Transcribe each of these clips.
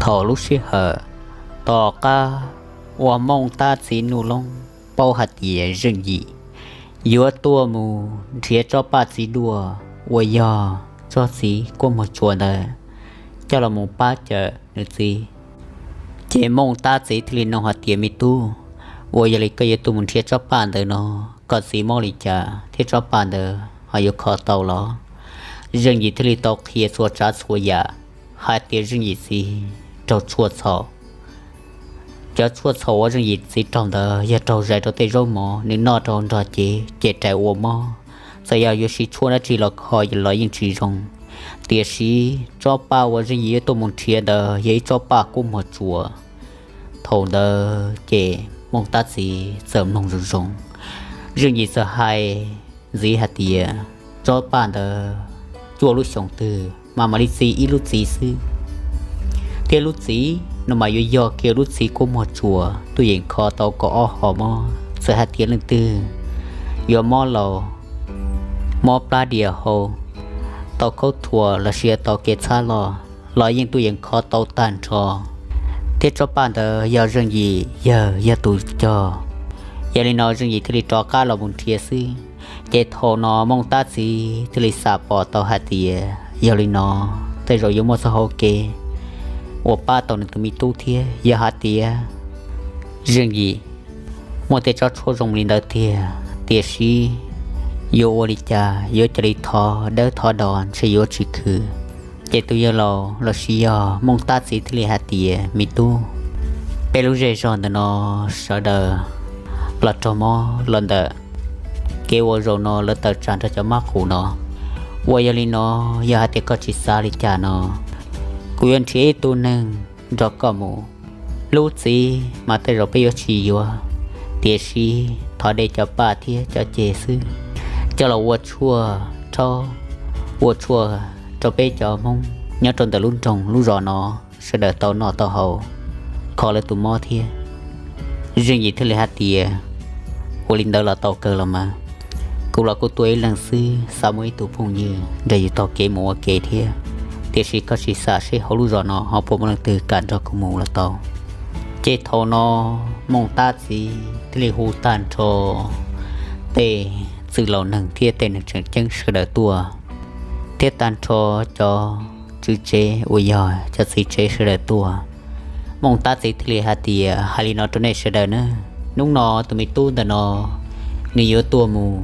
Thaum lub sij hawm tom qab uas Mooj Tab txiv Nuj Loob paub hais tias Zeej Yim yuav tuaj mus nrhiav tsob paj txiv duaj uas yog tsob txiv kuab muag tsuas ntawd coj los mus pab cawm nws txiv, ces Mooj Tab txiv thiaj li nug hais tias, Me tub, ua yog li koj yuav tuaj mus nrhiav tsob paj ntawd no, koj txiv mob li cas thiab tsob paj ntawd ho yuav kho tau los? Zeej Yim thiaj li tau qhia txhua tsav txhua yam hais tias Zeej Yim txiv raug tshuaj txhaum. Cov tshuaj txhaum uas Zeej Yim txiv raug ntawd yog raug zais rau tej zaub mov nws noj rau nrog cev ces rais ua mob. Txawm yog yuav siv tshuaj dab tsi los kho los yeej tsis zoo. Tiam sis tsob paj uas Zeej Yim yuav tuaj mus nrhiav ntawd yog ib tsob paj kuab muag tsuas. Thaum ntawd ces Mooj Tab txiv txawm mloog zoo zoo, Zeej Yim txawm hais ntxiv hais tias tsob paj ntawd cuaj lub xyoos twg mas mam li txi ib lub txiv xwb, thiab lub txiv no mas yuav yog kiag lub txiv kuab muag tsuas tuaj yeem kho tau kaum ob hom mob. Txawm hais tias leej twg yuav mob laus, mob plab dias hau, tau khaub thuas los sis tau kev txhab loj los yeej tuaj yeem kho tau tag nrho. Thiab tsob paj ntawd yog Zeej Yim yawg yog tus cog. Yog li no Zeej Yim thiaj li rov qab los mus nrhiav xwb. Ces thaum no Mooj Tab txiv thiaj li xam pom tau hais tias yog li no tej zaum yuav muaj txoj hau kev uas pab tau nws tus me tub thiab. Yog hais tias Zeej Yim muaj tej tsob tshuaj zoo li ntawd tiag, tiam sis yuav ua li cas yuav cia li thov dawb thov do ntshe yuav tsis khwv. Ces tus yawg laus los sis yog Mooj Tab txiv thiaj li hais tias, Me tub, peb lub zej zog ntawm no sawv daws los raug mob los ntawm kev ua zaum no lawv tawm tsam nrog cov mab qus no. Uas yog li no, yog hais tias koj tsis xav li cas no, kuv yuav nrhiav ib tug neeg nrog koj mus. Lub txiv mas tej zaum peb yuav tsis yuav, tiam sis thov de cov paj thiab cov ceg xwb coj los ua tshuaj rhaub, ua tshuaj rau peb cov Hmoob nyob rau ntawm lub nroog lub zos no sawv daws tau noj tau haus, kho lawv tus mob thiab. Zeej Yim thiaj li hais tias, Ua li ntawd los tau kawg los mas. Kuv los kuj tuaj ib leeg xwb, xav muaj ib tug phooj ywg nrog yus taug kev mus ua ke thiab, tiam sis koj sim xav seb hauv lub zos no ho puas muaj leej twg kam nrog kuv mus los tau. Ces thaum no Mooj Tab txiv thiaj li hu tag nrho tej txwj laus neeg thiab tej neeg tseem ceeb sawv daws tuaj, thiab tag nrho cov tswv tsev uas yog cov txiv tsev sawv daws tuaj. Mooj Tab txiv thiaj li hais tias, Hais li no rau nej sawv daws na, hnub no tus me tub ntawm no nws yuav tuaj mus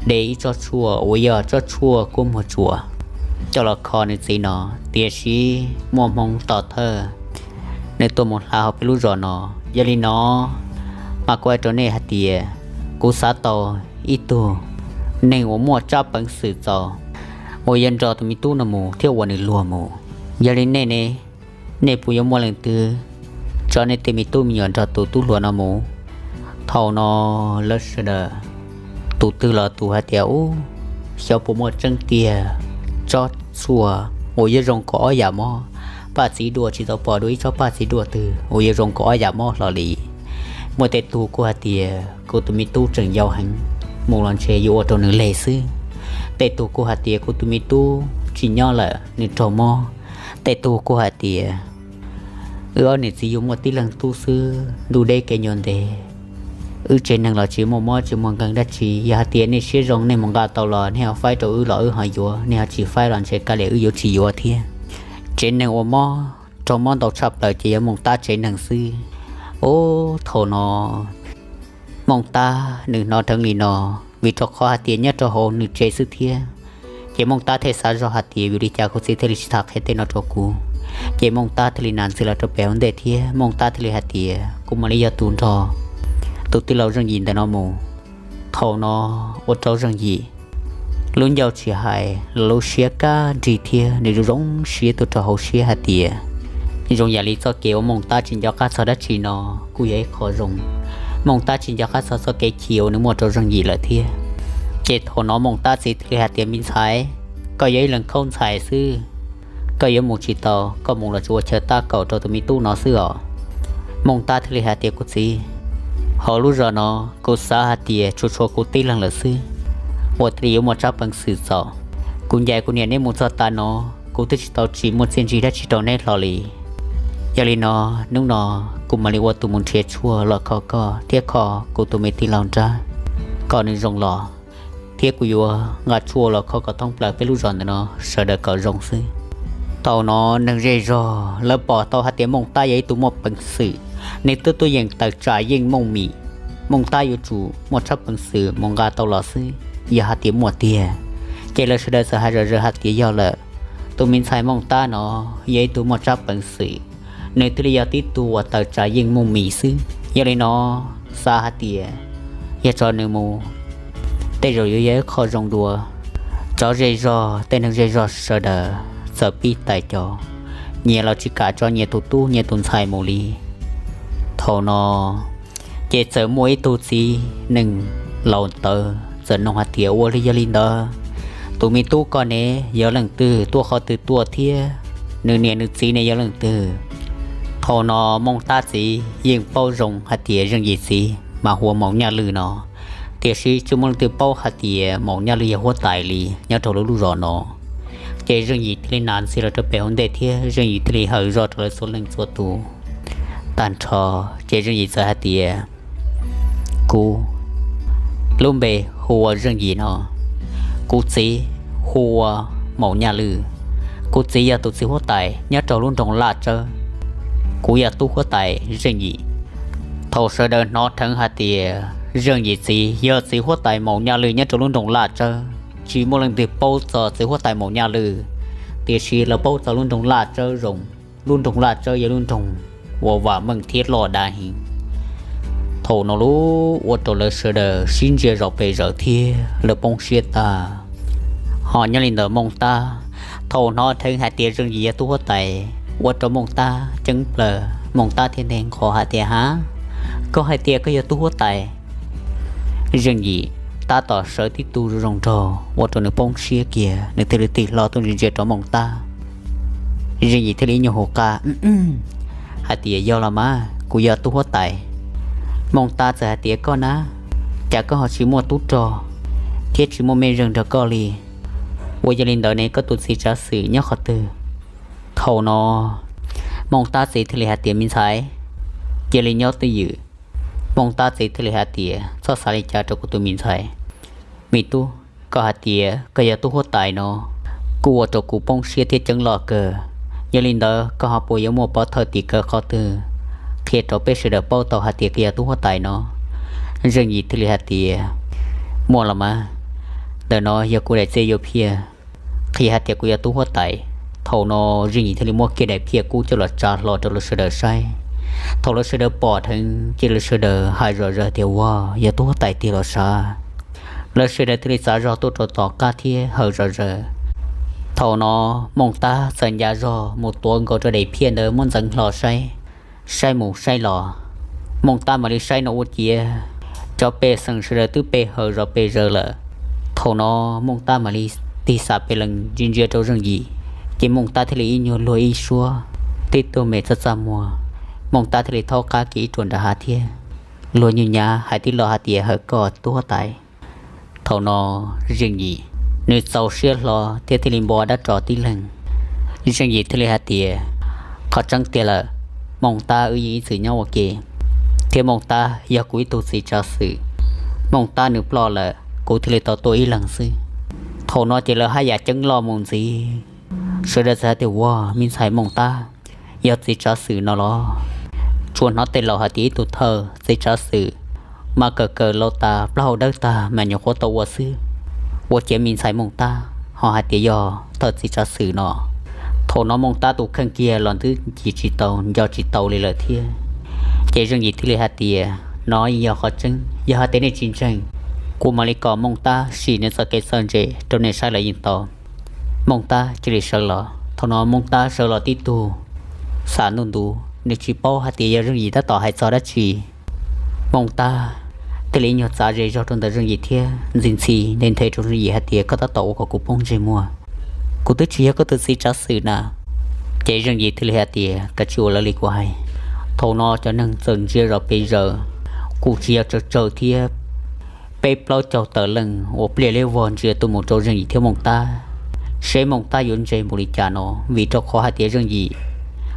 de ib tsob tshuaj uas yog tsob tshuaj kuab muag tsuas coj los kho nws txiv no, tiam sis muaj hmoo tom thawj nws tuaj mus hla hauv peb lub zos no. Yog li no mas kuv hais rau nej hais tias kuv xav tau ib tug neeg uas muaj tsab peev xwm txaus uas yuav nrog tus me tub no mus thiab ua nws luag mus. Yog li nej ne, nej puas yuav muaj leej twg tso nej tej me tub me nyuam nrog tus tub hluas no mus? Thaum no lawv sawv daws tus twg los tus hais tias, Ub, xyov puas muaj tseeb tiag, tsob tshuaj uas yuav zoo nkaus ob yam mob, paj txiv duaj tsis tau pom dua ib tsob paj txiv duaj twg uas yuav zoo nkaus ob yam mob hlo li. Muaj tej tug kuj hais tias, Kuv tus me tub tseem yau heev, mus los ntshe yuav ua rau nws leg xwb. Tej tug kuj hais tias, Kuv tus me tub tsis nyob lawm, nws raug mob. Tej tug kuj hais tias, Wb ob niam txiv yuav muaj tib leeg tub xwb, ntuj deb kev nyuas ntev, wb tsev neeg los tsis muaj mob tsis muaj nkeeg dab tsi. Yog hais tias nej siab zoo nej mus nqa tau los nej ho faib rau wb los wb ho yuav, nej ho tsis faib los ntshe kav liam wb yuav tsis yuav thiab. Tsev neeg uas mob, raug mob ntau tshaj plaws ces yog Mooj Tab tsev neeg xwb. Ub, thaum no Mooj Tab nws hnov dheev li no, vim rau qhov hais tias nyob rau hauv nws tsev xwb thiab. Ces Mooj Tab thiaj xav zoj hais tias, Vim li cas kuv txiv thiaj li tsis tham qhia tej no rau kuv? Ces Mooj Tab thiaj li nam ntxis los rau pem hauv ntej thiab Mooj Tab thiaj li hais tias, Kuv mam li yog tus nrog tus tij laug Zeej Yim ntawm no mus. Thaum no ua rau Zeej Yim lub ncauj tsis hais los lub siab kaj nrig thiab nws zoo zoo siab tuaj rau hauv siab hais tias, Zoo yam li txoj kev uas Mooj Tab tsis nco qab txog dab tsi no kuj yog ib qho zoo. Mooj Tab tsis nco qab txog txoj kev chim uas nws muaj rau Zeej Yim lawm thiab. Ces thaum no Mooj Tab txiv thiaj li hais tias, Me ntxhais, koj yog ib leeg khaub ntxhais xwb, koj yuav mus tsis tau, koj mus los tsuas ua chaw tab kaum rau tus me tub no xwb os. Mooj Tab thiaj li hais tias, Kuv txiv, hauv lub zos no kuv xav hais tias tsuas tshuav kuv tib leeg lawm xwb uas thiaj li yuav muaj tsab peev xwm txaus. Kuv ncaim kuv niam neb mus txog tav no, kuv twb tsis tau tsim muaj txiaj ntsig dab tsi rau neb hlo li. Yog li no, hnub no kuv mam li ua tus mus nrhiav tshuaj los kho koj thiab kho kuv tus me tij laug nrab kom nws zoo los, thiab kuv yuav nqa tshuaj los kho kom thoob plaws peb lub zos ntawm no sawv daws kom zoo xwb. Thaum no neeg zej zog lawv pom tau hais tias Mooj Tab yog ib tug muaj peev xwm, nws twb tuaj yeem tawm tsam yeej Mooj Mim. Mooj Tab yuav tsum muaj tshab peev xwm mus nqa tau los xwb, yog hais tias muaj tiag, ces lawv sawv daws txawm hais zom zaws hais tias yog lawm, tus me ntxhais Mooj Tab no yog ib tug muaj tshab peev xwm, nws thiaj li yog tib tug uas tawm tsam yeej Mooj Mim xwb. Yog li no, xav hais tias yog tso nws mus tej zaum yuav yog ib qho zoo dua. Cov zej zog, tej neeg zej zog sawv daws txawm pib tais cov, nyias los tsis kam tso nyias tus tub nyias tus ntxhais mus li. Thaum no ces txawm muaj ib tug txiv neej laus tawv txawm nug hais tias, ua li yog li ntawd, tus me tub koj ne yog leej twg, tuaj qhov twg tuaj thiab nws niam nws txiv ne yog leej twg? Thaum no Mooj Tab txiv yeej paub zoo hais tias Zeej Yim txiv mas hu ua Maum Nyaj Lwj no, tiam sis tsis muaj leej twg paub hais tias Maum Nyaj Lwj yog huab tais li nyob rau lub lub zos no. Ces Zeej Yim thiaj li hnav ntxiv los rau pem hauv ntej thiab Zeej Yim thiaj li hawm zog rau lawv txhua leej txhua tus tag nrho. Ces Zeej Yim txawm hais tias, kuv lub npe hu ua Zeej Yim no, kuv txiv hu ua Maum Nyaj Lwj, kuv txiv yog tus txiv huab tais nyob rau lub nroog Laj Tsawb, kuv yog tub huab tais Zeej Yim. Thaum sawv daws hnov dheev hais tias Zeej Yim txiv yog txiv huab tais Maum Nyaj Lwj nyob rau lub nroog Laj Tsawb, tsis muaj leej twg paub txog txiv huab tais Maum Nyaj Lwj, tiam sis lawv paub txog lub nroog Laj Tsawb zoo. Lub nroog Laj Tsawb yog lub nroog uas vam meej thiab loj dav heev. Thaum no lub ua rau lawv sawv daws sib ntsia zov pes zaws thiab lawv poob siab tag. Ho nyob li ntawd Mooj Tab, thaum hnov dheev hais tias Zeej Yim yog tub huab tais, ua rau Mooj Tab ceeb plaws, Mooj Tab thiaj nteg nqho hais tias, ha, koj hais tias koj yog tub huab tais? Zeej Yim tab tom sawv tib tug zoo zoo nraug ua rau nws poob siab kiag, nws thiaj li tig hlo tuaj ntsia ntsia rau Mooj Tab. Zeej Yim thiaj li ib nyuag hu qab hais tias, yog los mas, kuv yog tub huab tais. Mooj Tab txawm hais tias, koj na, cas koj ho tsis muaj tub rog thiab tsis muaj mej zeej nrog koj li? Ua yog li ntawd ne koj tus txiv tsav xwm nyob qhov twg? Thaum no Mooj Tab txiv thiaj li hais tias, me ntxhais, cia li nyob twj ywm. Mooj Tab txiv thiaj li hais tias, txhob xav li cas rau kuv tus me ntxhais. Me tub, koj hais tias koj yog tub huab tais no, kuj ua rau kuv poob siab thiab ceeb loj kawg. Yog li ntawd koj ho puas yuav muaj pov thawj tim khawv qhov twg qhia rau peb sawv daws paub tau hais tias koj yog tub huab tais no? Zeej Yim thiaj li hais tias, muaj los mas, ntawm no yog kuv daim txiaj yuav phiaj qhia hais tias kuv yog tub huab tais. Thaum no Zeej Yim thiaj li muab kiag daim phiaj kub coj los tsa hlo rau lawv sawv daws saib. Thaum lawv sawv daws pom dheev ces lawv sawv daws hais zom zaws tias, ua, yog tub huab tais tiag los sav. Lawv sawv daws thiaj li txav zog tuaj rau tom qab thiab hawm zom zaws. Thaum no Mooj Tab txawm nca zog mus tuav nkaus rau daim phiaj ntawd muab ntxeev hlo saib. Saib mus saib los, Mooj Tab mam li saib no ua ciav cov pej xeem sawv daws twb pe hawm zom pes zaws lawm. Thaum no Mooj Tab mam li tig xam pes lees ntsia ntsia rau Zeej Yim, ces Mooj Tab thiaj li ib nyuag luag ib suab, tib tug me txaj txaj muag. Mooj Tab thiaj li thaub qab kiag ib ruam nram hav thiab luag nyuj nyav hais tib lo hais tias, hawm koj tub huab tais. Thaum no Zeej Yim nws txaus siab hlo thiab thiaj li npo dab ros tib leeg. Zeej Yim thiaj li hais tias, qhov tseeb tiag lawm, Mooj Tab wb yeej ib txwm nyob ua ke, thiab Mooj Tab yog kuv ib tug txiv tsav xwm. Mooj Tab nws ploj lawm kuv thiaj li tau tuaj ib leeg xwb. Thaum no ces lawv haj yam ceeb loj mus ntxiv. Sawv daws txawm hais tias, ua, me ntxhais Mooj Tab yog txiv tsav xwm no los? Tsuas hnov tej laus hais tias ib tug thawj txiv tsav xwm mas kawm kawm laus tas plaub hau dawb tag mas nyuam qhuav tau ua xwb. Ua ciav me ntxhais Mooj Tab ho hais tias yog thawj txiv tsav xwm no. Thaum no Mooj Tab tus kheej kiag los twb ncig tsis tau nco tsis tau li lawm thiab. Ces Zeej Yim thiaj li hais tias, no yeej yog qhov tseeb, yog hais tias nej tsis ntseeg, kuv mam li kom Mooj Tab sim nws txoj kev txawj ntse rau nej saib los yeej tau. Mooj Tab cia li sawv los. Thaum no Mooj Tab sawv los tib tug xam ntuj ntuv, nws tsis paub hais tias yog Zeej Yim tab tom hais txog dab tsi. Mooj Tab thiaj li ib nyuag txav ze zog rau ntawm Zeej Yim thiab ntxhi ntxhi nthe nthe rau Zeej Yim hais tias, koj tab tom ua kom kuv poob ntsej muag, kuv twb tsis yog koj tus txiv tsav xwm na. Ces Zeej Yim thiaj li hais tias, koj tsis ua lawv li kuv hais. Thaum no cov neeg txawm ntsia zom pes zaws, kuj tsis yog tsawg tsawg thiab, peb plaub caug tawm leej uas pliaj liab vog ntsia tuaj mus rau Zeej Yim thiab Mooj Tab, seb Mooj Tab yuav ntse npaum li cas no, vim rau qhov hais tias Zeej Yim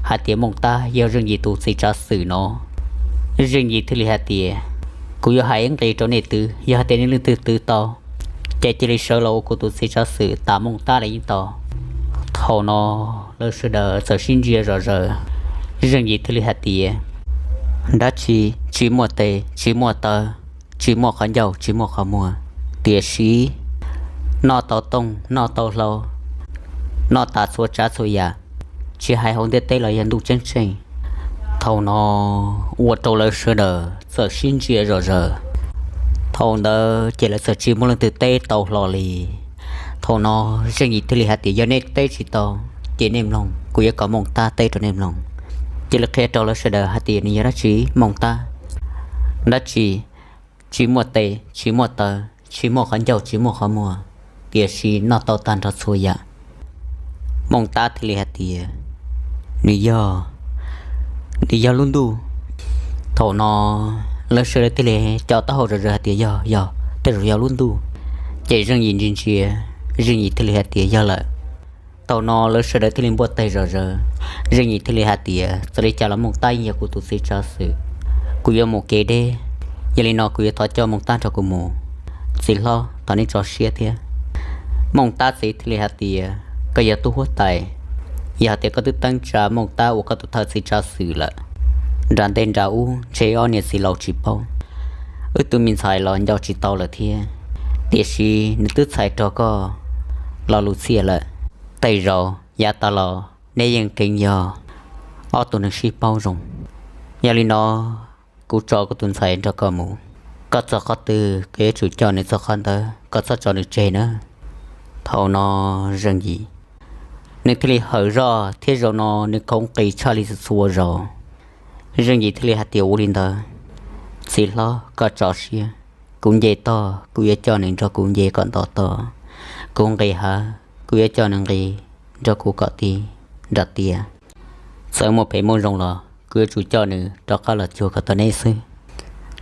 hais tias Mooj Tab yog Zeej Yim tus txiv tsav xwm no. Zeej Yim thiaj li hais tias, kuv yuav hais ib nqi rau nej twv, yog hais tias nej leej twg twv tau, ces cia li sawv los ua kuv tus txiv tsav xwm tas Mooj Tab los yeej tau. Thaum no lawv sawv daws txawm sib ntsia zom zaws. Zeej Yim thiaj li hais tias, dab tsi? Tsis muaj tes, tsis muaj taw, tsis muaj qhov ncauj, tsis muaj qhov muag, tiam sis noj tau tooj, noj tau hlau, noj tas txhua tsav txhua yam, tsis hais hauv ntiaj teb los yog ntuj ceeb tsheej. Thaum no ua rau lawv sawv daws txawm sib ntsia zom zaws. Thaum ntawd ces lawv txawm tsis muaj leej twg teb tau hlo li. Thaum no Zeej Yim thiaj li hais tias, yog nej teb tsis tau, ces nej mloog, kuv yuav kom Mooj Tab teb rau nej mloog. Cia li qhia rau lawv sawv daws hais tias nws yog dab tsi Mooj Tab. Dab tsi? Tsis muaj tes, tsis muaj taw, tsis muaj qhov ncauj, tsis muaj qhov muag, tiam sis noj tau tag nrho txhua yam. Mooj Tab thiaj li hais tias, nws yog, nws yog lub ntuj. Thaum no lawv sawv daws thiaj li co taub hau zom zaws hais tias, yog, yog, tej zaum yog lub ntuj. Ces Zeej Yim ntsia ntsia, Zeej Yim thiaj li hais tias, yog lawm. Thaum no lawv sawv daws thiaj li npuaj tes zom zaws. Zeej Yim thiaj li hais tias, txawm li cas los Mooj Tab yeej yog kuv tus txiv tsav xwm, kuv yuav mus kev deb, yog li no kuv yuav thov coj Mooj Tab nrog kuv mus. Txiv hlob, thov nej tso siab thiab. Mooj Tab txiv thiaj li hais tias, koj yog tub huab tais, yog hais tias koj twb teeb tsa Mooj Tab ua koj tus thawj txiv tsav xwm lawm, nram ntej nram ub ntshe ob niam txiv laus tsis paub, wb tus me ntxhais los nco tsis tau lawm thiab. Tiam sis nws twb txhais rog koj Los Lus Txhiaj lawm, tej zaum yav tas los neb yeej kheev yog ob tug neeg sib paub zoo. Yog li no, kuv tso kuv tus ntxhais nrog koj mus, koj txog qhov twg koj yuav tsum coj nws txog qhov ntawd, koj txhob tso nws tseg na. Thaum no Zeej Yim nws thiaj li hawm zoj thiab zaum no nws khoov nqis tshaj li txhua zaus. Zeej Yim thiaj li hais tias, ua li ntawd, txiv hlob koj tso siab, kuv nce toj kuv yuav coj nws nrog kuv nce kom nto toj, kuv nqis hav kuv yuav coj nws nqis nrog kuv kom ti nram tiaj. Txawm muaj phem muaj zoo los kuv yuav tsum coj nws rov qab los cuag kom tau neb xwb.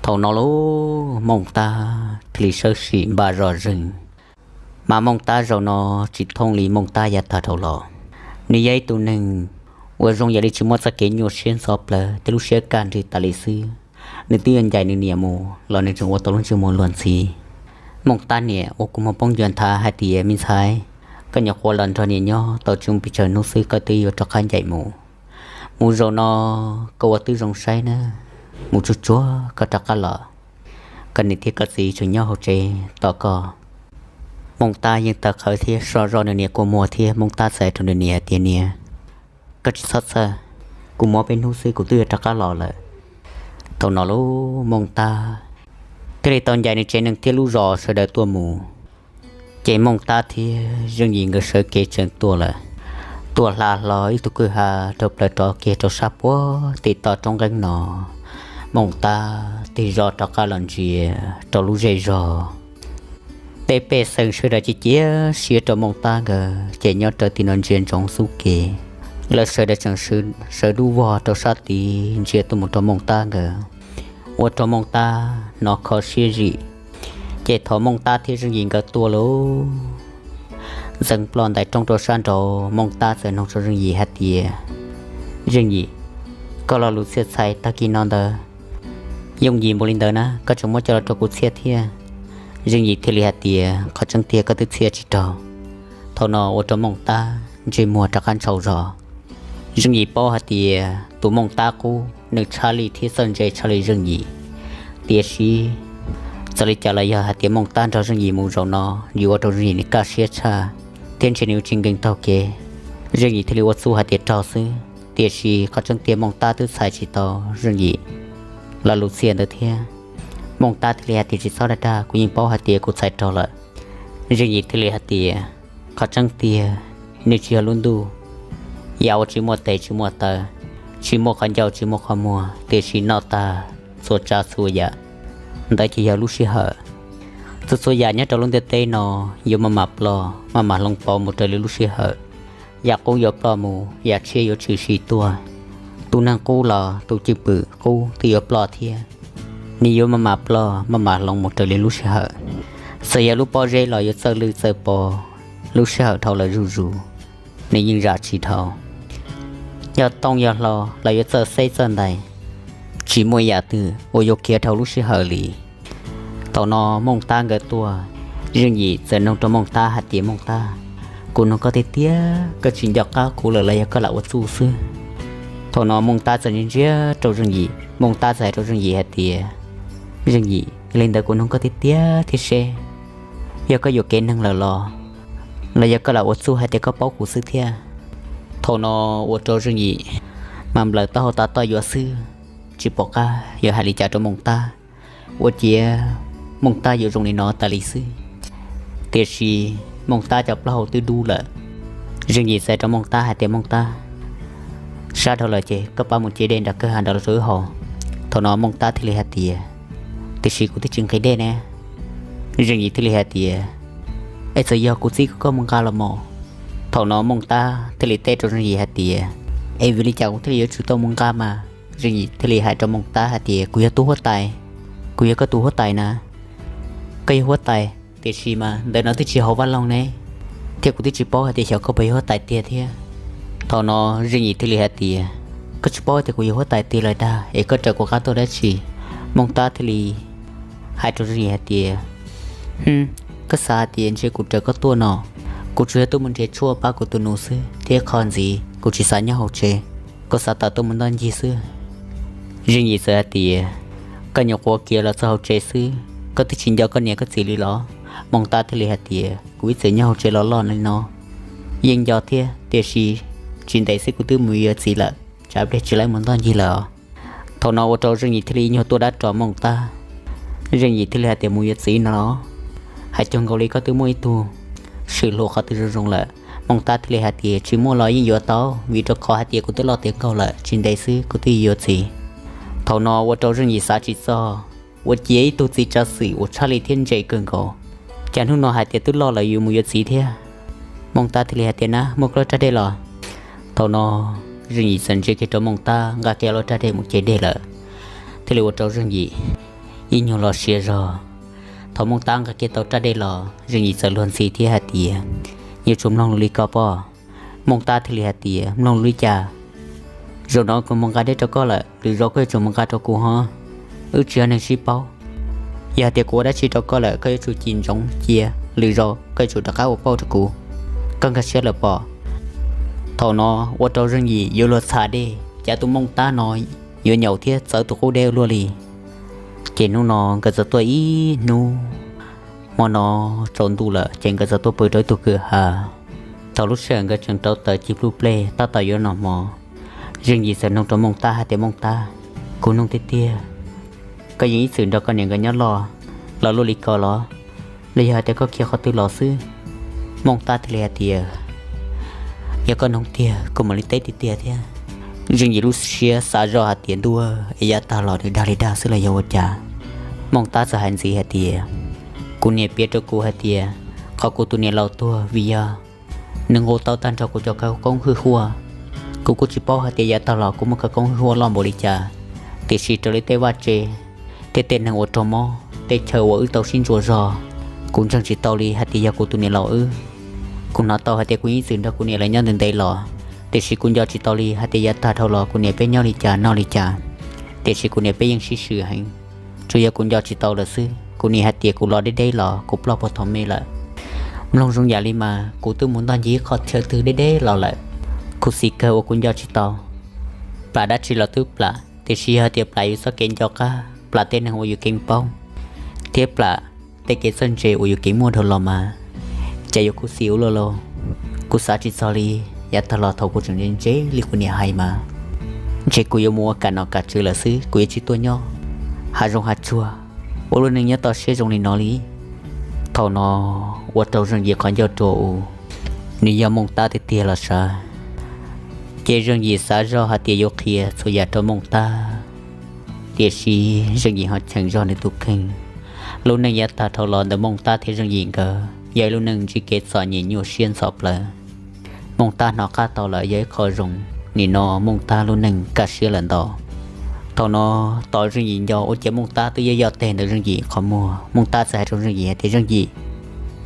Thaum no lub Mooj Tab thiaj li sawb sim npaj zoj zeeg. Mas Mooj Tab zaum no tsis thooj li Mooj Tab yav tag dhau los. Nws yog ib tug neeg uas zoo yam li tsis muaj txoj kev nyuaj siab ntxhov plawv, tej lub siab kaj nrig tas li xwb. Nws twb yuav ncaim nws niam mus los nws tseem ua tau lub ntsej muag luag ntxhi. Mooj Tab niam ua kua muag poob ncua nthav hais tias, me ntxhais, koj nyuam qhuav los nrog niam nyob tau tsis muaj pes tsawg hnub xwb koj twb yuav rov qab ncaim mus. Mus zaum no koj ua twb zoo saib na, mus tsuag tsuag koj rov qab los, koj niam thiab koj txiv tseem nyob hauv tsev tos koj. Mooj Tab yeej tawv qhawv thiab so zoj nws niam kua muag thiab Mooj Tab txais rau nws niam tias, niam, koj tsis txhob txhawj, kuv mus ob peb hnub xwb kuv twb yuav rov qab los lawm. Thaum no lub Mooj Tab thiaj li tau ncaim nws tsev neeg thiab lub zos sawv daws tuaj mus. Ces Mooj Tab thiab Zeej Yim nkawd sawv kev tseem tuaj lawm. Tuaj hla hlo ib tug kwj ha rau plaws rov kiag rau sab puag tim toj roob nqeeb no, Mooj Tab tig zoj rov qab los ntsia rau lub zej zog. Tej pej xeem sawv daws cia cia siab rau Mooj Tab nkawd ces nyob raws tim no ntsia ntsoov xub ke. Lawv sawv daws tseem sawv dub vog rau sab tid ntsia tuaj mus rau Mooj Tab nkawd, ua rau Mooj Tab hnov kho siab zim. Ces thaum Mooj Tab thiab Zeej Yim nkawd tuaj lawm, ntxeev ploj ntais roob rau sab nraud, Mooj Tab txawm nug rau Zeej Yim hais tias, Zeej Yim, koj Los Lus Txhiaj txhais tag kis no ntawd yooj yim npaum li ntawd na, koj tseem muab coj los rau kuv txhiaj thiab? Zeej Yim thiaj li hais tias, qhov tseeb tiag koj twb txhiaj tsis raug. Thaum no ua rau Mooj Tab ntsej muag rov qab ntshau zog. Zeej Yim paub hais tias tus Mooj Tab qub nws tshaj lij thiab txawj ntse tshaj li Zeej Yim. Tiam sis txawm li cas los yog hais tias Mooj Tab nrog Zeej Yim mus zaum no, yuav ua rau Zeej Yim nws kaj siab tshaj, thiab ntshe nws yuav tsis nkees taug kev. Zeej Yim thiaj li ua txuj hais tias raug xwb, tiam sis qhov tseeb tiag Mooj Tab twb txhais tsis tau Zeej Yim Los Lus Txhiaj ntawd thiab. Mooj Tab thiaj li hais tias, tsis txhob dag dag, kuv yeej paub hais tias kuv txhais raug lawm. Zeej Yim thiaj li hais tias, qhov tseeb tiag nws tsis yog lub ntuj, yam uas tsis muaj tes tsis muaj taw, tsis muaj qhov ncauj tsis muaj qhov muag, tiam sis noj tag txhua tsav txhua yam, ntawd ces yog lub sij hawm. Txhua txhua yam nyob rau lub ntiaj teb no yuav maj mam ploj maj mam hloov pauv mus raws li lub sij hawm. Yam qub yuav ploj mus, yam tshiab yuav tshwm sim tuaj. Tus neeg qub los tus cwj pwm qub twb yuav ploj thiab, nws yuav maj mam ploj maj mam hloov mus raws li lub sij hawm. Txawm yog lub pob zeb los yuav txawj lwj txawj pov, lub sij hawm dhau lawm zuj zus, nws yeej zam tsis dhau. yog tooj yog hlau los yuav txawj xeb txawj ntais, tsis muaj ib yam twg uas yuav khiav dhau lub sij hawm li. Thaum no Mooj Tab nkawd tuaj, Zeej Yim txawm nug rau Mooj Tab hais tias, Mooj Tab, kuv nug koj tiag tiag, koj tsis nco qab kuv lawm los yog koj lam ua txuj xwb? Thaum no Mooj Tab txawm ntsia ntsia rau Zeej Yim, Mooj Tab txawm hais rau Zeej Yim hais tias, Zeej Yim, yog li ntawd kuv nug koj tiag tiag thiab seb yog koj yuam kev neeg lawm los, los yog koj lam ua txuj hais tias koj paub kuv xwb thiab? Thaum no ua rau Zeej Yim mas nplawm taub hau tas toj yuav xwb, tsis pom qab yuav hais li cas rau Mooj Tab. Ua ciav Mooj Tab yuav zoo li no tas li xwb. Tiam sis Mooj Tab cov plaub hau twb dub lawm. Zeej Yim txawm rau Mooj Tab hais tias, Mooj Tab, sab dhau lawm ces koj pab mus ce dej nram kwj ha nrad los rau wb haus. Thaum no Mooj Tab thiaj li hais tias, Tiam sis kuv twb tsis nqhis dej ne. Zeej Yim thiaj li hais tias, Es txawm yog kuv txib koj mus nqa los mas. Thaum no Mooj Tab thiaj li teb rau Zeej Yim hais tias, Es vim li cas kuv thiaj li yuav tsum tau mus nqa mas? Zeej Yim thiaj li hais rau Mooj Tab hais tias, Kuv yog tus huab tais, kuv yog koj tus huab tais na. Koj yog huab tais, tiam sis mas ntawm no twb tsis haus vaj loog ne, thiab kuv twb tsis paub hais tias xyov koj puas yog huab tais tiag thiab. Thaum no Zeej Yim thiaj li hais tias, Koj tsis paub tias kuv yog huab tais tiag lawm dag es koj raws kuv qab tuaj dab tsi? Mooj Tab thiaj li hais rau Zeej Yim hais tias, Hm, koj xav hais tias ntshe kuv raws koj tuaj no? Kuv tsuas yog tuaj mus nrhiav tshuaj pab kuv tus nus xwb, thiab qhov ntxiv kuv tsis xav nyob hauv tsev, kuv xav tawm tuaj mus ntoj ncig xwb. Zeej Yim txawm hais tias, Koj nyuam qhuav khiav los txog hauv tsev xwb, koj twb tsis nco koj niam koj txiv li los? Mooj Tab thiaj li hais tias, Kuv ib txwm nyob hauv tsev los loj li no, yeej nco thiab, tiam sis tsis ntev xwb kuv twb mus yuav txiv lawm, tsam pliag tsis laib mus ntoj ncig lawm. Thaum no ua rau Zeej Yim thiaj li nyuag tuaj dab ros Mooj Tab. Zeej Yim thiaj li hais tias, Mus yuav txiv no los? Hais cuag nkaus li koj twb muaj ib tug swm hluas qhov twg zoo zoo lawm. Mooj Tab thiaj li hais tias, Tsis muaj los yeej yuav tau, vim rau qhov hais tias kuv twb loj tiav nkaus lawm, tsis ntev xwb kuv twb yuav txiv. Thaum no ua rau Zeej Yim xav tsis txog, ua ciav ib tug txiv tsav xwm uas tshaj li thiab ntse kawg nkaus, cas hnub no hais tias twb loj lawm yuav mus yuav txiv thiab. Mooj Tab thiaj li hais tias, Na, muab koj lub raj dej los. Thaum no Zeej Yim txawm ntsia kiag rau Mooj Tab nqa kiag lub raj dej mus ce dej lawm, thiaj li ua rau Zeej Yim ib nyuag los siav zog. Thaum Mooj Tab nqa kiag tau raj dej los, Zeej Yim txawm luag ntxhi thiab hais tias, Yuav tsum mloog lus li ko pob? Mooj Tab thiaj li hais tias, Mloog lus li cas? Zaum no kuv mus nqa dej rau koj lawm, lwm zaus koj yuav tsum mus nqa rau kuv ho. Wb tsis yog neeg sib paub. Yog hais tias kuv ua dab tsi rau koj lawm, koj yuav tsum cim ntsoov cia, lwm zaus koj yuav tsum rov qab ua pauj rau kuv. Koj nkag siab lawm pob? Thaum no ua rau Zeej Yim yuav luag txhav dej, cas tus Mooj Tab no yuav nyaum thiab txawv tus qub dej ua luaj li. Ces hnub no nkawd txawm tuaj ib hnub, hmo no tsaus ntuj lawm ces nkawd txawm tuaj pw rau ib tug kwj ha. Thaum lub sij hawm nkawd tseem rauv taws ci pluj plej tab tom yuav noj hmo, Zeej Yim txawm nug rau Mooj Tab hais tias, Mooj Tab, kuv nug tiag tiag, koj yeej ib txwm nrog koj niam nkawd nyob loj los luaj li ko los, los yog hais tias koj khiav qhov twg los xwb? Mooj Tab thiaj li hais tias, Yog koj nug tiag kuv mam li teb tiag tiag thiab. Zeej Yim lub siab xav zoj hais tias, Ntuj, es yav tag los nws dag li dag xwb los yog ua cas? Mooj Tab txawm hais ntxiv hais tias, Kuv niam piav rau kuv hais tias, qhov kuv tus niam laus tuag vim yog nws nqus tau tag nrho kuv cov khawv koob hwj huaj. Kuv kuj tsis paub hais tias yav tag los kuv muaj khawv koob hwj huaj loj npaum li cas, tiam sis raws li tej vaj tse thiab tej neeg uas raug mob, tej chaw uas wb tau sib ntsuas zog, kuv ntseeg tsis tau li hais tias yog kuv tus niam laus wb. Kuv hnov tau hais tias kuv yeej ib txwm nrog kuv niam lawv nyob ntev ntev los, tiam sis kuv nco tsis tau li hais tias yav tag dhau los kuv niam peb nyob li cas noj li cas, tiam sis kuv niam peb yeej sib swm heev. Tsuas yog kuv nco tsis tau lawm xwb. Kuv niam hais tias kuv los deb deb los kuv ploj puag thaum me lawm. Mloog zoo yam li mas kuv twb mus ntoj ncig qhov chaw twg deb deb los lawm. Khuv xim kawg uas kuv nco tsis tau. Plam dab tsi los twb plam, tiam sis yog hais tias plam yus txoj kev nco qab, plam tej neeg uas yus keev paub, thiab plam tej kev txawj ntse uas yus keev muaj dhau los mas, cas yuav khuv xim ua luaj lauj. Kuv xav tsis txog li, yav tag los thaum kuv tseem ntse ntse li kuv niam hais mas, ntshe kuv yuav mus ua kam nom kam tswv lawm xwb, kuv yuav tsis tuaj nyob hav zoov hav tsuag ua lub neej nyob toj siab zoo li no li. Thaum no ua rau Zeej Yim qhov ncauj rua u, nws yog Mooj Tab tiag tiag los sav. Ces Zeej Yim xav zoj hais tias yuav qhia txhua yam rau Mooj Tab, tiam sis Zeej Yim ho cheem zog nws tus kheej. Lub neej yav tag dhau los ntawm Mooj Tab thiab Zeej Yim nkawd yog ib lub neej ntsib kev txom nyem nyuaj siab ntxhov plawv. Mooj Tab hnov qab tau lawm yog ib qho zoo, nim no Mooj Tab lub neej kaj siab lawm ntau. Thaum no tos Zeej Yim nco ua ciav Mooj Tab twb yoj yoj teg ntawm Zeej Yim qhov muag. Mooj Tab txawm hais rau Zeej Yim hais tias, Zeej Yim,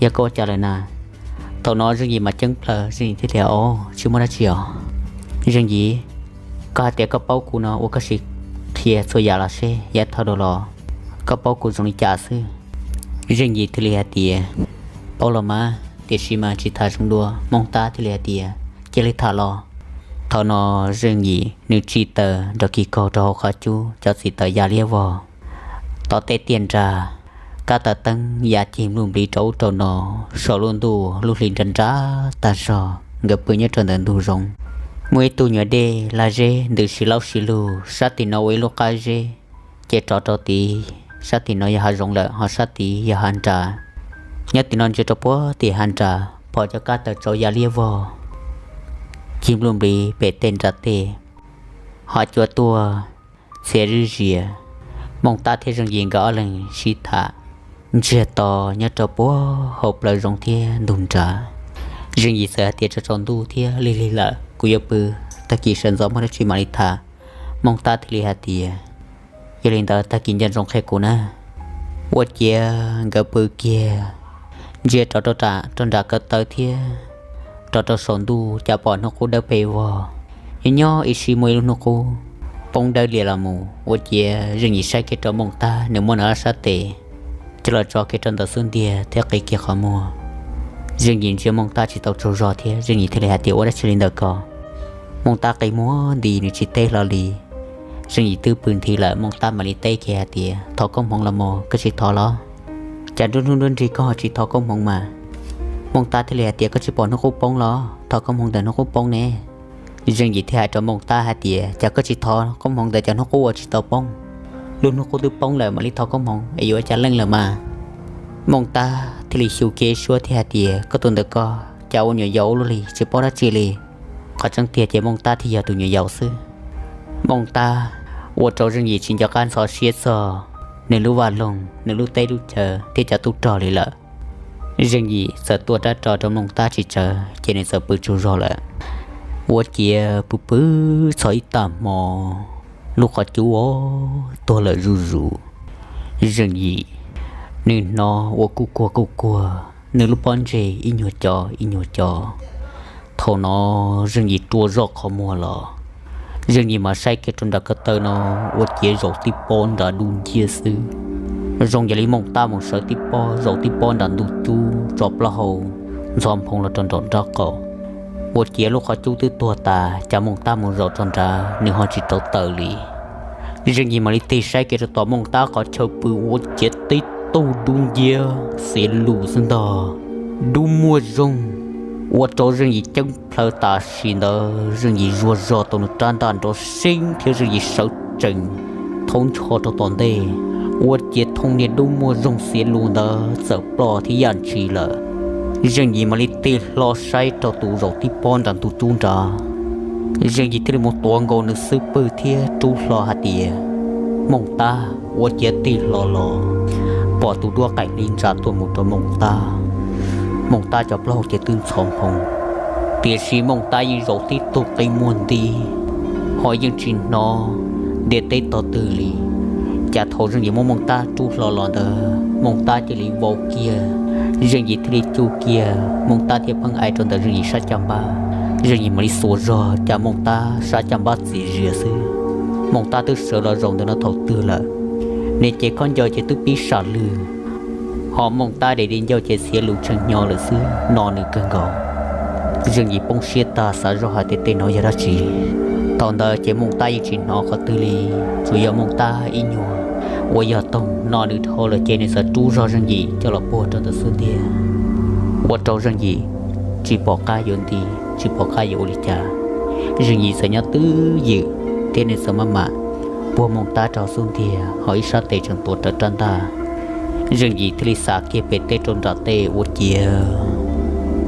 yog koj ua cas lawm na? Thaum no Zeej Yim mas ceeb plaws, Zeej Yim thiaj tias, Au, tsis muaj dab tsi os. Zeej Yim, Koj hais tias koj paub kuv no ua koj sim qhia txhua yam los seb yav dhau los koj paub kuv zoo li cas xwb. Zeej Yim thiaj li hais tias, paub los mas, tiam sis mas tsis tham zoo dua. Hmoob Tab thiaj li hais tias, cia li tham los. Thaum no Zeej Yim nws tsim taws nrov kis kaug rau hauv qhov cub, cov txiv taws ya liab vog, tom tej tiaj nras, kab taws teeb ya cig npluj npliv rau ub rau no, saum lub ntuj lub hli nra nra tag zog, nkawd pw nyob rau ntawm ntug zoov. Muaj ib tug nyuam dej laj zeb ntws si laub si lug, sab tim no ua ib lub qab zeb, ces rov rau tid, sab tim no yog hav zoov lawm, ho sab tid yog hav nras. Nyob tim no ntsia rau puag tim hav nras, pom cov kab taws tsau ya liab vog, cig npluj npliv pem tej nras tej, ho cua tuaj txhia zij zias. Hmoob Tab thiab Zeej Yim nkawd ob leeg sib tham ntsiag to nyob rau puag hauv plawv zoov thiab ntug nrad. Zeej Yim txawm hais tias, tsaus ntuj thiab lig lig lawm, kuv yuav pw, tag kis sawv ntxov muaj dab tsi mam li tham. Hmoob Tab thiaj li hais tias, yog li ntawd tag kis nco ntsoov qhia kuv na. Ua ciav nkawd pw kiag, ntsia rov rau nram ko taw thiab rov rau saum ntuj cas pom hnub qub dawb pes vog. Nyob nyob ib sim muaj ib lub hnub qub poob dawb lias los mus. Ua ciav Zeej Yim saib kiag rau Hmoob Tab, nws muab nws ob sab tes coj los tso kiag rau ntawm xub ntiag thiab qi kiag qhov muag. Zeej Yim ntsia Hmoob Tab tsis tau tsaug zog thiab Zeej Yim thiaj li hais tias, ua dab tsi li ntawm ko? Hmoob Tab qi muag nti, nws tsis teb hlo li. Zeej Yim twb pw nthi lawm, Hmoob Tab mam li teb kiag hais tias, thov koob hmoov los mas koj tsis thov los? Cas nruab hnub nruab nrig koj ho tsis thov koob hmoov mas? Hmoob Tab thiaj li hais tias, koj tsis pom hnub qub poob los? Thov koob hmoov ntawm hnub qub poob ne. Zeej Yim thiaj hais rau Hmoob Tab hais tias, cas koj tsis thov koob hmoov ntawm cov hnub qub uas tsis tau poob? Lub hnub qub twb poob lawm mam li thov koob hmoov es yuav ua cas leej lawm mas. Hmoob Tab thiaj li xyu kiag suab thiab hais tias, koj tus ntawm ko cas ua nyuam yaus ua luaj li, tsis paub dab tsi li. Qhov tseeb tiag ces Hmoob Tab thiaj yog tus nyuam yaus xwb. Hmoob Tab ua rau Zeej Yim tsis nco qab ntxhov siab txog nws lub vaj loog, nws lub teb lub chaw thiab cov tub rog li lawm. Zeej Yim txawm tuaj rab ro rau Hmoob Tab tsis tsawg ces nws txawm pw tsaug zog lawm. Ua ciav pw pw txog ib tag hmo, lub qhov cub tuag lawm zuj zus. Zeej Yim nws hnov ua kuj kuag kuj kuag, nws lub pob ntseg ib nyuag co ib nyuag co. Thaum no Zeej Yim rua zoj qhov muag los, Zeej Yim mas saib kiag rau nram ko taw no, ua ciav zaum tib pob nram dub nciab xwb. Zoo yog li Hmoob Tab mus sawv tib pob zaum tib pob nram ntug cub tso plaub hau ntxhov nphoo los rau nraum nraub qaum. Ua ciav lub qhov cub twb tuag tas, cas Hmoob Tab mus zaum rau nrad nws ho tsis rauv taws li. Zeej Yim mam li tig saib kiag rau tom Hmoob Tab qhov chaw pw, ua ciav tib tug dub nciab xiav lus xwb ntag. Dub muaj zoog, ua rau Zeej Yim ceeb plhaw tam sim ntawd Zeej Yim zuag zog tau nws rab ntaj nrov seeb thiab Zeej Yim sawv tsees thaub ncho rau tom ntej, ua ciav thooj niag dub muaj zoog xiav lus ntawd txawm ploj thiab yaj ntshis lawm. Zeej Yim mam li tig hlo saib rau tus zaum tib pob nram ntug cub nrad. Zeej Yim thiaj li mus tuav nkaus nws xub pwg thiab rub hlo hais tias, Hmoob Tab, ua ciav tig hlo los, pom tus duab qaim hli ntsa tuaj mus rau Hmoob Tab. Hmoob Tab cov plaub hau ces twb ntxhov nphoo, tiam sis Hmoob Tab yeej zaum tib tug qi muag nti, ho yeej tsis hnov ntiaj teb tog twg li. Cas thaum Zeej Yim muab Hmoob Tab rub hlo los ntawd, Hmoob Tab cia li vau kiag, Zeej Yim thiaj li cug kiag, Hmoob Tab thiaj pheej ai rau ntawm Zeej Yim sab caj npab. Zeej Yim mam li xuas zog, cas Hmoob Tab sab caj npab txias zias xwb. Hmoob Tab twb sawv los zaum ntawm no thaum twg lawm, nws ces khaub ncaws ces twb pib sam lwg, ho Hmoob Tab daim di ncauj ces xiav lus tshee hnyo lawm xwb, no nws kawg nkaus. Zeej Yim poob siab tag xav zoj hais tias tej no yog dab tsi. Thaum ntawd ces Hmoob Tab yeej tsis hnov qhov twg li, tsuas yog Hmoob Tab ib nyuag uas yog toog no nws dhau lawm ces nws txawm rub zog Zeej Yim coj los puag rau ntawm xub ntiag, ua rau Zeej Yim tsis pom qab yuav nti, tsis pom qab yuav ua li cas. Zeej Yim txawm nyob twj ywm thiab nws txawm maj mam puag Hmoob Tab rau xub ntiag, ho ib sab tes tseem tuav rawv rab ntaj. Zeej Yim thiaj li xav kiag pem teb rau nram tej, ua ciav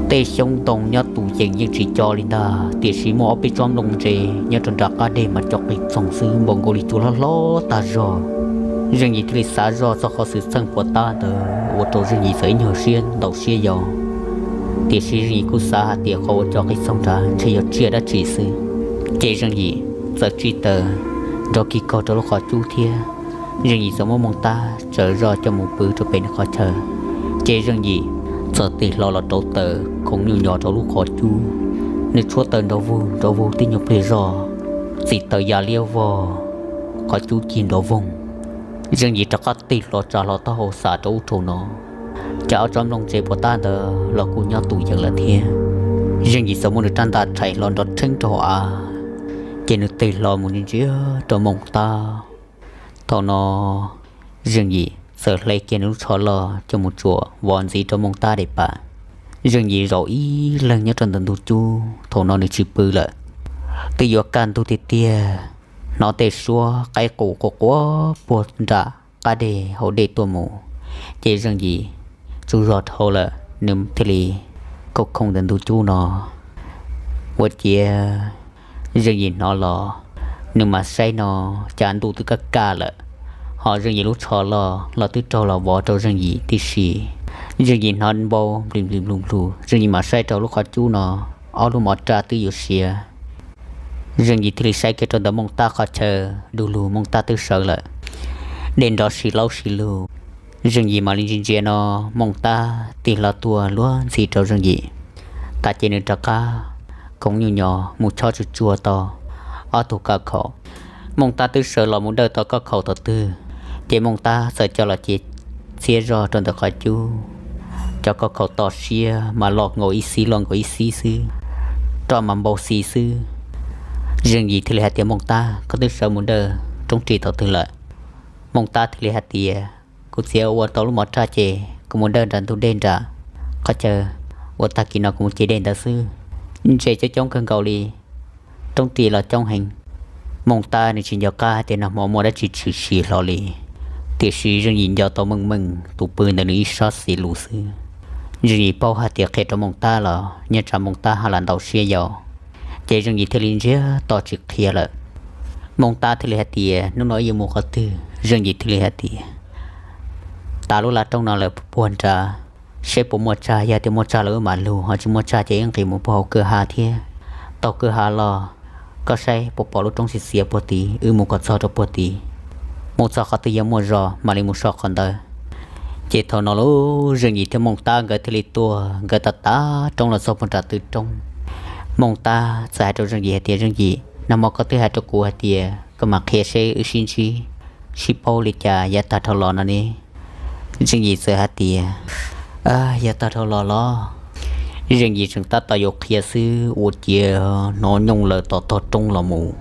tej xyoob ntoo nyob tus yees yeej tsis co li ntag, tiam sis muaj ob peb tsob nplooj ntse nyob rau nram qab deg mas co qis txoog xwb, npaum nkaus li cua hlob hlob tag zog. Zeej Yim thiaj li xav zoj txog qhov xwm txheej puas tab ntawd, ua rau Zeej Yim txawm ib nyuag siab ntaus siab yau. Tiam sis Zeej Yim kuj xav hais tias qhov uas co qis txoog nrad ntshe yog tsiaj dab tsi xwb. Ces Zeej Yim txawm tsim taws nrov kis kaug rau lub qhov cub thiab, Zeej Yim txawm muab Hmoob Tab tsaws zoj coj mus pw rau pem nws qhov chaw. Ces Zeej Yim txawm tig hlo los rauv taws khoov nyuj nyos rau lub qhov cub. Nws tshuab taws nrov vug nrov vug tib nyuag pliag zog, txim taws ya liab vog, qhov cub cig nrov voog. Zeej Yim rov qab tig hlo tsa hlo taub hau xav rau ub rau no, cas ob tsob nplooj ntse puas tab ntawd los kuj nyob tus yees lawm thiab. Zeej Yim txawm muab nws rab ntaj rhais hlo nrov rheeb rau hauv av, ces nws tig hlo mus ntsia rau Mooj Tab. Thaum no Zeej Yim txawm hle kiag nws lub tsho loj coj mus tsuam vov ntxiv rau Mooj Tab daim pam. Zeej Yim zaum ib leeg nyob rau ntawm ntug cub, thaum no nws tsis pw lawm. Twb yuav kaj ntug tiag tiag, hnov tej suab qaib qus quaj quaj puag nram qab deg hauv dej tuaj mus, ces Zeej Yim tsaug zog dhau lawm, nws thiaj li khauj khooj ntawm ntug cub no. Ua ciav Zeej Yim hnov los, nws mam saib no, cas ntuj twb kaj kaj lawm, ho Zeej Yim lub tsho loj los twb raug los vov rau Zeej Yim tib si. Zeej Yim hnov npau nplis nplis nplus nplus, Zeej Yim mam saib rau lub qhov cub no, ob lub mov raj twb yuav siav. Zeej Yim thiaj li saib kiag rau ntawm Mooj Tab qhov chaw, du lug Mooj Tab twb sawv lawm, dej nrov si laub si lug. Zeej Yim mam li ntsia ntsia no, Mooj Tab tig hlo tuaj luag ntxhi rau Zeej Yim, tas ces nws rov qab khoov nyuj nyos mus chob tsuag tsuag tau ob tug kaj khaum. Mooj Tab twb sawv los mus dawj tau kaj khaum thaum twg, ces Mooj Tab txawm coj los cia txhiab zog rau ntawm qhov cub. Cov kaj khaum to siab mas loj nkaus ib xib loj nkaus ib xib xwb, roj mas npau xis xwb. Zeej Yim thiaj li hais tias, Mooj Tab, koj twb sawv mus dawj roob ris thaum twg lawm? Mooj Tab thiaj li hais tias, Kuv txiav ua tau lub mov raj ces kuv mus dawj nram ntug dej nram qhov chaw, ua tag kis no kuv mus ce dej ntawd xwb. Ntses coob coob kawg nkaus li, roob ris los coob heev. Mooj Tab nws tsis nco qab hais tias nag hmo muaj dab tsi tshwm sim hlo li, tiam sis Zeej Yim nco tau meej meej tus pw ntawm nws ib sab xis lus xwb. Zeej Yim paub hais tias qhia rau Mooj Tab los nyob tsam Mooj Tab ha lam ntau siab yau, ces Zeej Yim thiaj li ntsiag to tsis qhia lawm. Mooj Tab thiaj li hais tias, Hnub no wb yuav mus qhov twg? Zeej Yim thiaj li hais tias, Tas lub laj roob no lawm puag nrad, seb puas muaj tsag, yog tias muaj tsag los wb mam lug, ho tsis muaj tsag ces wb nqis mus puag hauv kwj ha thiab. Taug kwj ha los, koj saib puas pom lub roob xiav xiav puag tid, wb mus kom txog rau puag tid. Mus txog qhov twg yog muaj zos mam li mus so qhov ntawd. Ces thaum no lauj, Zeej Yim thiab Mooj Tab nkawd thiaj li tuaj, nkawd tav tav roob los txog puag nram tw roob. Mooj Tab txawm hais rau Zeej Yim hais tias, Zeej Yim, nag hmo koj twb hais rau kuv hais tias koj mam qhia seb wb sib ntsib, sib paub li cas yav tag dhau los no ne. Zeej Yim txawm hais tias, Yav tag dhau los los? Zeej Yim tseem tab tom yuav qhia xwb, ua ciav hnov nyooj lawm tom tog roob los mus.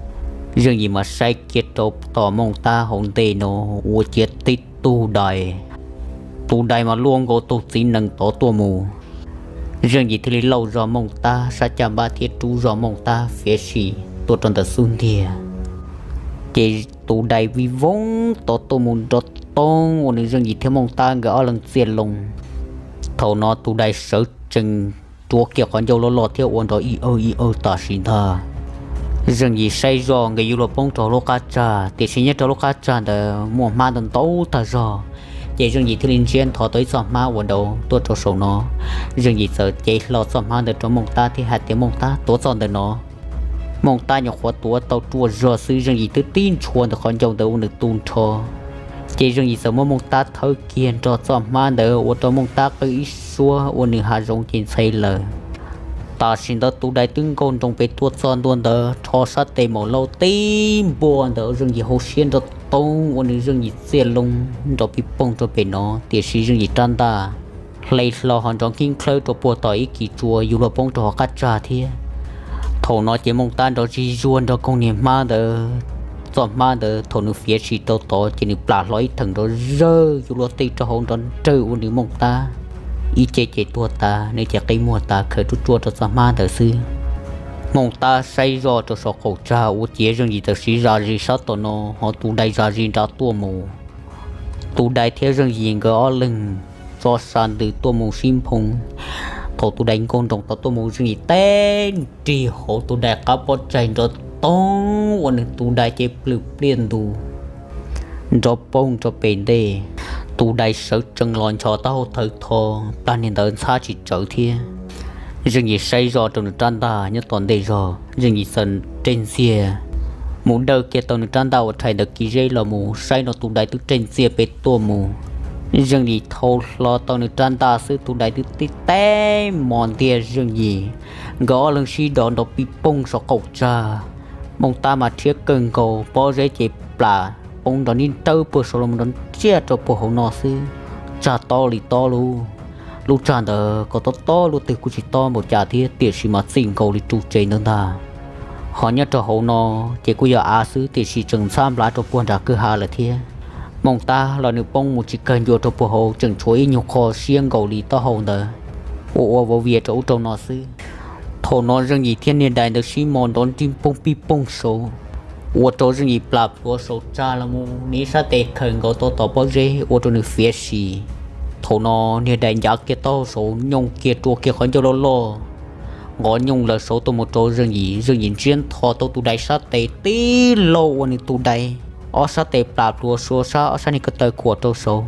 Zeej Yim mas saib kiag rau tom Mooj Tab hauv ntej no, ua ciav tib tug dais, tus dais mas luaj nkaus tus txiv nees tod tuaj mus. Zeej Yim thiaj li lauj zog Mooj Tab sab caj npab thiab rub zog Mooj Tab fiav si tuaj rau ntawm xub ntiag. Ces tus dais vij voog tod tuaj mus nrov toog ua nws Zeej Yim thiab Mooj Tab nkawd ob leeg txiaj loo. Thaum no tus dais sawv tsees ruav kiag qhov ncauj loj loj thiab ua nrov ib awg ib awg tam sim ntag. Zeej Yim saib zoj nkawd yuav luag poob rau lub qab tsag, tiam sis nyob rau lub qab tsag ntawd muaj hmab ntau ntau tag zog. Ces Zeej Yim thiaj li ntsiab nthov tau ib txoj hmab uas daus tuaj rau saum no. Zeej Yim txawm cev hlo txoj hmab ntawd rau Mooj Tab thiab hais tias, Mooj Tab, tuav txoj ntawm no. Mooj Tab nyuam qhuav tuav tau ruaj zog xwb, Zeej Yim twb tib ntshua ntawm qhov ncauj ntawd ua nws tu nrho. Ces Zeej Yim txawm muab Mooj Tab thawb kiag nrog txoj hmab ntawd ua rau Mooj Tab qw ib suab ua nws hav zoov ces ntxhe lawm. Tam sim ntawd tus dais twb nkaug nroos pem tuaj txog ntua ntawd rho sab tes maum laub tib npua ntawm Zeej Yim hauv siab nrov toog ua nws Zeej Yim txiaj loo nrov pij poog rau pem no, tiam sis Zeej Yim rab ntaj hle hlo ho nrov nkib nklhawb rau puag tom ib kis tsua yuav luag poob rau hauv qab tsag thiab. Thaum no ces Mooj Tab nrov zig zuag nrog koog niag hmab ntawd. Txoj hmab ntawd thaum nws fiav si rau tod ces nws plam hlo ib theem nrov zawg yuav luag tej rau hauv nrov nrawg ua nws Mooj Tab ib ce ces tuag tas, nws ces qi muag tas khaws ruaj ruaj rau txoj hmab ntawd xwb. Mooj Tab saib zoj rau saum qaum tsag ua ciav Zeej Yim txawm siv zam zis sab tom no, ho tus dais zam zis nrad tuaj mus. Tus dais thiab Zeej Yim nkawd ob leeg tso sa ntws tuaj mus sib nphoo. Thaum tus dais nkaug nroos tod tuaj mus, Zeej Yim teb nrig hauv tus dais qab pob tsaig nrov toog ua nws tus dais ces plwm pliaj ntus nrov poog rau pem ntej. Tus dais sawv tsees los nchos taub hau thawv tho, plag niag ntawd ntxhab tsis tsawv thiab. Zeej Yim saib zoj rau nws rab ntaj nyob tom ntej zog, Zeej Yim txawm reg ntxiag mus dawj kiag tau nws rab ntaj uas rhais ntawd kiv zeb los mus, saib no tus dais twb reg ntxiag pem tuaj mus. Zeej Yim thau hlo tau nws rab ntaj xwb, tus dais twb tib teb mos ntiag Zeej Yim. Nkawd ob leeg sib do nrov pij poog saum qaum tsag, Mooj Tab mas rhiab kawg nkaus, pob zeb ces plam poob nrov nrib nrawb puag saud los nrov ntsiag rau puag hauv no xwb. Tsag tob li tob lub, lub tsag ntawd kom tob tob luaj twg kuj tsis tob npaum cas thiab, tiam sis mas txij nkaus li ru tsev ntawd ntag. Ho nyob rau hauv no ces kuj yog av xwb, tiam sis tseem ntxhab nplav rau puag nram kwj ha lawm thiab. Mooj Tab los nws poob mus tsis kawg ncua rau puag hauv, tseem tshuav ib nyuag qho siab nkaus li taub hau ntawd ua ua vov vias rau ub rau no xwb. Thaum no Zeej Yim thiab niag dais ntawd sib mos nrov nrib poog pij poog saud, ua rau Zeej Yim plam plhuav saum tsag los mus, nws ib sab tes khaws nkaus tau tom pob zeb ua rau nws fiav si. Thaum no niag dais ncav kiag taub hau saud nyooj kiag rua kiag qhov ncauj loj loj nqov nyooj lawm saud tuaj mus rau Zeej Yim. Zeej Yim ntsiab ntho tau tus dais sab tes tib laug ua nws tus dais ob sab tes plam plhuav suav sab, ob sab niag ko taw khuam rau saud,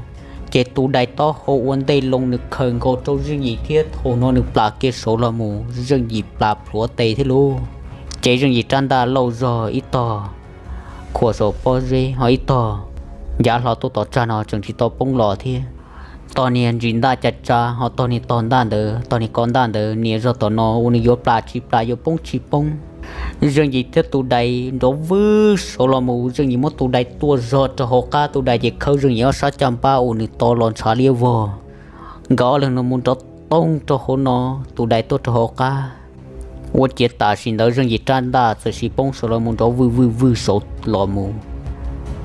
ces tus dais taub hau ua ntej loo nws khaws nkaus rau Zeej Yim thiab thaum no nws plam kiag saud los mus, Zeej Yim plam plhuav tes thiab lauj. Ces Zeej Yim rab ntaj lauj zog ib tog khuam saum pob zeb, ho ib tog ncav hlo tuaj tom tsag no tseem tsis tau poob los thiab. Tog niag ntsis ntaj ca tsa, ho tog niag tog ntaj ntawd, tog niag ko ntaj ntawd nias zog tom no ua nws yuav plam tsis plam yuav poob tsis poob. Zeej Yim thiab tus dais nrov vwj saud los mus, Zeej Yim muab tus dais tua zog rau hauv qab, tus dais ces khawb Zeej Yim ob sab caj npab ua nws to los ntshav liab vog. Nkawd ob leeg no mus nrov toog rau hauv no, tus dais tuaj rau hauv qab. Ua ciav tam sim ntawd Zeej Yim rab ntaj txawm sis poob saud los mus nrov vwj vwj vwj saud los mus,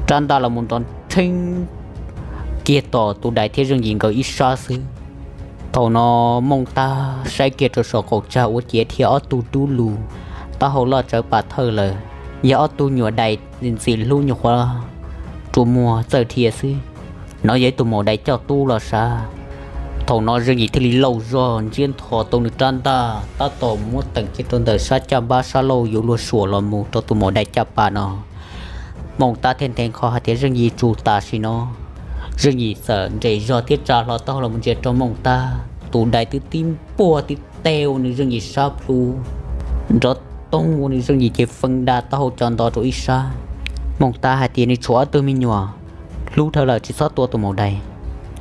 rab ntaj los mus nrov nrheeb kiag tom tus dais thiab Zeej Yim nkawd ib sab xwb. Thaum no Mooj Tab saib kiag rau saum qaum tsag ua ciav dhia ob tug dub lug, taub hau loj tsawv pas thawj lawm, yog ob tug nyuam dais ntxim hlub nyuam qhuav rua muag txawj dhia xwb. No yog ib tug maum dais coj tub los sav. Thaum no Zeej Yim thiaj li lauj zog ntsiab ntho tau nws rab ntaj tab tom muab teem kiag rau ntawm sab caj npab sab laug yuav luag suam los mus rau tus maum dais caj pas no. Mooj Tab thiaj nthe nqho hais tias Zeej Yim tsum tam sim no. Zeej Yim txawm nres zog thiab tsa hlo taub hau los mus ntsia rau Mooj Tab, tus dais twb tib npuaj tib teg ua nws Zeej Yim sab plhu nrov toog ua nws Zeej Yim ces feej da taub hau co nto rau ib sab. Mooj Tab hais tias nws tshuav ob tug me nyuam, hlub dhawv lawm tsis txhob tua tus maum dais.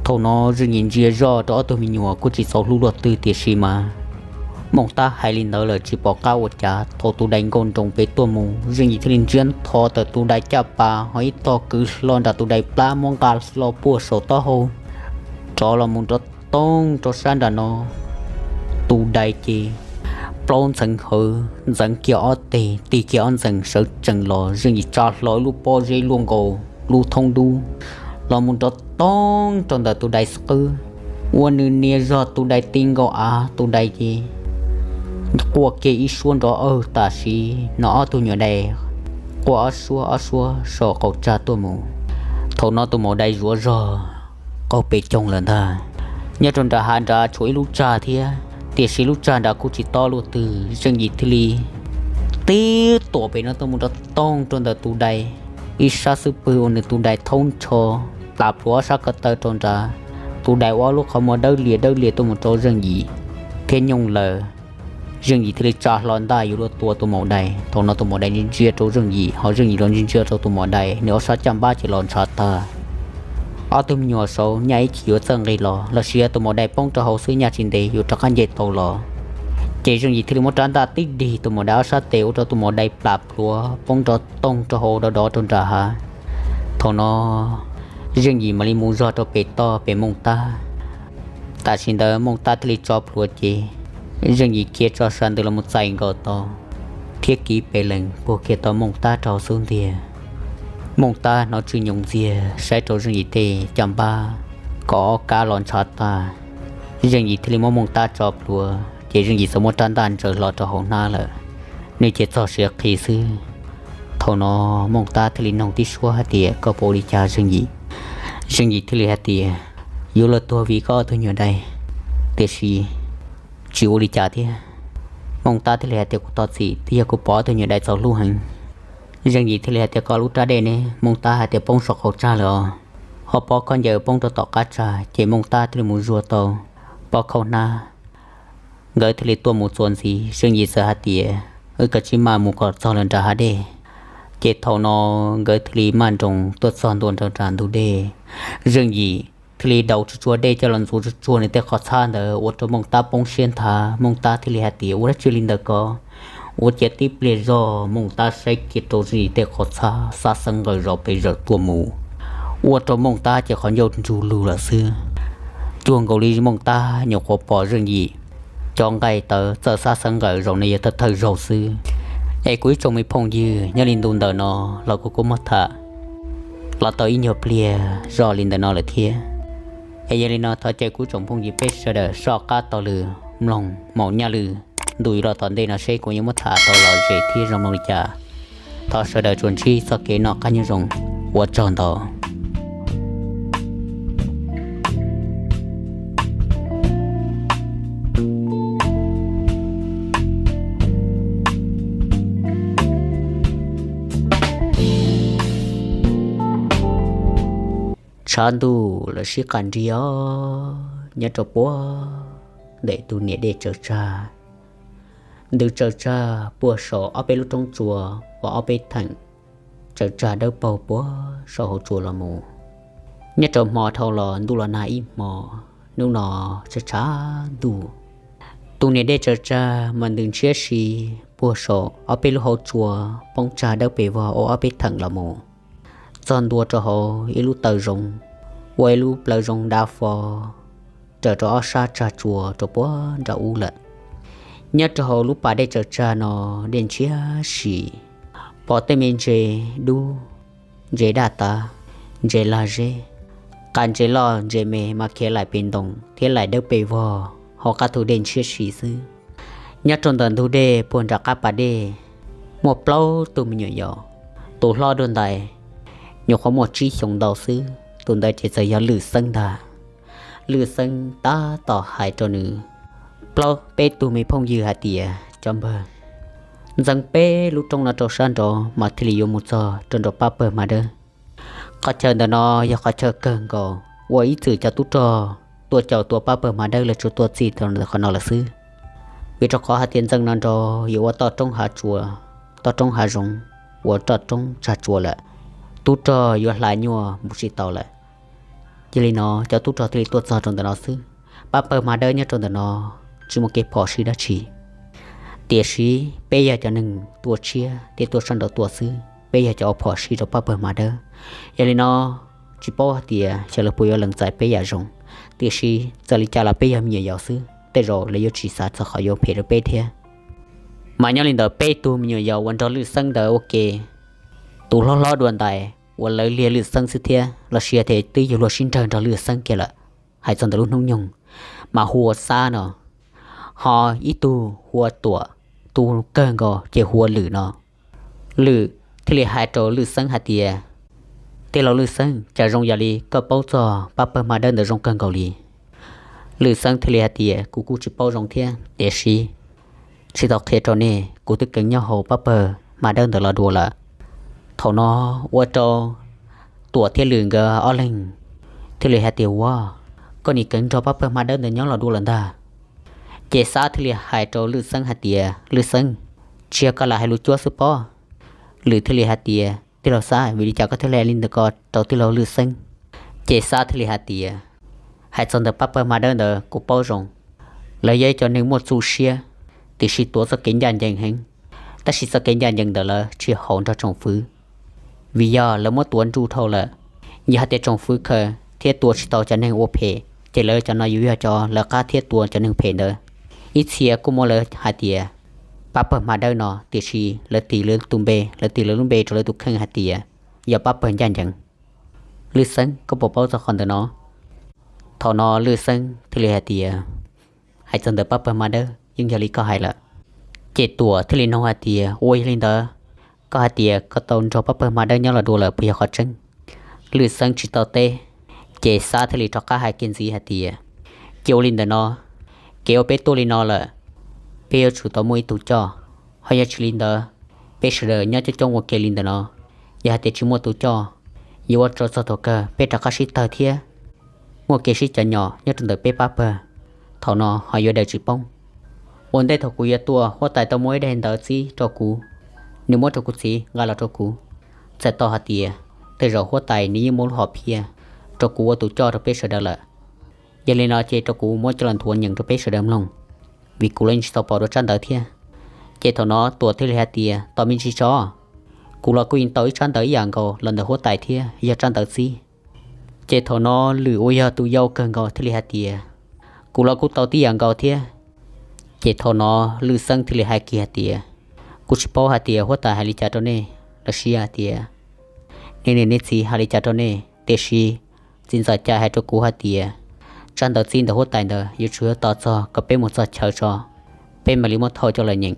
Thaum no Zeej Yim ntsia zoj rau ob tug me nyuam kuj tsis txaus hlub luaj twg tiam sis mas Mooj Tab hais li ntawd lawm tsis pom qab ua cas. Thaum tus dais nkaus nroos pem tuaj mus, Zeej Yim thiaj li ntsiab ntho tawm tus dais caj pas ho ib tog kwv hlo nram tus dais plab muab nqa hlo puag saum taub hau rov los mus nrov toog rau sab nram no. Tus dais ces plaub ntxeev hawv ntxeev kiag ob teg, tig kiag ob ntxees sawv tsees los, Zeej Yim tsa hlo ib lub pob zeb luaj nkaus lub thoob dub los mus nrov toog rau ntawm tus dais xwb qwb, ua nws nias zog tus dais ti nkaus av, tus dais ces quaj kiag ib suab nrov awg tam sim no ob tug nyuam dais quaj ob suab ob suab saum qaum tsag tuaj mus. Thaum no tus maum dais zuav zog qaug pes coog lawm ntag. Nyob rau nram hav nrad tshuav ib lub tsag thiab, tiam sis lub tsag nrad kuj tsis tob luaj twg, Zeej Yim thiaj li tib tuam pem no tuaj mus nrov toog rau ntawm tus dais ib sab xub pwg ua nws tus dais thaub ntsho plam plhuav ob sab ko taw rau nrad. Tus dais ua ob lub qhov muag dawb lias dawb lias tuaj mus rau Zeej Yim thiab nyooj lawm. Zeej Yim thiaj li tsa hlo ntaj yuav luag tua tus maum dais. Thaum no tus maum dais ntsia ntsia rau Zeej Yim, ho Zeej Yim los ntsia ntsia rau tus maum dais, nws ob sab caj npab ces los ntshav tag. Ob tug me nyuam saud nyaj ib chim yuav txawj nqis los, los sis yog tus maum dais poob rau hauv xwb nyaj tsis ntev yuav rov qab nce tau los. Ces Zeej Yim thiaj li muab rab ntaj tib dig tus maum dais ob sab tes ua rau tus maum dais plam plhuav poob nrov toog rau hauv dov dov rau nram hav. Thaum no Zeej Yim mam li mus zog rau pem toj pem Mooj Tab. Tam sim ntawd Mooj Tab thiaj li tso plhuav ces Zeej Yim khiav tso sas ntws los mus txais nkaus tau thiab kiv pes lees puag kiag tau Mooj Tab rau hauv xub ntiag. Mooj Tab hnov tsw nyoos ntxiag saib rau Zeej Yim tej caj npab kom ob kab los ntshav tag. Zeej Yim thiaj li muab Mooj Tab tso plhuav ces Zeej Yim txawm muab rab ntaj ntsaws hlo rau hauv hnab lawm, nws ces txog siav qhi xwb. Thaum no Mooj Tab thiaj li noog tib suab hais tias, koj puas ua li cas Zeej Yim? Zeej Yim thiaj li hais tias, yuav luag tuag vim koj ob tug nyuam dais, tiam sis tsis ua li cas thiab. Mooj Tab thiaj li hais tias, kuv thov txim, twb yog kuv pom ob tug nyuam dais txaus hlub heev. Zeej Yim thiaj li hais tias, koj lub rab dej ne? Mooj Tab hais tias, poob saum qaum tsag lawm os. Ho pob khaub ncaws poob rau tom qab tsag. Ces Mooj Tab thiaj li mus zuag tau pob khaub hnab. Nkawd thiaj li tuaj mus txuas ntxiv, Zeej Yim txawm hais tias, wb kav tsij maj mus kom txog lawm nram hav dej. Ces thaum no nkawd thiaj li maj nroos tuaj txog ntua nram ntug dej. Zeej Yim thiaj li daus tsuag tsuag dej coj los ntxuav tsuag tsuag nws tej qhov txhab ntawd ua rau Mooj Tab poob siab nthav. Mooj Tab thiaj li hais tias, ua dab tsi li ntawm ko? Ua ciav tib pliag zog Mooj Tab saib kiag rau zim tej qhov txhab xab xeeb nqaws zov pes zawm tuaj mus, ua rau Mooj Tab ces qhov ncauj ntsug lug lawm xwb. Cuag nkaus li Mooj Tab nyuam qhuav pom zeej yim cov nqaij tawv txawj xab xeeb nqaws zaum no yog thawj thawj zaug xwb. Es kuv ib tsoom me phooj ywg, nyob li ntu ntawm no los kuv kuj muab tham los tau ib nyuag pliag zoj li ntawm no lawm thiab. Es yog li no thov caw kuv tsoom phooj ywg peb sawv daws soj qab taug lw mloog maum nyaj lw ntu yuav los tom ntej no seb kuv yuav muab tham tau lom zem thiab zoo mloog li cas. Thov sawv daws tsuas ntsib txoj kev noj qab nyob zoo, ua tsaug ntau. Tshav ntuj lawv sib qas nrig os, nyob rau puag ntawm tus niam dej tsaws tsag. Ntws tsaws tsag puag saum ob peb lub roob tsua uas ob peb theem tsaws tsag dawb paug puag saum hauv tsua los mus. Nyob rau hmo dhau los ntuj los nag ib hmo, hnub no tshav tshav ntuj, tus niam dej tsaws tsag mas ntws ntshiab si puag saum ob peb lub hauv tsua poob tsag dawb pes vog ua ob peb theem los mus. Txog ntua rau hauv ib lub taw zoov, ua ib lub plawv zoov dav fo raws rau ob sab tsag tsua rau puag nram ub lawm. Nyob rau hauv lub pas dej tsaws tsag no dej ntshiab si, pom tej me ntses dub, ntses daj tav, ntses lag zeb, qas ntses loj ntses me mas khiav laim pes ntoo thiab laim dawb pes vog hauv qab tus dej ntshiab si xwb. Nyob rau ntawm ntug dej puag nram qab pas dej muaj plaub tug me nyuam yaus, tus hlob dua ntais nyuam qhuav muaj tsib xyoos ntau xwb, tus ntawd ces txawm yog Lwm Xeeb ntag. Lwm Xeeb tab tom hais rau nws plaub peb tug me phooj ywg hais tias, cov npawg, ntxeev peb lub roob no rau sab nraud mas thiaj li yuav mus txog rau nram pab pawg Hma Dawb. Qhov chaw ntawm no yog qhov chaw kawg nkaus uas ib txwm cov tub rog tuaj caum tua pab pawg Hma Dawb lawv tsuas tuaj txij tau ntawm qhov no lawm xwb. Vim rau qhov hais tias ntxeev no nrog yuav ua toj roob hav tsua, toj roob hav zoov, ua toj roob tsag tsua lawm, tub rog yuav hla nyuaj mus tsis tau lawm. Yog li no cov tub rog thiaj li tuaj txog rau ntawm no xwb. Pab pawg Hma Dawb nyob rau ntawm no tsis muaj kev phom sij dab tsi. Tiam sis peb yog cov neeg tua tshiab thiab tuaj sab nraud tua xwb, peb yog cov ua phom sij rau pab pawg Hma Dawb. Yog li no tsis paub hais tias xyov lawv puas yuav lees txais peb yam zoo. Tiam sis txawm li cas los peb yog me nyuam yaus xwb, tej zaum lawv yuav tsis xav txog qhov yuav phem rau peb thiab. Mas nyob li ntawd peb tug me nyuam yaus uas nrog Lwm Xeeb ntawd ua ke, tus hlob hlob dua ntais uas lawv liag Lwm Xeeb xwb thiab los sis tias twb yug luag sib nrawg nrog Lwm Xeeb kiag lawm, hais txog ntawm lub hnub nyoog mas hu ua Xab no, ho ib tug hu ua Tuam, tus kawg nkaus ces hu ua Lwm no. Lwm thiaj li hais rau Lwm Xeeb hais tias, tij laug Lwm Xeeb, cas zoo yam li koj paub txog pab pawg Hma Dawb ntawd zoo kawg nkaus li. Lwm Xeeb thiaj li hais tias, kuv kuj tsis paub zoo thiab, tiam sis tsis tau qhia rau nej, kuv twb kheev nyob hauv pab pawg Hma Dawb ntawd los dua lawm. Thaum no ua rau Tuam thiab Lwm nkawd ob leeg thiaj li hais tias, ua, koj nim kheev nrog pab pawg Hma Dawb ntawd nyob los dua lawm ntag. Ces Xab thiaj li hais rau Lwm Xeeb hais tias, Lwm Xeeb, tsis yog koj lam hais lus cuab xwb pob. Lwm thiaj li hais tias, tij laug Xab, vim li cas koj thiaj li hais li ntawd ko rau tij laug Lwm Xeeb? Ces Xab thiaj li hais tias, hais txog ntawm pab pawg Hma Dawb ntawd kuv paub zoo, lawv yog ib cov neeg muaj txuj siab, tiam sis tuav txoj kev ncaj ncees heev, tab sis txoj kev ncaj ncees ntawm lawv tsis haum nrog tsoom fwv. Vim yog lawv muab tuav nruj dhau lawm, yog hais tias tsoom fwv khaws thiab tua tsis tau cov neeg ua phem, ces lawv cov no yuav yog cov lawv qab thiab tua cov neeg phem ntawd. Ib txhia kuj muab lawv hais tias pab pawg Hma Dawb no, tiam sis lawv tis lawv tus npe, lawv tis lawv lub npe rau lawv tus kheej hais tias yog pab pawg ncaj ncees. Lwm Xeeb, koj puas paub txog qhov ntawm no? Thaum no Lwm Xeeb thiaj li hais tias, hais txog ntawm pab pawg Hma Dawb yeej yog li koj hais lawm. Ces Tuam thiaj li nug hais tias, ua yog li ntawd, koj hais tias koj tau nrog pab pawg Hma Dawb nyob los dua lawm puas yog qhov tseeb? Lwm Xeeb tsis tau teb, ces Xab thiaj li rov qab hais kiag ntxiv hais tias, ces ua li ntawm no, kev uas peb tuaj li no lawm, peb yuav tsum tau muaj ib tug coj, ho yog tsis li ntawd, peb sawv daws nyob coob coob ua ke li ntawm no, yog hais tias tsis muaj tus coj, yuav ua rau txog thaum kawg peb rov qab sib tawg thiab muaj kev sib cov nyom nyob rau ntawm peb pab pawg, thaum no ho yuav daws tsis poob. Ua ntej thaum kuv yuav tuaj, huab tais tau muab ib daim ntawv txib rau kuv, nws muab rau kuv txiv nqa los rau kuv, txhais tau hais tias tej zaum huab tais nws yeej muab lub hom phiaj rau kuv ua tus coj rau peb sawv daws lawm. Yog li no ces rau kuv muab coj los nthuav nyeem rau peb sawv daws mloog, vim kuv los yeej tsis tau pom dua tsab ntawv thiab. Ces thaum no Tuam thiaj li hais tias, Tos me ntsis tso, kuv los kuj yeej tau ib tsab ntawv ib yam nkaus los ntawm huab tais thiab, yog tsab ntawv txib. Ces thaum no Lwm uas yog tus yau kawg nkaus thiaj li hais tias, Kuv los kuj tau tib yam nkaus thiab. Ces thaum no Lwj Xeeb thiaj li hais kiag hais tias, Kuv tsis paub hais tias huab tais hais li cas rau nej, los sis hais tias nej niam nej txiv hais li cas rau nej, tiam sis txiv ntxawm Cai hais rau kuv hais tias tsab ntawv txib ntawm huab tais ntawd yuav tsum yog tos txog kom peb mus txog chaw tso, peb mam li muab thauj coj los nyeem.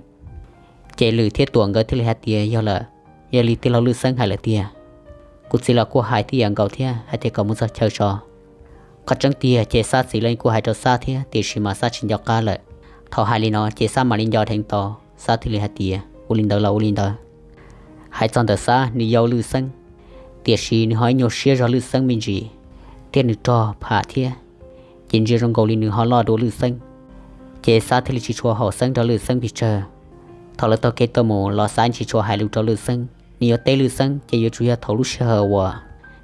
Ces Lwm thiab Tuam nkawd thiaj li hais tias, Yog lawm, yog li tij laug Lwj Xeeb hais lawm tiag. Kuv txiv los kuj hais tib yam nkaus thiab, hais tias kom mus txog chaw tso. Qhov tseeb tiag ces Xab txiv los kuj hais rau Xab thiab, tiam sis mas Xab tsis nco qab lawm. Thaum hais li no ces Xab mam li nco dheev tau, Xab thiaj li hais tias, Ua li ntawd los ua li ntawd. Hais txog ntawm Xab nws yau Lwj Xeeb, tiam sis nws ho ib nyuag siab zog Lwj Xeeb me ntsis, thiab nws rog pham thiab, ces ntsia zoo nkaus li nws ho loj dua Lwj Xeeb. Ces Xab thiaj li tsis tshua haum Xeeb nrog Lwj Xeeb pes tsawg. Thaum lawv taug kev tuaj mus los Xab tsis tshua hais lus rau Lwj Xeeb, nws yuav teb Lwj Xeeb ces yuav tsum yog thaum lub sij hawm uas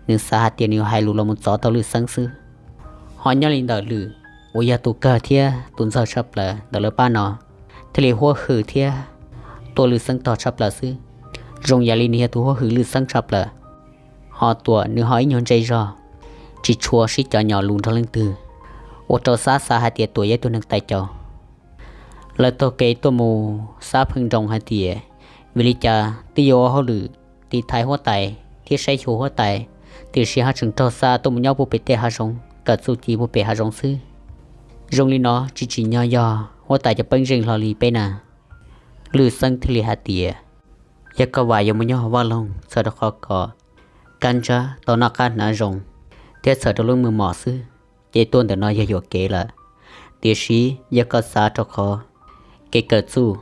nws xav hais tias nws yuav hais lus los mus txov tau Lwj Xeeb xwb. Ho nyob li ntawm Lwm uas yog tus kawg thiab tus ntxawg tshaj plaws ntawm lawv pab no, thiaj li huab hwm thiab tuaj Lwj Xeeb tog tshaj plaws xwb. Zoo yam li nws yog tus huab hwm Lwj Xeeb tshaj plaws. Ho Tuam nws ho ib nyuag ntse zog, tsis tshua sib cov nyom lus nrog leej twg, ua rau Xab xav hais tias Tuam yog ib tug neeg tais caus. Lawv taug kev tuaj mus Xab pheej nroo hais tias, Vim li cas twb yuav ua hauj lwm tiv thaiv huab tais thiab saib xyuas huab tais, tiam sis ho tseem raug xa tuaj mus nyob puag pem tej hav zoov, kawm txuj ci puag pem hav zoov xwb. Zoo li no tsis tsim nyog yog huab tais cov peeb zeej hlo li peb na. Lwj Xeeb thiaj li hais tias, Yog koj vam yuav mus nyob hauv vaj loog txhawm rau qhov kom kab ntsab tau noj qab hnav zoo thiab txhawm rau lub meej mom xwb, ces tuaj ntawm no yog yuam kev lawm. Tiam sis yog koj xav rau qhov kev kawm txuj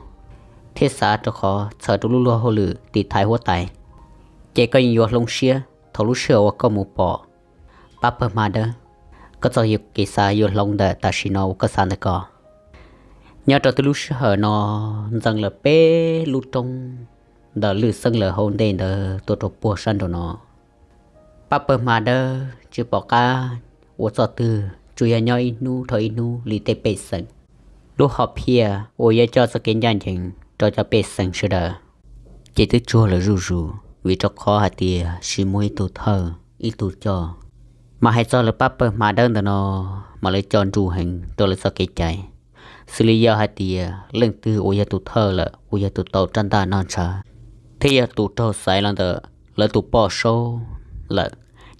thiab xav rau qhov txhawm rau lub luag hauj lwm tiv thaiv huab tais, ces koj yeej yuav hloov siab thaum lub sij hawm uas koj mus pom pab pawg hma dawb. Koj txoj kev xav yuav hloov ntawm tam sim no uas koj xav ntawd ko. Nyob rau twb lub sij hawm no ntxeev lawm peb lub roob ntawm Lwj Xeeb lawv hauv ntej ntawd tuaj rau puag sab nraum no. Pab pawg hma dawb tsis pom qab ua txoj twg, tsuas yog nyob ib hnub dhau ib hnub li tej pej xeem, lub hom phiaj uas yuav coj txoj kev ncaj ncees rau cov pej xeem sawv daws, ces twb tsuag lawm zuj zus, vim rau qhov hais tias tsis muaj ib tug thawj ib tug coj. Mas hais txog lawv pab pawg hma dawb ntawm no, mas lawv coj nruj heev rau lawv txoj kev cai. Xws li yog hais tias leej twg uas yog tus thawj lawm, uas yog tus tau rab ntaj noj ntshav, thiab yog tus raug xaiv los ntawm lawv tus poj saub lawm,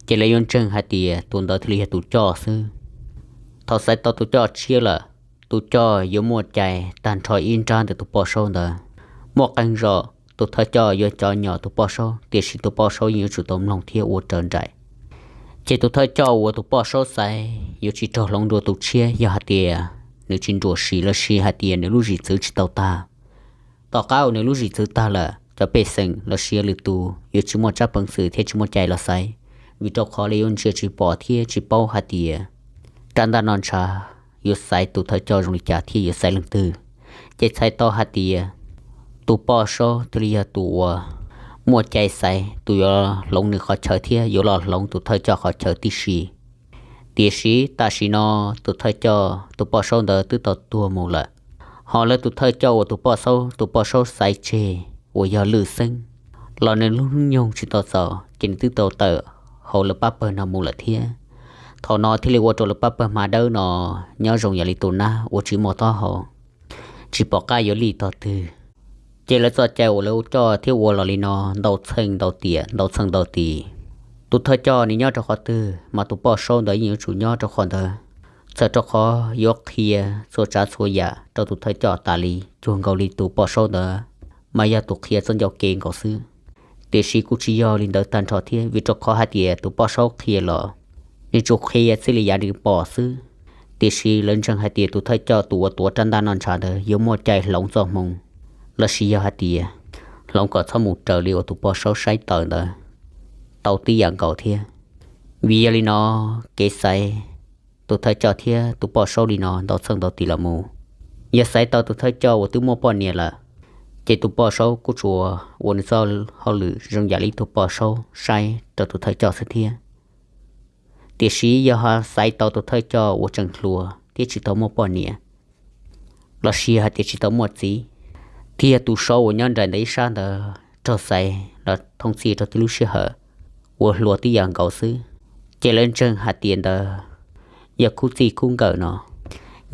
ces lawv yuav ntseeg hais tias tus ntawd thiaj li yog tus coj xwb. Thaum xaiv tau tus coj tshiab lawm, tus coj yuav muaj cai tag nrho ib nrab ntawm tus poj saub ntawd. Muaj qee zaum tus thawj coj yuav cov nyom tus poj saub, tiam sis tus poj saub yeej yuav tsum tau mloog thiab ua raws nraim. Ces tus thawj coj uas tus poj saub xaiv yuav tsis raug hloov dua tus tshiab yog hais tias nws tsis nruam sim los sis hais tias nws lub zim txwv tsis tau tag. Tom qab uas nws lub zim txwv tag lawm, cov pej xeem los sis lwm tus yuav tsis muaj tsab peev xwm thiab tsis muaj cai los xaiv, vim rau qhov lawv yuav ntsia tsis pom thiab tsis paub hais tias rab ntaj noj ntshav yuav xaiv tus thawj coj zoo li cas thiab yuav xaiv leej twg. Ces txhais tau hais tias tus poj saub thiaj li yog tus uas muaj cai xaiv tus yuav hloov nws qhov chaw thiab yuav los hloov tus thawj coj qhov chaw tib si. Tiam sis tam sim no tus thawj coj tus poj saub ntawd twb tau tuag mus lawm, ho lawv tus thawj coj uas tus poj saub, tus poj saub xaiv tseg uas yog Lwj Xeeb los nws lub hnub nyoog tsis tau txaus, ces nws twb tau tawm hauv lawv pab pawg no mus lawm thiab. Thaum no thiaj li ua rau lawv pab pawg hma dawb no nyob zoo yam li tus nab uas tsis muaj taub hau, tsis pom qab yuav lij tog twg. Ces lawv txoj cai uas lawv coj thiab ua los li no ntau txheej ntau tiam ntau txheej ntau tis. Tus thawj coj nws nyob rau qhov twg mas tus poj saub ntawd yeej yuav tsum nyob rau qhov ntawd, txhawm rau qhov yuav qhia txhua tsav txhua yam rau tus thawj coj tas li, cuag nkaus li tus poj saub ntawd mas yog tus qhia txoj ncauj kev nkaus xwb. Tiam sis kuj tsis yog li ntawd tag nrho thiab, vim rau qhov hais tias tus poj saub qhia los nws tsuas qhia txij li yav nws pom xwb. Tiam sis lawv ntseeg hais tias tus thawj coj tus uas tuav rab ntaj noj ntshav ntawd yuav muaj cai hloov txoj hmoo los sis yog hais tias hloov kom txhob mus raws li uas tus poj saub saib taws ntawd tau tib yam nkaus thiab. Vim yog li no, kev xaiv tus thawj coj thiab tus poj saub li no ntau txheej ntau tis los mus, yog xaiv tau tus thawj coj uas twb muaj poj niam lawm, ces tus poj saub kuj tsuas ua nws txoj hauj lwm zoo yam li tus poj saub saib rau tus thawj coj xwb thiab. Tiam sis yog ho xaiv tau tus thawj coj uas tseem hluas thiab tsis tau muaj poj niam los sis hais tias tsis tau muaj txiv, thiab yog tus saub uas nyob nraim ntawm ib sab ntawd raug xaiv los thoob txhij rau tib lub sij hawm uas hluas tib yam nkaus xwb. Ces lawv ntseeg hais tias ntawd yog khub txij khub nkawm no,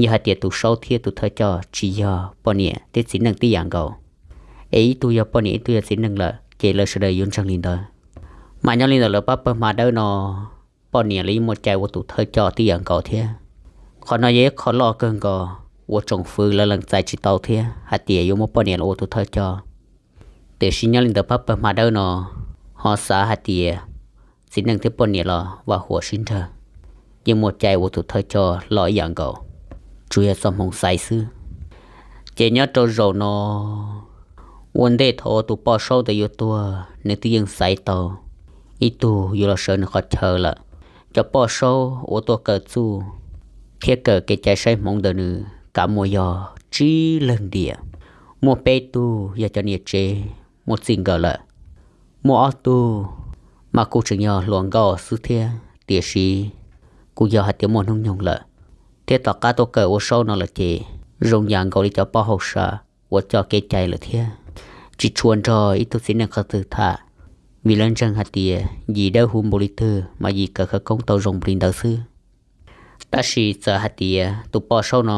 yog hais tias tus saub thiab tus thawj coj tsis yog poj niam thiab txiv neej tib yam nkaus, es ib tug yog poj niam ib tug yog txiv neej lawm ces lawv sawv daws yuav ntseeg li ntawd. Mas nyob li ntawm lawv pab pawg hma dawb no, poj niam los yeej muaj cai ua tus thawj coj tib yam nkaus thiab. Qhov no yog ib qho loj kawg nkaus uas tsoom fwv lawv lees txais tsis tau thiab hais tias yuav muab poj niam los ua tus thawj coj. Tiam sis nyob li ntawm pab pawg hma dawb no ho xav hais tias txiv neej thiab poj niam los vaj huam sib nrag, yeej muaj cai ua tus thawj coj los ib yam nkaus, tsuas yog txoj hmoov xaiv xwb. Ces nyob rau zaum no, ua ntej thaum uas tus poj saub ntawd yuav tuag nws twb yeej xaiv tau ib tug yuav los sawv nws qhov chaw lawm. Cov poj saub uas tuaj kawm txuj thiab kawm kev cai saib hmoov ntawm nws kav muaj yog tsib leeg ntiag, muaj peb tug yog cov niam tsev muaj txij nkawm lawm, muaj ob tug mas kuj tseem yog hluas nkauj xwb thiab tiam sis kuj yog hais tias muaj hnub nyoog lawm. Thiab tom qab tuaj kawm ua saub no lawm ces zoo yam nkaus li cov poj hauj sam uas coj kev cai lawm thiab, tsis tshua nrog ib tug txiv neej qhov twg tham, vim lawv ntseeg hais tias yim dawb huv npaum li twg mas yim kawm khawv koob tau zoo npaum li ntawd xwb. Tab sis txawm hais tias tus poj saub no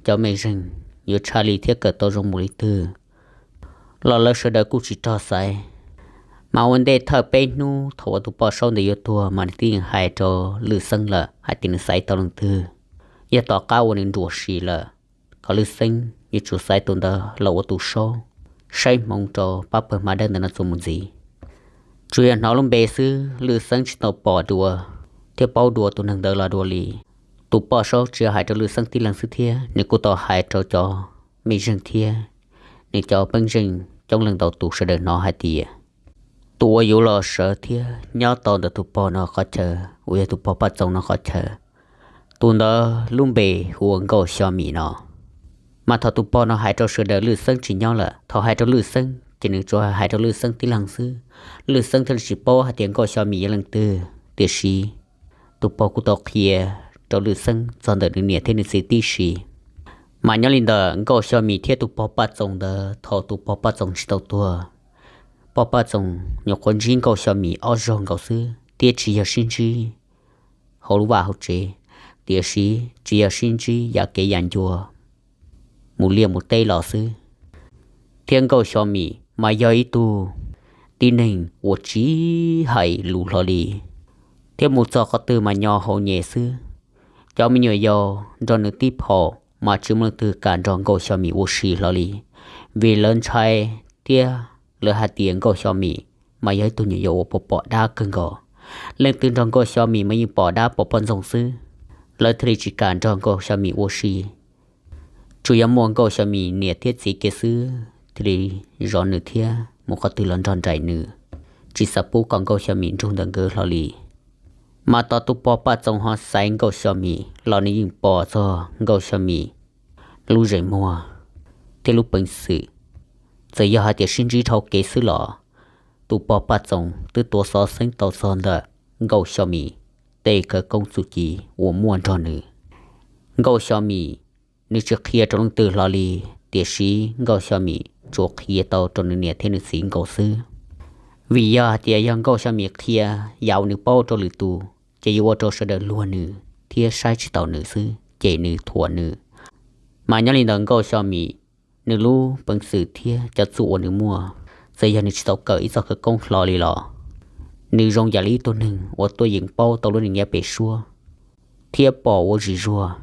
cov mej zeeg yuav tshaj li thiab kawm tau zoo npaum li twg los lawv sawv daws kuj tsis rog xaiv. Mas ua ntej thawj peb hnub thaum uas tus poj saub ntawd yuav tuag mas nws twb yeej hais rau Lwj Xeeb lawm hais tias nws xaiv tau leej twg. Yog tom qab uas nws nruam sim lawm, kom Lwj Xeeb yuav tsum xaiv tus ntawd los ua tus saub saib hmoov rau pab pawg hma dawb ntawm no txuas mus ntxiv. Tsuas yog hnov lub npe xwb, Lwj Xeeb tsis tau pom dua thiab paub dua tus neeg ntawd los dua li. Tus poj saub tsis yog hais rau Lwj Xeeb tib leeg xwb thiab nws kuj tau hais rau cov mej zeeg thiab nws cov peeb zeej coob leej ntau tus sawv daws hnov hais tias tus uas yuav los sawv thiab nyob tau ntawm tus pog no qhov chaw uas yog tus pog Paj Txoos no qhov chaw, tus ntawd lub npe hu ua Nkauj Xyo Mim no. Mas thaum tus pog no hais rau sawv daws Lwj Xeeb tsis nyob lawm, thaum hais rau Lwj Xeeb ces nws tsuas hais rau Lwj Xeeb tib leeg xwb. Lwj Xeeb thiaj li tsis paub hais tias Nkauj Xyo Mim yog leej twg, tiam sis tus pog kuj tau qhia rau Lwj Xeeb txog ntawm nws niam thiab nws txiv tib si. Mas nyob li ntawm Nkauj Xyo Mim thiab tus pog Paj Txoos ntawd, thaum tus pog Paj Txoos tsis tau tuag, pog Paj Txoos nyuam qhuav ntsib Nkauj Xyo Mim ob zaug nkaus xwb thiab tsis yog sib ntsib hauv lub vaj hauv tsev, tiam sis tsis yog sib ntsib yam kev yam ncua mus liaj mus teb los xwb. Thiab Nkauj Xyo Mim mas yog ib tug tib neeg uas tsis hais lus hlo li, thiab mus txog qhov twg mas nyo hau nyem xwb. Cov me nyuam yaus nrog nws tib phaum mas tsis muaj leej twg kam nrog Nkauj Xyo Mim ua si hlo li, vim lawv ntshai thiab lawv hais tias Nkauj Xyo Mim mas yog ib tug nyuam yaus uas pom pom dab kawg nkaus. Leej twg nrog Nkauj Xyo Mim mas yeej pom dab pom poj ntxoog xwb, lawv thiaj li tsis kam nrog Nkauj Xyo Mim ua si. Tsuas yog muaj Nkauj Xyo Mim niam thiab txiv kiag xwb thiaj li zov nws thiab mus qhov twg los nrog nraim nws, tsis xav pub kom Nkauj Xyo Mim nrug ntawm nkawd hlo li. Mas tos tus pog Paj Txoos ho xaiv Nkauj Xyo Mim los nws yeej pom txog Nkauj Xyo Mim lub zeem muag thiab lub peev xwm. Txawm yog hais tias sib ntsib dhau kev xwb los tus pog Paj Txoos twb tuav xov xeeb tau txog ntawm Nkauj Xyo Mim tej khawv koob txuj ci uas muaj nrog nws. Nkauj Xyo Mim nws tsis qhia rau leej twg hlo li, tiam sis Nkauj Xyo Mim tsuas qhia tau rau nws niam thiab nws txiv nkaus xwb. Vim yog hais tias yog Nkauj Xyo Mim qhia yam uas nws paub rau lwm tus ces yuav ua rau sawv daws luag nws thiab saib tsis taus nws xwb, cem nws, thuam nws. Mas nyob li ntawd Nkauj Xyo Mim nws lub peev xwm thiab cov txuj uas nws muaj, txawm yog nws tsis tau kawm ib txoj khawv koob hlo li los nws zoo yam li ib tug neeg uas tuaj yeem paub tau lub neej nyob pem suab thiab pom ua zis zuag.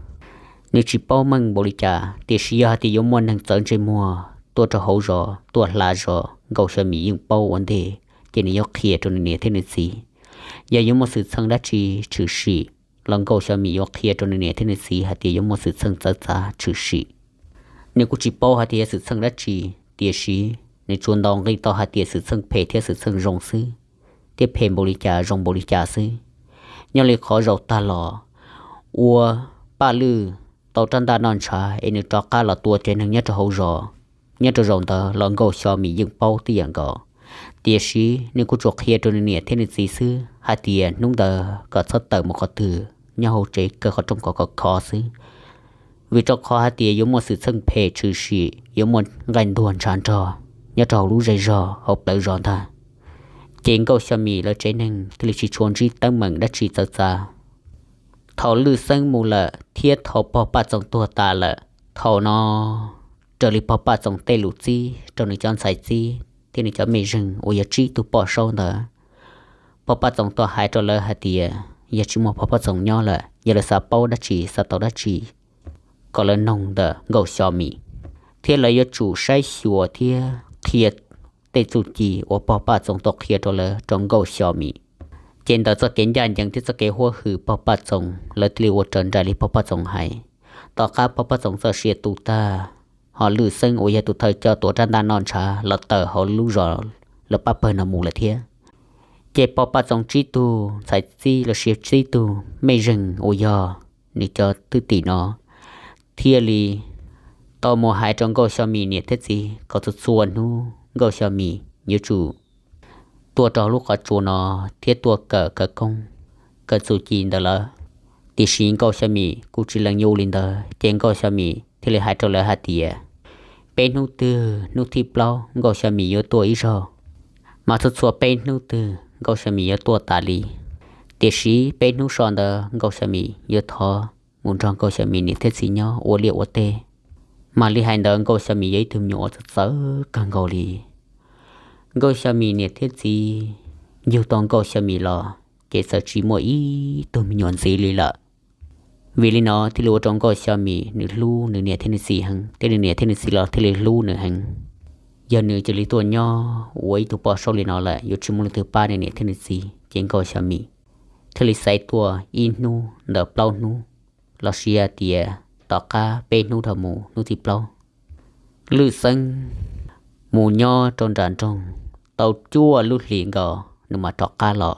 Nws tsis paub meej npaum li cas, tiam sis yog hais tias yuav muaj neeg txawv ntsej muag tuaj rau hauv zos tuaj hla zos, Nkauj Xyo Mim yeej paub ua ntej, ces nws yuav qhia rau nws niam thiab nws txiv. Yog yuav muaj xwm txheej dab tsi tshwm sim los Nkauj Xyo Mim yuav qhia rau nws niam thiab nws txiv hais tias yuav muaj xwm txheej txawv txav tshwm sim. Nws kuj tsis paub hais tias yog xwm txheej dab tsi, tiam sis nws tsuas ntaus nqi tau hais tias xwm txheej phem thiab xwm txheej zoo xwb, thiab phem npaum li cas zoo npaum li cas xwb. Nyob li qhov zaum tag los, ua Paj Lwj tau rab ntaj noj ntshav es nws rov qab los tua cov neeg nyob rau hauv zos, nyob rau zaum ntawd los Nkauj Xyo Mim yeej paub tib yam nkaus. Tiam sis nws kuj tsuas qhia rau nws niam thiab nws txiv xwb hais tias hnub ntawd kom txhob tawm mus qhov twg, nyob hauv tsev kaw qhov rooj kom khov khov xwb, vim rau qhov hais tias yuav muaj xwm txheej phem tshwm sim, yuav muaj nqaij ntuag ntshav nrog nyob rau hauv lub zej zog hauv plawv zos ntag. Ces Nkauj Xyo Mim lawv tsev neeg thiaj li tsis tshua ntsib teeb meem dab tsi txawv txav. Thaum Lwj Xeeb mus lawm thiab thaum pog Paj Txoos tuag tas lawm, thaum no raws li pog Paj Txoos tej lus txib rau nws cov ntxhais txib thiab nws cov mej zeeg uas yog tsib tug poj saub ntawd, pog Paj Txoos tau hais rau lawv hais tias yog tsis muaj pog Paj Txoos nyob lawm, yog lawv xav paub dab tsi xav tau dab tsi, kom lawv noog ntawm Nkauj Xyo Mim, thiab lawv yuav tsum saib xyuas thiab qhia tej txuj ci uas pog Paj Txoos tau qhia rau lawv rau Nkauj Xyo Mim. Ces ntawm txoj kev ncaj ncees thiab txoj kev huab hwm pog Paj Txoos, lawv thiaj li ua raws nraim li pog Paj Txoos hais. Tom qab pog Paj Txoos txoj sia tu tag, ho Lwj Xeeb uas yog tus thawj coj tuav rab ntaj noj ntshav los tawm hauv lub zos lawv pab pawg no mus lawm thiab. Ces pog Paj Txoos tsib tug ntxhais txib los sis tsib tug mej zeeg uas yog nws cov thwj tim no thiaj li tau mus hais rau Nkauj Xyo Mim niam thiab txiv kom txhua txhua hnub Nkauj Xyo Mim yuav tsum tuaj rau lub qhov tsua no thiab tuaj kawm khawv koob, kawm txuj ci ntawm lawv. Tiam sis Nkauj Xyo Mim kuj tsis lees yuav li ntawd, ces Nkauj Xyo Mim thiaj li hais rau lawv hais tias peb hnub twg hnub thib plaub Nkauj Xyo Mim yuav tuaj ib zaug, mas txhua txhua peb hnub twg Nkauj Xyo Mim yuav tuaj tas li. Tiam sis peb hnub so ntawd Nkauj Xyo Mim yuav thov mus nrog Nkauj Xyo Mim niam thiab txiv nyob ua liaj ua teb. Mas li hais ntawd Nkauj Xyo Mim yog ib tug me nyuam uas txawv txawv kawg nkaus li. Nkauj Xyo Mim niam thiab txiv yug tau Nkauj Xyo Mim los ces txawm tsis muaj ib tug me nyuam ntxiv li lawm. Vim li no thiaj li ua rau Nkauj Xyo Mim nws hlub nws niam thiab nws txiv heev, thiab nws niam thiab nws txiv los thiaj li hlub nws heev. Yog nws cia li tuaj nyob ua ib tug poj saub li no lawm yuav tsis muaj leej twg pab nws niam thiab nws txiv, ces Nkauj Xyo Mim thiaj li xaiv tuaj ib hnub ntawm plaub hnub, los sis hais tias tom qab peb hnub dhau mus hnub thib plaub. Lwj Xeeb mus nyob rau nram nroog tau cuaj lub hlis nkaus nws mam rov qab los.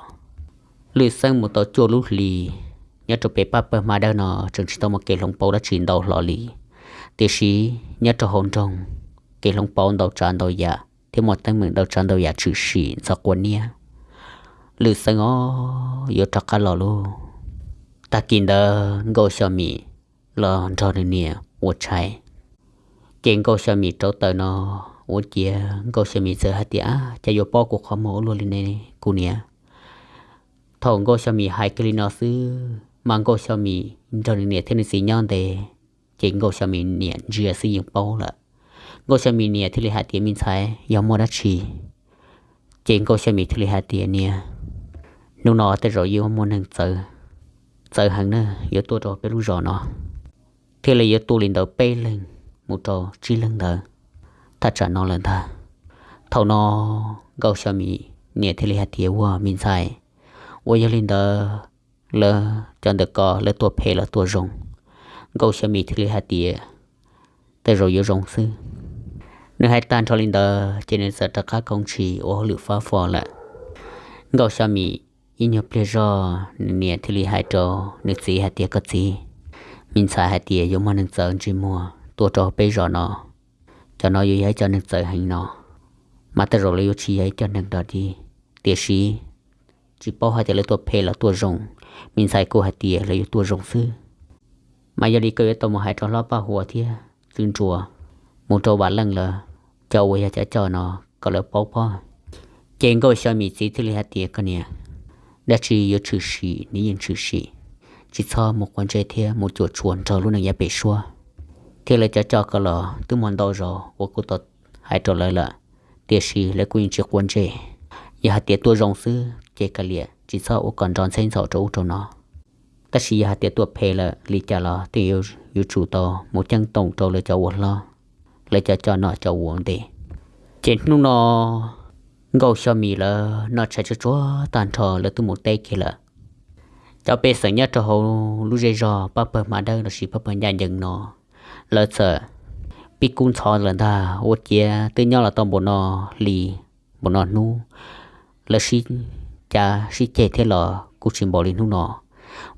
Lwj Xeeb mus tau cuaj lub hlis, nyob rau pem pab pawg Hma Dawb no tseem tsis tau muaj kev hloov pauv dab tsi ntau hlo li. Tiam sis nyob rau hauv nroog, kev hloov pauv ntau tsav ntau yam thiab muaj teeb meem ntau tsav ntau yam tshwm sim ntxhov quav niab. Lwj Xeeb os yuav rov qab los lauj. Tag kis ntawd Nkauj Xyo Mim los nrog nws niam ua tshais. Ces Nkauj Xyo Mim rauv taws no, ua ciav Nkauj Xyo Mim txawm hais tias, Ab, cas yuav paub kuv qhov muag ua luaj li ne kuv niam. Thaum Nkauj Xyo Mim hais kiag li no xwb mas Nkauj Xyo Mim nrog nws niam thiab nws txiv nyob ntev, ces Nkauj Xyo Mim niam ntsia xwb yeej paub lawm. Nkauj Xyo Mim niam thiaj li hais tias, Me ntxhais, yog muaj dab tsi? Ces Nkauj Xyo Mim thiaj li hais tias, Niam, hnub no tej zaum yuav muaj neeg txawv, txawv heev na, yuav tuaj rau peb lub zos no, thiaj li yuav tuaj li ntawd peb leeg mus rau tsib leeg ntawd thaj tsam no lawm ntag. Thaum no Nkauj Xyo Mim niam thiaj li hais tias, Ua, me ntxhais, uas yog li ntawd lawv cov ntawm ko lawv tuaj phem los tuaj zoo? Nkauj Xyo Mim thiaj li hais tias, Tej zaum yuav zoo xwb. Nws hais tag nrho li ntawd ces nws txawm rov qab koom tshis ua hauj lwm fab fo lawm. Nkauj Xyo Mim ib nyuag pliag zog nws niam thiaj li hais rau nws txiv hais tias, Koj txiv, me ntxhais hais tias yuav muaj neeg txawv ntsej muag tuaj rau peb zos no, cov no yuav yog ib co neeg txawv heev no, mas tej zaum lawv yuav tsis yog ib co neeg dog dig, tiam sis tsis paub hais tias lawv tuaj phem los tuaj zoo. Me ntxhais kuj hais tias lawv yuav tuaj zoo xwb. Mas yog li koj yuav tau mus hais rau hlob Paj Huas thiab txiv Ntsuas, mus rau Vam Leej lawv, cov uas yog cov coj no kom lawv paub pob. Ces Nkauj Xyo Mim txiv thiaj li hais tias, Koj niam, dab tsi yuav tshwm sim nws yeej tshwm sim, tsis txhob mus quav ntsej thiab mus cuam tshuam nrog lub neej yav pem suab. Thiab lawv cov coj ko los twb muaj ntau zaus uas kuv tau hais rau lawv lawm, tiam sis lawv kuj yeej tsis quav ntsej. Yog hais tias tuaj zoo xwb ces kav liam, tsis txhob ua kom nrov ntxheb ntxhov rau ub rau no. Tab sis yog hais tias tuaj phem lawm li cas los tej yuav tsum tau mus ceeb toom rau lawv cov uas hlob, lawv cov coj noj coj ua ua ntej. Ces hnub no Nkauj Xyo Mim lawv noj tshais tsuag tsuag tag nrho lawv twb mus teb kiag lawm. Cov pej xeem nyob rau hauv lub zej zog pab pawg Hma Dawb lossis pab pawg Ncaj Ncees no, lawv txawm pib kub ntxhov lawm ntag. Ua ciav twb nyob los tau npaum no hli, npaum no hnub, lawv sib cav sib ceg thiab los kuj tsis npaum li hnub no.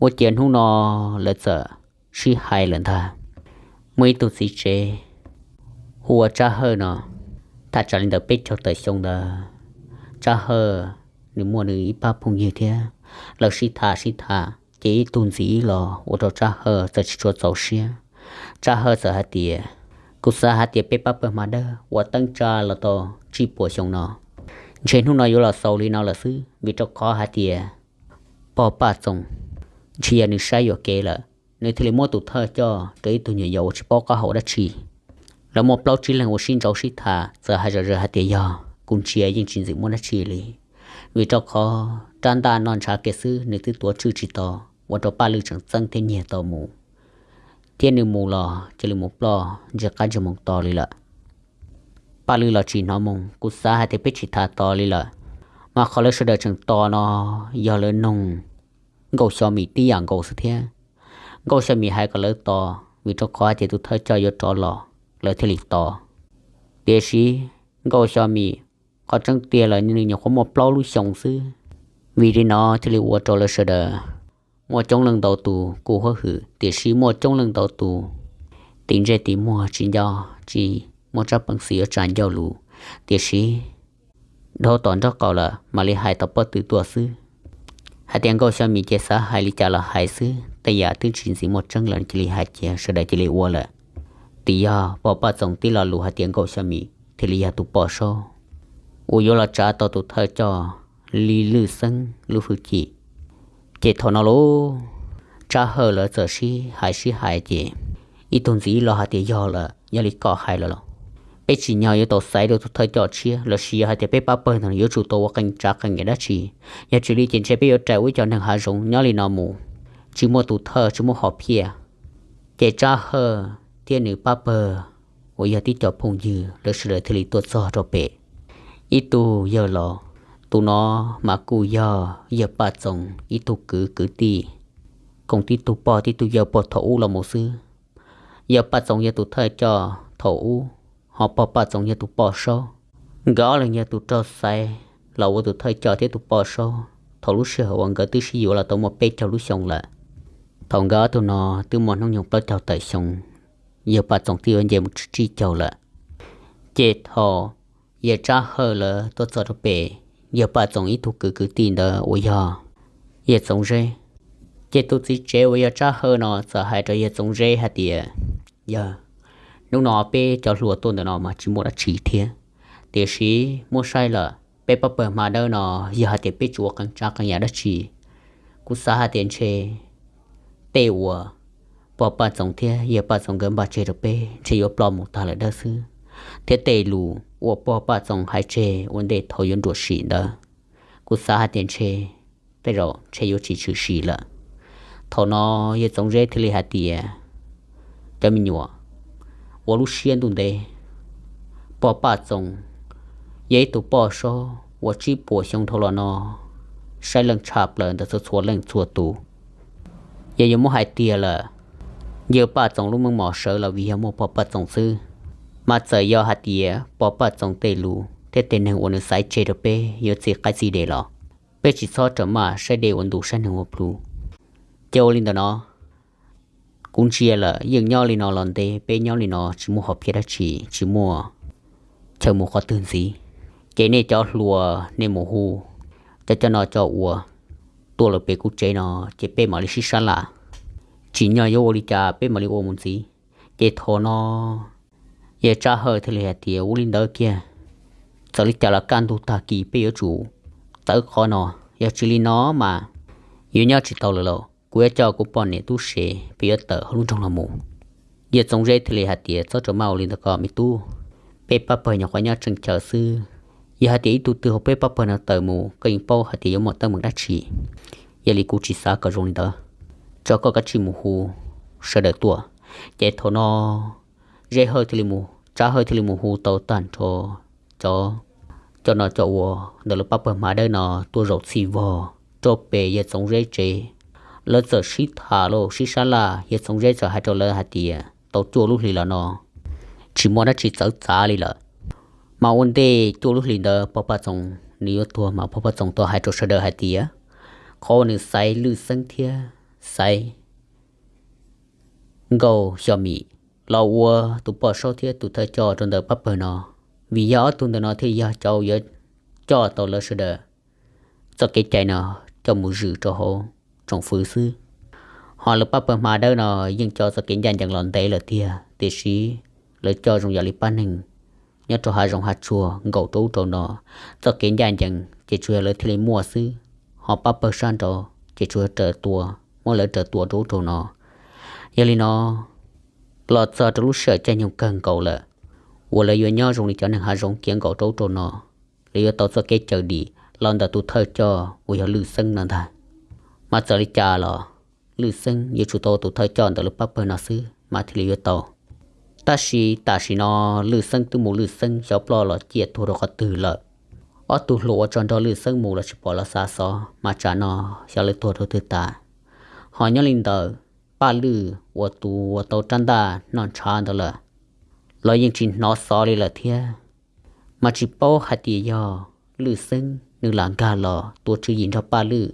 Ua ciav hnub no lawv txawm sib hais lawm ntag. Muaj ib tug txiv tsev hu ua Tsab Hawj no, thaj tsam li ntawm peb caug tawm xyoo ntawd. Tsab Hawj nws muaj nws ib pab phooj ywg thiab, lawv sib tham sib tham ces ib tug ntxiv los ua rau Tsab Hawj txawm tsis tshua txaus siab. Tsab Hawj txawm hais tias, kuv xav hais tias peb pab pawg Hma Dawb uas teeb tsa los tau tsib puas xyoo no, ntshe hnub no yuav los xaus li no lawm xwb, vim rau qhov hais tias pog Paj Txoos ntshe yog nws saib yuam kev lawm, nws thiaj li muab tus thawj coj rau ib tug nyuam yaus uas tsis paub qab hau dab tsi. Lawv muaj plaub tsib leeg uas sib ntsauv sib tham txawm hais zom zaws hais tias yog kuv ntsia yeej tsis ntxim muaj dab tsi li, vim rau qhov rab ntaj no ntshav kiag xwb nws twb tuav tswj tsis tau, ua rau Paj Lwj tseem txeeb thiab nyiag tau mus, thiab nws mus los cia li mus ploj ntsia qab ntsia moos tos li lawm. Paj Lwj los tsis hnov moo, kuv xav hais tias peb tsis tham tos li lawm, mas qhov lawv sawv daws tseem tos no yog lawv noog Nkauj Xyo Mim tib yam nkaus xwb thiab. Nkauj Xyo Mim hais kom lawv tos vim rau qhov hais tias tus thawj coj yuav rov los, lawv thiaj li tos. Tiam sis Nkauj Xyo Mim, qhov tseeb tiag lawm nws nyuam qhuav muaj plaub lub xyoo xwb, vim li no thiaj li ua rau lawv sawv daws muaj coob leej ntau tus kuj hwj hwm, tiam sis muaj coob leej ntau tus tim ntsej tim muag tsis nco, tsis muaj tsab peev xwm yuav tsa ncauj lus, tiam sis dhau tom nraub qaum lawm mam li hais tau pob tw tuaj xwb. Hais tias Nkauj Xyo Mim ces xav hais li cas los hais xwb, tej yam twb tsis ntxim muaj tseeb lawm cia li hais cia sawv daws cia li ua lawm. Twb yog pog Paj Txoos tib lo lus hais tias Nkauj Xyo Mim thiaj li yog tus poj saub uas yuav los tsa tau tus thawj coj li lwj xeeb lub hwj chim. Ces thaum no lauj, Tsab Hawj lawv txawm sib hais sib hais ces ib tug ntxiv los hais tias yog lawm, yog li koj hais lawm los peb tsim nyog yuav tau xaiv rau tus thawj coj tshiab los sis yog hais tias peb pab pawg ntawd yuav tsum tau ua qee tsav qee yam dab tsi. Yog tsis li ces ntshe peb yuav rais ua ib co neeg hav zoov nyob li no mus, tsis muaj tus thawj tsis muaj hom phiaj. Ces Tsab Hawj thiab nws pab pawg uas yog tib co phooj ywg lawv sawv daws thiaj li tuaj txog rau pem ib tug yawg laus. Tus no mas kuj yog yawg Paj Txoos ib tug kwv kwv tij, koom tib tug pog tib tug yawg puag thaum ub los mus xwb. Yawg Paj Txoos yog tus thawj coj thaum ub, ho pog Paj Txoos yog tus poj saub. Nkawd ob leeg yog tus raug xaiv los ua tus thawj coj thiab tus poj saub thaum lub sij hawm uas nkawd twb sib yuav los tau muaj peb caug lub xyoo lawm. Thaum nkawd ob tug no twb muaj hnub nyoog plaub caug tawm xyoo, yawg Paj Txoos twb yuav nce mus tsib caug lawm. Ces thaum yawg Tsab Hawj lawv tuaj txog rau pem yawg Paj Txoos ib tug kwv kwv tij ntawd uas yog yawg Txoov Zeb, ces tus txiv tsev uas yog Tsab Hawj no txawm hais rau yawg Txoov Zeb hais tias, yawg, hnub no peb cov hluas tuaj ntawm no mas tsis muaj dab tsi thiab, tiam sis muab saib lawm peb pab pawg Hma Dawb no, yog hais tias peb tsis ua qee tsav qee yam dab tsi, kuv xav hais tias ntshe tej uas pog Paj Txoos thiab yawg Paj Txoos nkawd npaj tseg rau peb ntshe yuav ploj mus tag lawm dawb xwb, thiab tej lus uas pog Paj Txoos hais tseg ua ntej thaum yuav nruam sim ntawd, kuv xav hais tias ntshe tej zaum ntshe yuav tsis tshwm sim lawm. Thaum no yawg Txoov Zeb thiaj li hais tias, cov me nyuam, ua lub siab ntuj ntev, pog Paj Txoos yog ib tug poj saub uas tsib puas xyoo dhau los no saib leej tshaj plaws ntawm txhua txhua leej txhua tus. Yog yuav muab hais tiag lawm, yawg Paj Txoos lub meej mom sawv los vim yog muaj pog Paj Txoos xwb, mas txawm yog hais tias pog Paj Txoos tej lus thiab tej neeg uas nws xaiv tseg rau peb yuav txi qaib txi des los, peb tsis txhob rawm maj saib dej ua ntu saib neeg ua plhu. Ces ua li ntawm no, kuv ntsia lawm yeej nyob li no los ntev, peb nyob li no tsis muaj hom phiaj dab tsi, tsis muaj chaw mus qhov twg ntxiv. Ces nej cov hluas nej mus hu cov coj noj coj ua tuaj lawm pem kuv tsev no, ces peb mam li sib sab laj, tsim nyog yuav ua li cas peb mam li ua mus ntxiv. Ces thaum no yawg Tsab Hawj thiaj li hais tias, ua li ntawd kiag, txawm li cas los kaj ntug tag kis peb yuav tsum tawm qhov no, yog tsis li no mas yuav nyob tsis tau lawm lauj. Kuv yuav coj kuv poj niam tub se peb yuav tawm hauv lub nroog no mus. Yawg Txoov Zeb thiaj li hais tias, txhob rawm maj ua li ntawd ko me tub, peb pab pawg nyuam qhuav nyob tseem chaw xwb. Yog hais tias ib tug twg hauv peb pab pawg no tawm mus, koj yeej paub hais tias yuav muaj teeb meem dab tsi. Yog li kuv tsis xav kom zoo li ntawd, tso koj kav tsij mus hu sawv daws tuaj. Ces thaum no Zeb Hawj thiaj li mus, Tsab Hawj thiaj li mus hu tau tag nrho cov coj noj coj ua ntawm lawv pab pawg Hma Dawb no tuaj zaum txhij vog rau pem yawg Txoov Zeb tsev. Lawv txawm sib tham los sib sab laj, yawg Txoov Zeb txawm hais rau lawv hais tias tau cuaj lub hlis los no tsis muaj dab tsi txawv txav li lawm. Mas ua ntej cuaj lub hlis ntawd pog Paj Txoos nws yuav tuag mas pog Paj Txoos tau hais rau sawv daws hais tias qhov uas nws xaiv Lwj Xeeb thiab xaiv Nkauj Xyo Mim los ua tus poj saub thiab tus thawj coj rau ntawm pab pawg no, vim yog ob tug ntawm no thiaj yog cov yuav coj tau lawv sawv daws txoj kev cai no coj mus zwm rau hauv tsoom fwv xwb. Ho lawv pab pawg hma dawb no yeej coj txoj kev ncaj ncees los ntev lawm tiag, tiam sis lawv coj zoo yam li pab neeg nyob rau hav zoov hav tsuag nkaum rau ub rau no. Txoj kev ncaj ncees ces tsuas yog lawv thiaj li muaj xwb, ho pab pawg sab nraud ces tsuas yog raws tua, muab lawv raws tua rau ub rau no. Yog li no, los txog rau lub sij hawm caij nyoog kawg nkaus lawm, uas lawv yuav nyob zoo li cov neeg hav zoov kiav nkaus rau ub rau no, lawv yuav tau txoj kev cawm dim los ntawm tus thawj coj uas yog Lwj Xeeb no ntag. Mas txawm li cas los Lwj Xeeb yuav tsum tau tus thawj coj ntawm lawv pab pawg no xwb mas thiaj li yuav tau. Tab sis tam sim no Lwj Xeeb twb mus Lwj Xeeb, xyov ploj los ciaj tuag rau qhov twg lawm. Ob tug hluas uas tso nrog Lwj Xeeb mus los tsis pom los xa xov, mas tsam no xyov lawv tuag rau twg tas. Ho nyob li ntawd, Paj Lwj uas tus uas tau rab ntaj noj ntshav ntawd lawm, los yeej tsis hnov xov li lawm thiab. Mas tsis paub hais tias yog Lwj Xeeb nws lam nkag los tua tswv yim nrog Paj Lwj,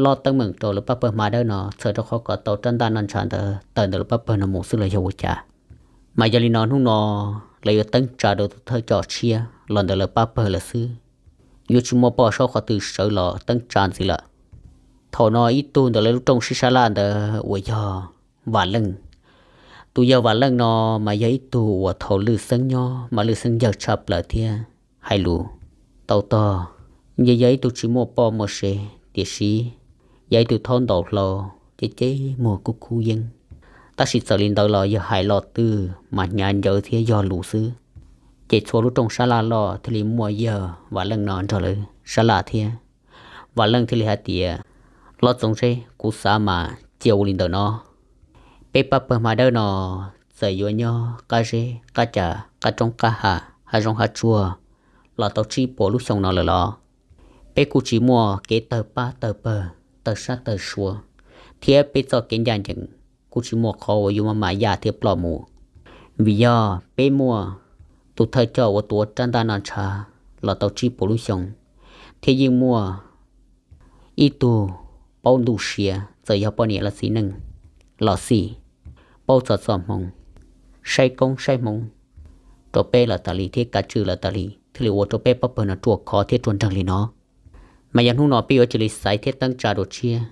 lob teeb meem rau lawv pab pawg hma dawb no txhawm rau qhov kom tau rab ntaj noj ntshav ntawd tawm ntawm lawv pab pawg no mus xwb los yog ua cas. Mas yog li no hnub no lawv yuav teeb tsa rau tus thawj coj tshiab los ntawm lawv pab pawg lawm xwb, yuav tsis muaj poj saub qhov twg sawv los teeb tsa ntxiv lawm. Thaum no ib tug ntawm lawv lub rooj sib sab laj ntawd uas yog Vam Leej. Tus yawg Vam Leej no mas yog ib tug uas thaum Lwj Xeeb nyob mas Lwj Xeeb yawg tshaj plaws thiab hais lus tau tog. Yog, yog ib tug tsis muaj poj muaj sev, tiam sis yog ib tug thaub ntaus hlau, ceb ceb muag kub kub yeeb. Tab sis txawm li ntawd los yawg hais lo twg mas hnyav ncawv thiab yog lus xwb. Ces txhua lub rooj sab laj loj thiaj li muaj yawg Vam Leej no nrog lawv sab laj thiab. Vam Leej thiaj li hais tias, Lob Txoov Zeb, kuv xav mas cia ua li ntawm no. Peb pab pawg hma dawb no txawm yuav nyob qab zeb qab ca, qab roob qab hav, hav zoov hav tsuag los tau tsib puas lub xyoo no lawm los, peb kuj tsis muaj kev tawg pab tawg pawg, tawg sab tawg sua, thiab peb txoj kev ncaj ncees kuj tsis muaj qhov uas yuav maj mam yaj thiab ploj mus. Vim yog peb muaj tus thawj coj uas tuav rab ntaj noj ntshav los tau tsib puas lub xyoo, thiab yeej muaj ib tug paub ntuj sia, txawm yog poj niam los txiv neej los xij, paub txog txoj hmoo, saib koob saib hmoov rau peb lawm tas li thiab kav tswj lawm tas li, thiaj li ua rau peb pab pawg no ruaj khov thiab ruaj nreeg li no. Mas yog hnub no peb yuav cia li xaiv thiab teeb tsa dua tshiab.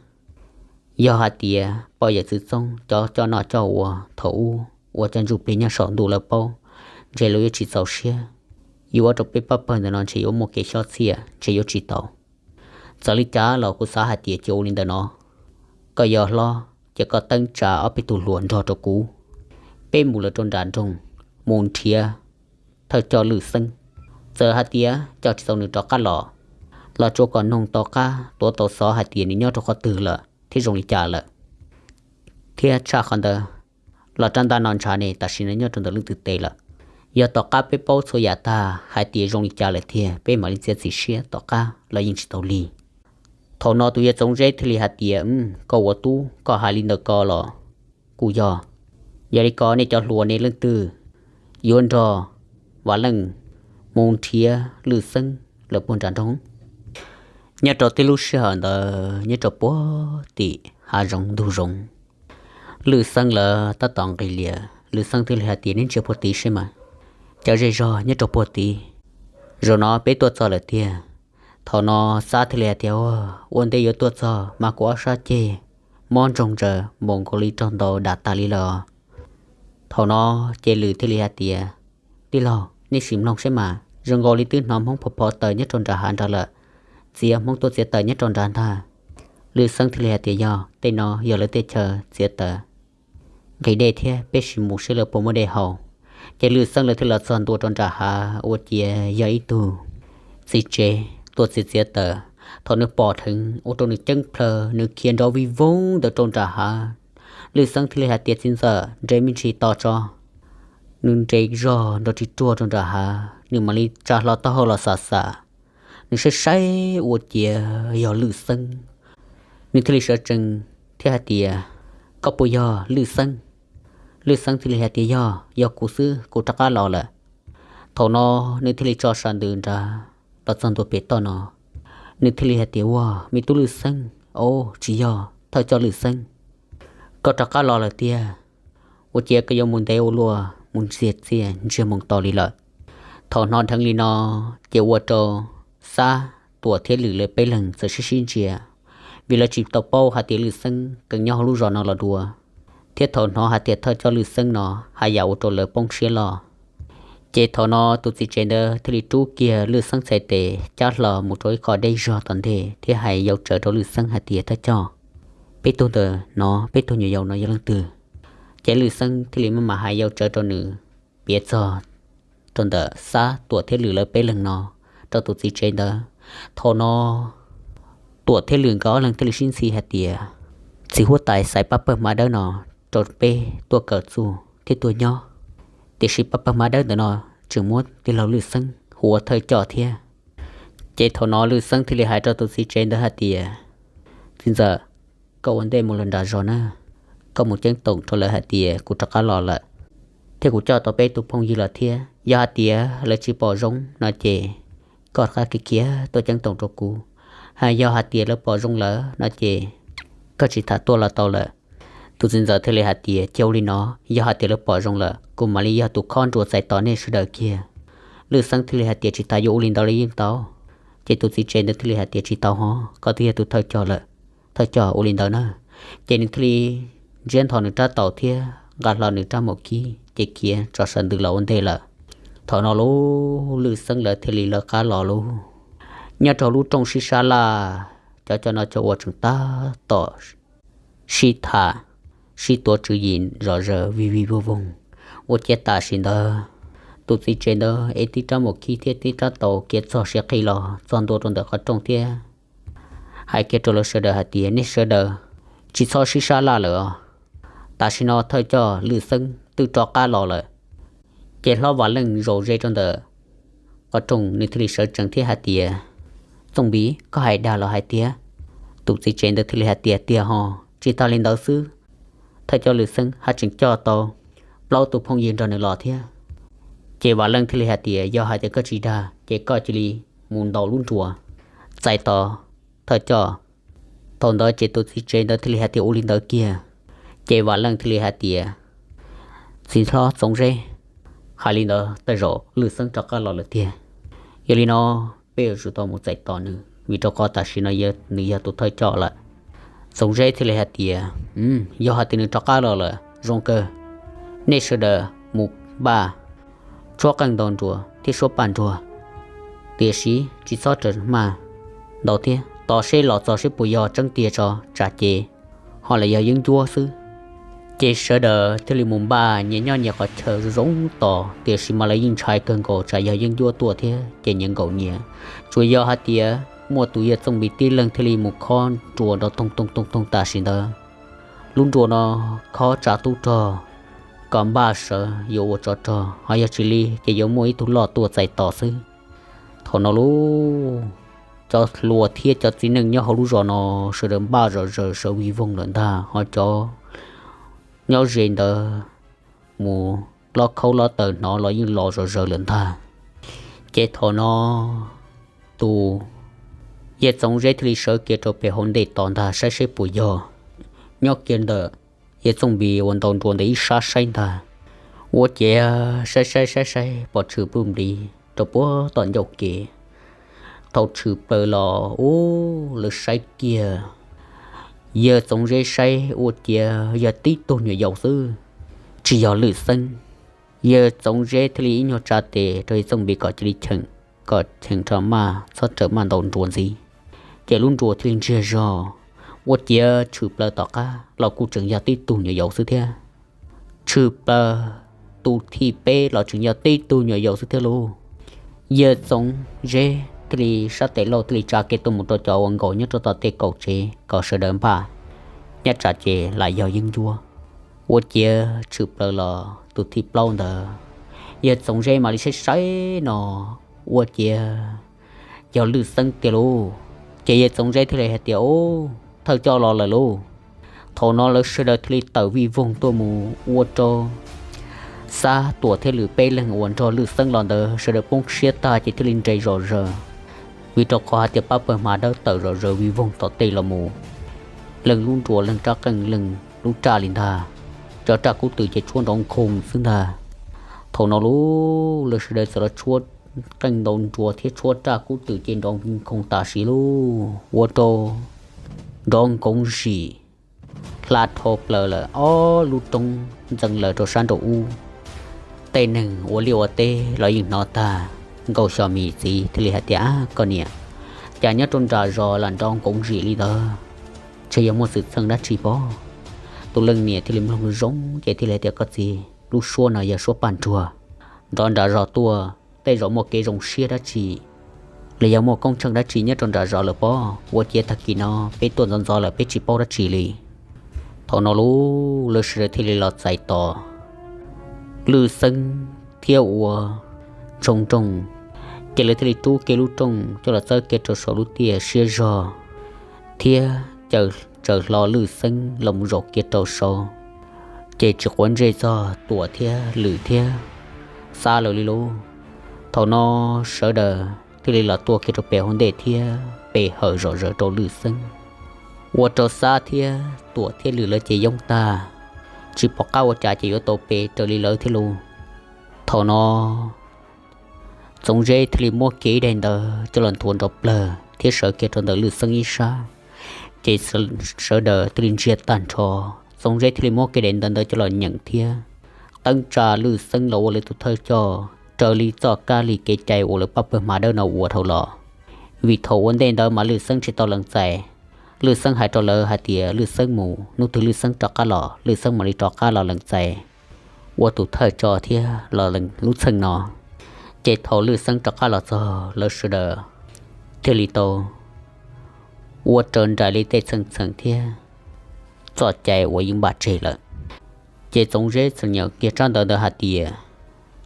Yog hais tias poj yawm txwv txoob cov coj noj coj ua thaum ub ua cov ntsuj plig nyob saum ntuj lawv paub, ntshe lawv yuav tsis txaus siab, yuav ua rau peb pab pawg ntawm no ntshe yuav muaj kev xyob txhiaj, ntshe yuav tsis tau. Txawm li cas los kuv xav hais tias cia ua li ntawm no, koj yog hlob ces koj teeb tsa ob peb tug hluas nrog rau kuv, peb mus lawm rau nram nroog mus nrhiav thawj coj Lwj Xeeb. Txawm hais tias coj tsis tau nws rov qab los, los tsuav kom noog tau qab tuav tau xov hais tias nws nyob rau qhov twg lawm thiab zoo li cas lawm, thiab tshaj qhov ntawd los rab ntaj noj ntshav ne tam sim no nyob rau ntawm leej twg tes lawm. Yog tom qab peb paub txhua yam tag hais tias zoo li cas lawm tiag peb mam li txiav txim siab tom qab los yeej tsis tau li. Thaum no tus yawg Txoov Zeb thiaj li hais tias, Koj ua tub koj hais li ntawm ko los kuj yog. Yog li ko nej cov hluas ne leej twg yuav nrog Vam Leej mus nrhiav Lwj Xeeb lawm puag nram nroog? Nyob rau tib lub sij hawm ntawd nyob rau puag tim hav zoov ntug zoov, Lwj Xeeb lawv tab tom nqis lias. Lwj Xeeb thiaj li hais tias, Neb ntsia puag tid seb mas, cov zej zog nyob rau puag tid, zaum no peb tuaj txog lawm tiag. Thaum no Xab thiaj li hais tias, Ua ntej yuav tuaj txog mas kuv ob sab ceg mob ntsoog ntsaws npaum nkaus li raug ntaus dam tas li lawm. Thaum no ces Lwm thiaj li hais tias, Tij laug, nej sim mloog seb mas, zoo nkaus li twb hnov Hmoob phov phov taws nyob rau nram hav nrad lawm. Txiav Hmoob tuaj txiav taws nyob rau nrad ntag. Lwm Xeeb thiaj li hais tias, Yog, tej no yog lawv tej chaw txiav taws nqhis dej thiab, peb sim mus seb lawv puas muaj dej haus. Ces Lwm Xeeb lawv thiaj los txog ntua rau nram hav, ua ciav yog ib tug txiv tsev tuaj txiav txiav taws. Thaum nws pom dheev ua rau nws ceeb plhaw, nws khiav nrov vij voog ntawd rau nram hav. Lwm Xeeb thiaj li hais tias, Txiv ntxawm, nres me ntsis tos tso. Nws nres zog nrov ris ruag rau nram hav, nws mam li tsa hlo taub hau los xam xam. Nws saib saib ua ciav yog Lwm Xeeb. Nws thiaj li sawv tsees thiab hais tias, Koj puas yog Lwm Xeeb? Lwm Xeeb thiaj li hais tias, Yog, yog kuv xwb, kuv rov qab los lawm. Thaum no nws thiaj li tso sam ntws nrad los txog ntua pem toj no. Nws thiaj li hais tias, Ua, me tub Lwm Xeeb, o, tsis yog, thawj coj Lwm Xeeb, koj rov qab los lawm tiag. Ua ciav koj yuav mus ntev ua luaj, mus ntxias txiaj ntsiag mus to li lawm. Thaum hnov dheev li no, ces ua rau Xab, Tuam thiab Lwm lawv peb leeg txawm sib sib ntsia. vim lawv tsis tau paub hais tias Lwm Xeeb kheev nyob hauv lub zos no los dua, thiab thaum hnov hais tias thawj coj Lwm Xeeb no haj yam ua rau lawv poob siab loj. Ces thaum no tus txiv tsev ntawd thiaj li rub kiag Lwm Xeeb txhais tes cab hlo mus rau ib qho deb zog tom ntej thiab hais yau tsawv rau Lwm Xeeb hais tias, Thawj coj, peb tug ntawm no, peb tug nyuam yaus no yog leej twg? Ces Lwm Xeeb thiaj li maj mam hais yau tsawv rau nws piav txog rau ntawm Xab, Tuam thiab Lwm lawv peb leeg no rau tus txiv tsev ntawd. Thaum no Tuam thiab Lwm nkawd ob leeg thiaj li sib ntxhi hais tias, Txiv huab tais xaiv pab pawg hmab dawb no rau peb tuaj kawm txuj thiab tuaj nyob, tiam sis pab pawg hmab dawb ntawm no tseem muab tij laug Lwm Xeeb hu ua thawj coj thiab. Ces thaum no Lwm Xeeb thiaj li hais rau tus txiv tsev ntawd hais tias, Txiv ntxawm, koj ua ntej mus lawm nram zos na, koj mus ceeb toom rau lawv hais tias kuv rov qab los lawm, thiab kuv coj tau peb tus phooj ywg los thiab. Yog hais tias lawv tsis pom zoo no ces koj rov qab khiav khiav tuaj ceeb toom rau kuv. Hos yog hais tias lawv pom zoo lawm no ces koj tsis tham tuaj los tau lawm. Tus txiv ntxawm thiaj li hais tias, Cia ua li no, yog hais tias lawv pom zoo lawm, kuv mam li yog tus khob nruas txais tos nej sawv daws kiag. Lwm Xeeb thiaj li hais tias, Tsis tas, yuav ua li ntawd los yeej tau. Ces tus txiv tsev ntawd thiaj li hais tias, Tsis tau hos, koj twb yog tus thawj coj lawm, thawj coj ua li ntawd na. Ces nws thiaj li ntsiab nthos nws rab taus thiab nqa hlo nws rab maum khib ces khiav tso saw ntws los ua ntej lawm. Thaum no lub Lwm Xeeb lawv thiaj li lawv qab los lub, nyob rau lub rooj sib sab laj, cov cov no cov ua tseem tab tom sib tham, sib tuav tswv yim zom zaws vij vij voog voog. Ua ciav tam sim ntawd tus txiv tsev ntawd ev tib rab maum khib thiab tib rab taus khiav txog siav qhi los txog ntua rau ntawm qhov rooj thiab hais kiag rau lawv sawv daws hais tias, Nej sawv daws tsis txhob sib sab laj lawm os. Tam sim no thawj coj Lwm Xeeb twb rov qab los lawm. Ces hlob Vam Leej zaum ze rau ntawm qhov rooj, nws thiaj li sawv tsees thiab hais tias, Txooj Npiv, koj hais dag los hais tiag? Tus txiv tsev ntawd thiaj li hais tias, Tiag hos, tsis tas li ntawd xwb, thawj coj Lwm Xeeb haj tseem coj tau plaub tus phooj ywg nrog nws los thiab. Ces Vam Leej thiaj li hais tias, Yog hais tias koj tsis dag ces koj cia li mus ntaus lub nruas txais tos thawj coj. Thaum ntawd ces tus txiv tsev ntawd thiaj li hais tias, Ua li ntawd kiag. Ces Vam Leej thiaj li hais tias, Txiv hlob Txoov Zeb, hais li ntawd tej zaum Lwm Xeeb rov qab los lawm tiag. Yog li no peb yuav tsum tau mus txais tos nws, vim rau qhov tam sim no nws yog tus thawj coj lawm. Txoov Zeb thiaj li hais tias, Yog hais tias nws rov qab los lawm zoo kawg, nej sawv daws mus npaj tshuab qeej ntaus nruas thiab suab paj nruas, tiam sis tsis txhob rawm maj ntaus thiab, tos seb los txog seb puas yog tseeb tiag tso, tsam ces ho lam yog yeeb ncuab xwb. Ces sawv daws thiaj li mus npaj nyias nyob nyias qhov chaw zoo tos, tiam sis mas lawv yeej ntshai kawg nkaus tsam yog yeeb ncuab tuaj thiab ces nyias nkaum nyias. Tsuas yog hais tias muaj tus yawg Txooj Npiv tib leeg thiaj li mus khob nruas nrov toog toog toog toog tam sim ntawd. Lub nruas no khob tsa tub rog kom npaj sawv yuav ua tsov rog, ho yog tsis li ces yuav muaj ib tug loj tuaj txais tos xwb. Thaum no lub, cov hluas thiab cov txiv neej nyob hauv lub zos no sawv daws npaj zom zaws sawv vij voog lawm ntag, ho cov nyob ze ntawd mus lob khaub lob taws hnov los yeej los zom zaws lawm ntag. Ces thaum no tus yawg Txoov Zeb thiaj li sawv kiag rau pem hauv ntej tos ntag saib seb puas yog. Nyob kiag ntawm yawg Txooj Npiv uas ntaus nruas ntawm ib sab saib ntag, ua ciav saib saib saib saib pom tshwm pluj nplis rau puag tom ncauj kev. Thaum tshwm plaws los ub, lawv saib kiag, yawg Txoov Zeb saib ua ciav yog tib tug nyuam yaus xwb, tsis yog Lwm Xeeb. Yawg Txoov Zeb thiaj li ib nyuag tsa tes rau yawg Txooj Npiv kom cia li cheem, kom cheem rau maj txhob rawm maj ntaus nruas ntxiv. Ces lub nruas thiaj li ntsiag zog, ua ciav tshwm plaws tom qab los kuj tseem yog tib tug nyuam yaus xwb thiab. Tshwm plaws tus thib peb los tseem yog tib tug nyuam yaus xwb thiab lauj. Yawg Txoov Zeb thiaj li sab tes lauj thiaj li tsa kev tuaj mus rau cov uas nkaum nyob rau tom tej kaum tsev kom sawv daws npaj, nyob tsam ces lam yog yeeb ncuab. Ua ciav tshwm plaws los tus thib plaub ntawd, yawg Txoov Zeb mam li saib saib no, ua ciav yog Lwm Xeeb tiag lauj. Ces yawg Txoov Zeb thiaj li hais tias, Ub, thawj coj los lawm lauj. Thaum no lawv sawv daws thiaj li tawm vij voog tuaj mus ua rau Xab, Tuam thiab Lwm peb leeg uas nrog Lwm Xeeb los ntawd sawv daws poob siab tag ces thiaj li nres zom zaws, vim rau qhov hais tias pab pawg hmab dawb tawm zom zaws vij voog tom tej los mus, leej lub nruas leej rab qeej leej lub raj li ntag. Cov raj kub twm ces tshuab nrov nkhoos xwb ntag. Thaum no lub, lawv sawv daws txawm los tshuab qeej ntaus nruas thiab tshuab raj kub twm ces nrov nkhoos tam sim lauj, ua rau nrov nkoov zim hla dhau plaws lawm, ob lub roob ntxeev lawm rau sab nraum ub. Tej neeg ua liaj ua teb los yeej hnov tag. Nkauj Xyos Mis txiv thiaj li hais tias, Ab, koj niam, cas nyob rau nram zos lam nrov nkoov zim li ntawd? Ntshe yog muaj xwm txheej dab tsi pob? Tus leej niam thiaj li mloog zoo ces thiaj li hais tias, Koj txiv, lub suab no yog suab paj nruag, nrov nram zos tuaj, tej zaum muaj kev zoo siab dab tsi los yog muaj koob tsheej dab tsi nyob rau nram zos lawm pob. Ua ciav tag kis no peb tuaj ntxov ntxov lawm peb tsis paub dab tsi li. Thaum no lub lawv sawv daws thiaj li los txais tos Lwj Xeeb thiab ua Ntshoo Nrooj, ces lawv thiaj li rub kiag lub rooj coj los txawb kiag rau saum lub tiaj siab zog thiab caws tsaws hlo Lwj Xeeb los mus zaum kiag rau saud. Ces tsis quav ntsej txog Tuam thiab Lwm thiab Xab lawm li lauj. Thaum no sawv daws thiaj li los tuaj kiag rau pem hauv ntej thiab pe hawm zom zaws rau Lwj Xeeb. Ua rau Xab thiab Tuam thiab Lwm lawv ces yoob tag, tsis pom qab ua cas ces yuav tau pe raws li lawv thiab lauj. Thaum no Txoov Zeb thiaj li muab kiag ib daim ntawv coj los nthuav nrov plawg thiab sawv kiag rau ntawm Lwj Xeeb ib sab, ces sawv daws thiaj li ntsia tag nrho. Txoov Zeb thiaj li muab kiag daim ntawv ntawd coj los nyeem thiab teeb tsa Lwj Xeeb los ua lawv tus thawj coj raws li txoj kab li kev cai uas lawv pab pawg Hma Dawb no ua dhau los. Vim thaum ua ntej ntawd mas Lwj Xeeb tsis tau lees txais. Lwj Xeeb hais rau lawv hais tias Lwj Xeeb mus, hnub twg Lwj Xeeb rov qab los Lwj Xeeb mam li rov qab los lees txais ua tus thawj coj thiab los lees lub txheej no. Ces thaum Lwj Xeeb rov qab los txog lawv sawv daws thiaj li tau ua raws nraim li tej txheej txheem thiab txoj cai uas yeej npaj tseg lawm. Ces Txoov Zeb txawm nyeem kiag tsab ntawv ntawd hais tias,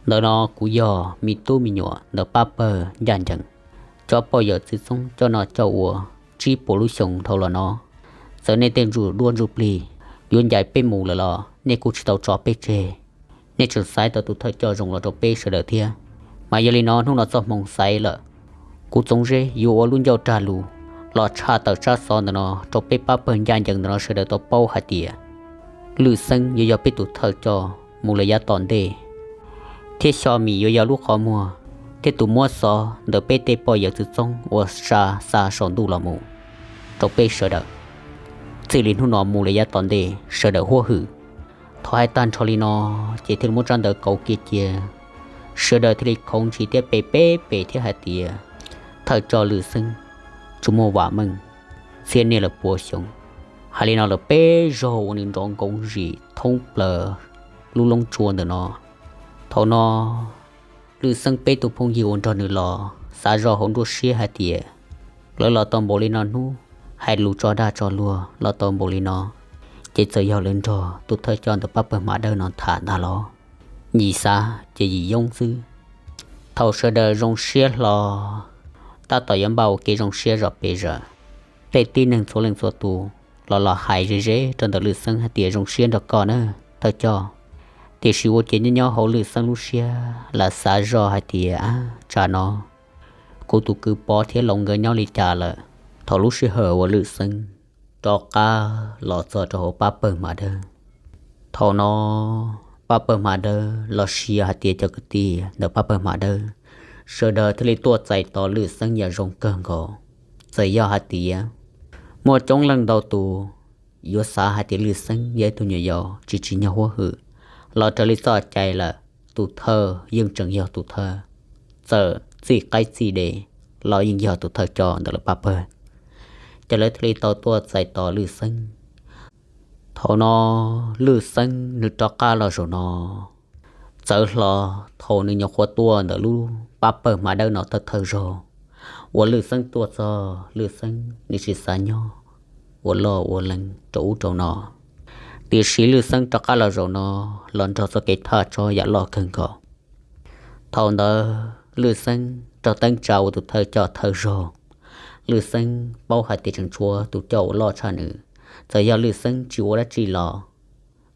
ntawm no kuv yog me tub me nyuam ntawm pab pawg ncaj ncees, cov poj yawm txwv txoob coj noj coj ua tsib puas lub xyoo dhau los no, txawm nej tej ntsuj duab ntsuj plig yuav ncaim peb mus lawm los nej kuj tsis tau tso peb tseg. Nej tseem xaiv tau tus thawj coj zoo los rau peb sawv daws thiab. Mas yog li no hnub no txoj hmoo xaiv lawm, kuv Txoov Zeb yuav ua lub ncauj rag lus los tshaj tawm tsab xov ntawm no rau peb pab pawg ncaj ncees ntawm no sawv daws tau paub hais tias Lwj Xeeb yuav yog peb tus thawj coj mus lawm yav tom ntej, thiab Xyo Mim yuav yog lub qhov muag thiab tus muab xov ntawm peb tej poj yawm txwv txoob uas xa xa saum ntuj los mus rau peb sawv daws. Txij li hnub no mus lawm yav tom ntej sawv daws huab hwm. Thaum hais tag nrho li no, ces thiaj li muab tsab ntawv kauv kiag cia, sawv daws thiaj li khoov ntshis thiab pe peb pem thiab hais tias, thawj coj Lwj Xeeb, tsuas muaj vam meej txhiab niaj lawm puas xyoo. Hais li no lawm peb zaug uas nws nrov nkoov zim thoob plaws lub loob tsua ntawm no. Thaum no Lwj Xeeb peb tus phooj ywg uas nrog nws los xav zoj hauv nruab siab hais tias, lawv los tau npaum li no hnub, hais lus tso dag tso luag los tau npaum li no, ces txawm yog lawv nrog tus thawj coj ntawm pab pawg Hma Dawb no tham ntag los. Yim xav ces yim yoob xwb. Thaum sawv daws zoo siab hlo, tab tom yuav npaj ua kev zoo siab zom pes zaws, tej tib neeg txhua leej txhua tus los los hais ze ze rau ntawm Lwj Xeeb hais tias, zoo siab nrog koj na thawj coj. Tiam sis ua ciav nyob nyob hauv Lwj Xeeb lub siab lam xav zoj hais tias, ab, tsam no kuv tus kwv Pov thiab Loov nkawd nyob li cas lawm. Thaum lub sij hawm uas Lwj Xeeb rov qab los txog rau hauv pab pawg Hma Dawb, thaum no pab pawg Hma Dawb los sis hais tias cov kwv tij ntawm pab pawg Hma Dawb sawv daws thiaj li tuaj txais tos Lwj Xeeb yam zoo kawg nkaus. Txawm yog hais tias muaj coob leej ntau tus yuav xav hais tias Lwj Xeeb yog ib tug nyuam yaus tsis tsim nyog huab hwm, los raws li txoj cai lawm, tus thawj yeej tseem yog tus thawj, txawm txij qaib txij dev los yeej yog tus thawj coj ntawm lawv pab pawg. Ces lawv thiaj li tau tuaj txais tos Lwj Xeeb. Thaum no Lwj Xeeb nws rov qab los zaum no, txawv hlo thaum nws nyuam qhuav tuaj ntawm lub pab pawg Hma Dawb no thawj thawj zaug uas Lwj Xeeb tuaj txog, Lwj Xeeb nws tsis xav nyob ua loj ua lees rau ub rau no. Tiam sis Lwj Xeeb rov qab los zaum no los nrog txoj kev thaj tsam yam loj kawg nkaus. Thaum ntawd Lwj Xeeb raug teeb tsa ua tus thawj coj thawj zaug. Lwj Xeeb paub hais tias tseem tshuav tus coj uas loj tshaj nws. Txawm yog Lwj Xeeb tsis ua dab tsi los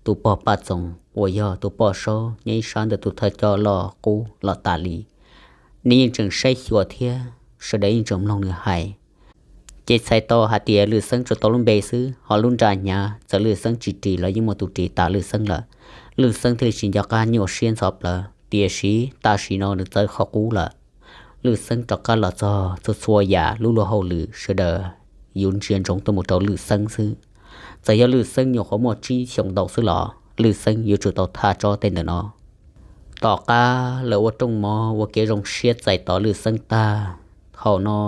tus pog Paj Txoos uas yog tus poj saub nyob ib sab ntawm tus thawj coj loj qub los tas li, nws yeej tseem saib xyuas thiab sawv daws yeej tseem mloog nws hais. Ces txhais tau hais tias Lwj Xeeb tsuas tau lub npe xwb, ho lub nra hnyav txawm Lwj Xeeb tsis ris los yeej muaj tus ris tas Lwj Xeeb lawm. Lwj Xeeb thiaj li tsis nco qab nyuaj siab ntxhov plawv, tiam sis tam sim no nws txawv qhov qub lawm. Lwj Xeeb rov qab los txog, txhua txhua yam lub luag hauj lwm sawv daws yuav ntsia ntsoov tuaj mus rau Lwj Xeeb xwb. Txawm yog Lwj Xeeb nyuam qhuav muaj tsib xyoos ntau xwb los Lwj Xeeb yuav tsum tau thaj tsob tej ntawm no. Tom qab lawv ua rooj mov ua kev zoo siab txais tos Lwj Xeeb tag, thaum no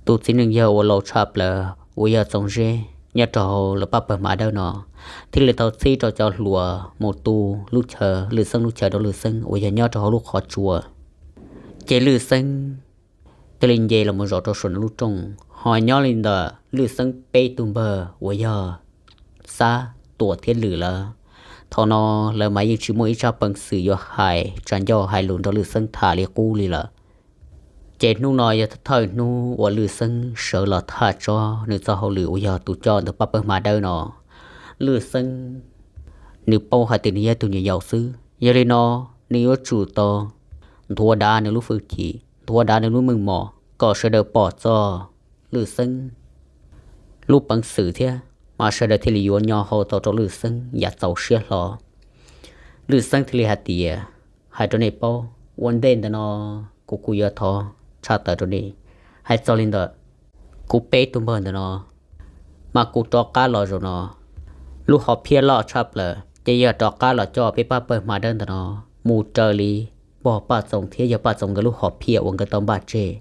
tus txiv neej yawg uas laus tshaj plaws uas yog Txoov Zeb nyob rau hauv lawv pab pawg Hma Dawb no thiaj li tau txib rau cov hluas mus tu lub chaw, Lwj Xeeb lub chaw rau Lwj Xeeb uas yog nyob rau hauv lub qhov tsua. Ces Lwj Xeeb thiaj li nce los mus zaum rau saum nws lub rooj, ho nyob li ntawm Lwj Xeeb peb tug npawg uas yog Xab, Tuam thiab Lwm lawm. Thaum no lawv mas yeej tsis muaj ib tsab peev xwm yuav hais tsa ncauj hais lus nrog Lwj Xeeb tham li qub li lawm. Ces hnub no yog thawj hnub uas Lwj Xeeb sawv los thaj tsob nws txoj hauj lwm uas yog tus coj ntawm pab pawg Hma Dawb no. Lwj Xeeb nws paub hais tias nws yog tus nyuam yaus xwb, yog li no nws yuav tsum tau nthuav dav nws lub hwj chim, nthuav dav nws lub meej mom kom sawv daws pom txog Lwj Xeeb lub peev xwm thiab, mas sawv daws thiaj li yuav nyo hau tau rau Lwj Xeeb yav txaus siab hlo. Lwj Xeeb thiaj li hais tias, hais rau nej paub, ua ntej ntawm no kuv kuj yuav thov tshaj tawm rau nej, hais txog li ntawm kuv peb tug npawg ntawm no, mas kuv rov qab los zaum no, lub hom phiaj loj tshaj plaws ces yog rov qab los coj peb pab pawg Hma Dawb ntawm no mus raws li pog Paj Txoos thiab yawg Paj Txoos nkawd lub hom phiaj uas nkawd tau npaj tseg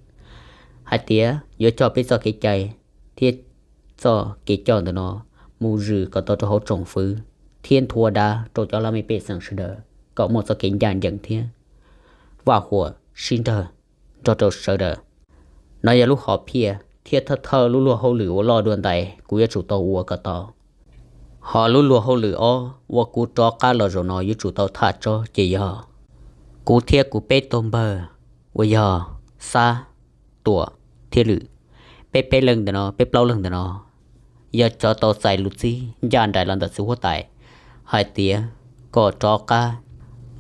hais tias yuav coj peb txoj kev cai thiab txoj kev coj ntawm no mus zwm kom tau rau hauv tsoom fwv thiab nthuav dav rau cov laj mej pej xeem sawv daws kom muaj txoj kev ncaj ncees thiab vaj huam sib nrawg nrog rau sawv daws. No yog lub hom phiaj thiab thawj thawj lub luag hauj lwm uas loj dua ntais kuv yuav tsum tau ua kom tau. Ho lub luag hauj lwm ob uas kuv rov qab los zaum no yuav tsum tau thaj tsob ces yog kuv thiab kuv peb tug npawg uas yog Xab, Tuam thiab Lwm, peb peb leeg ntawm no, peb plaub leeg ntawm no yog cov tau txais lus txib ncaj nraim los ntawm txiv huab tais hais tias kom rov qab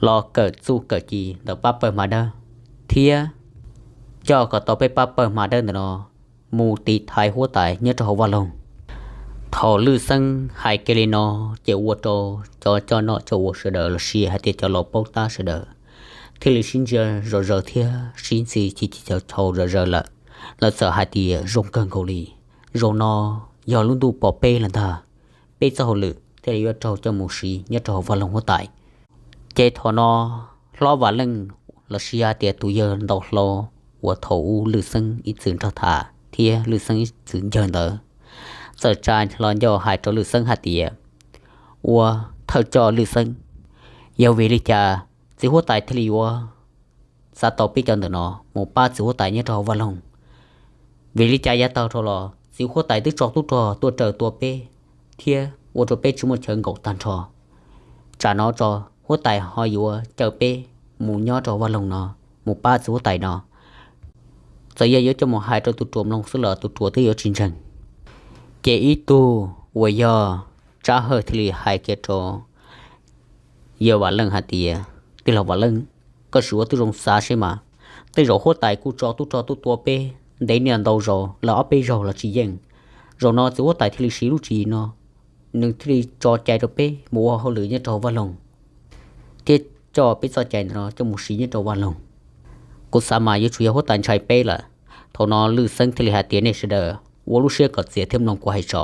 los kawm txuj kawm ci ntawm pab pawg Hma Dawb thiab coj kom tau peb pab pawg Hma Dawb ntawm no mus tiv thaiv huab tais nyob rau hauv vaj loog. Thaum Lwj Xeeb hais kiag li no ces ua rau cov coj noj coj ua sawv daws los sis hais tias cov laus paub tab sawv daws thiaj li sib ntsia zom zaws thiab sib ntxhi chis chis chau chau zom zaws lawm. Lawv txawm hais tias zoo kawg nkaus li, zaum no yog lub ntuj pom peb lawm ntag, peb txoj hauj lwm thiaj li yuav raug coj mus siv nyob rau hauv vaj loog huab tais. Ces thaum no hlob Vam Leej los sis hais tias tus yawg ntau hlau uas thaum ub Lwj Xeeb ib txwm nrog tham thiab Lwj Xeeb ib txwm ncawg ntawd txawm tsa hlo ncauj hais rau Lwj Xeeb hais tias, ua thawj coj Lwj Xeeb, yog vim li cas txiv huab tais thiaj li yuav xav tau peb cov ntawm no mus pab txiv huab tais nyob rau hauv vaj loog? Vim li cas yav tag dhau los txiv huab tais twb tso tub rog tuaj raws tua peb thiab ua rau peb tsis muaj chaw nkaum tag nrho, tsam no tso huab tais ho yuav caw peb mus nyob rau hauv vaj loog no, mus pab txiv huab tais no? Txawm yog yuav coj mus hais rau tus ruam mloog xwb los tus ruam twb yuav tsis ntseeg. Ces ib tug uas yog Tsab Hawj thiaj li hais kiag rau yawg Vam Leej hais tias, tij laug Vam Leej, koj sim ua tib zoo xav seb mas, tej zaum huab tais kuj tso tub rog tuaj tua peb ntev niaj ntau zaus lawm ob peb zaug los tsis yeej. Zaum no txiv huab tais thiaj li siv lub tswv yim no, nws thiaj li tso cai rau peb mus ua hauj lwm nyob rau hauv vaj loog thiab coj peb txoj cai ntawm no coj mus siv nyob rau vaj loog. Kuv xav mas yuav tsum yog huab tais ntshai peb lawm. Thaum no Lwj Xeeb thiaj li hais tias, nej sawv daws ua lub siab kom txias thiab mloog kuv hais tso.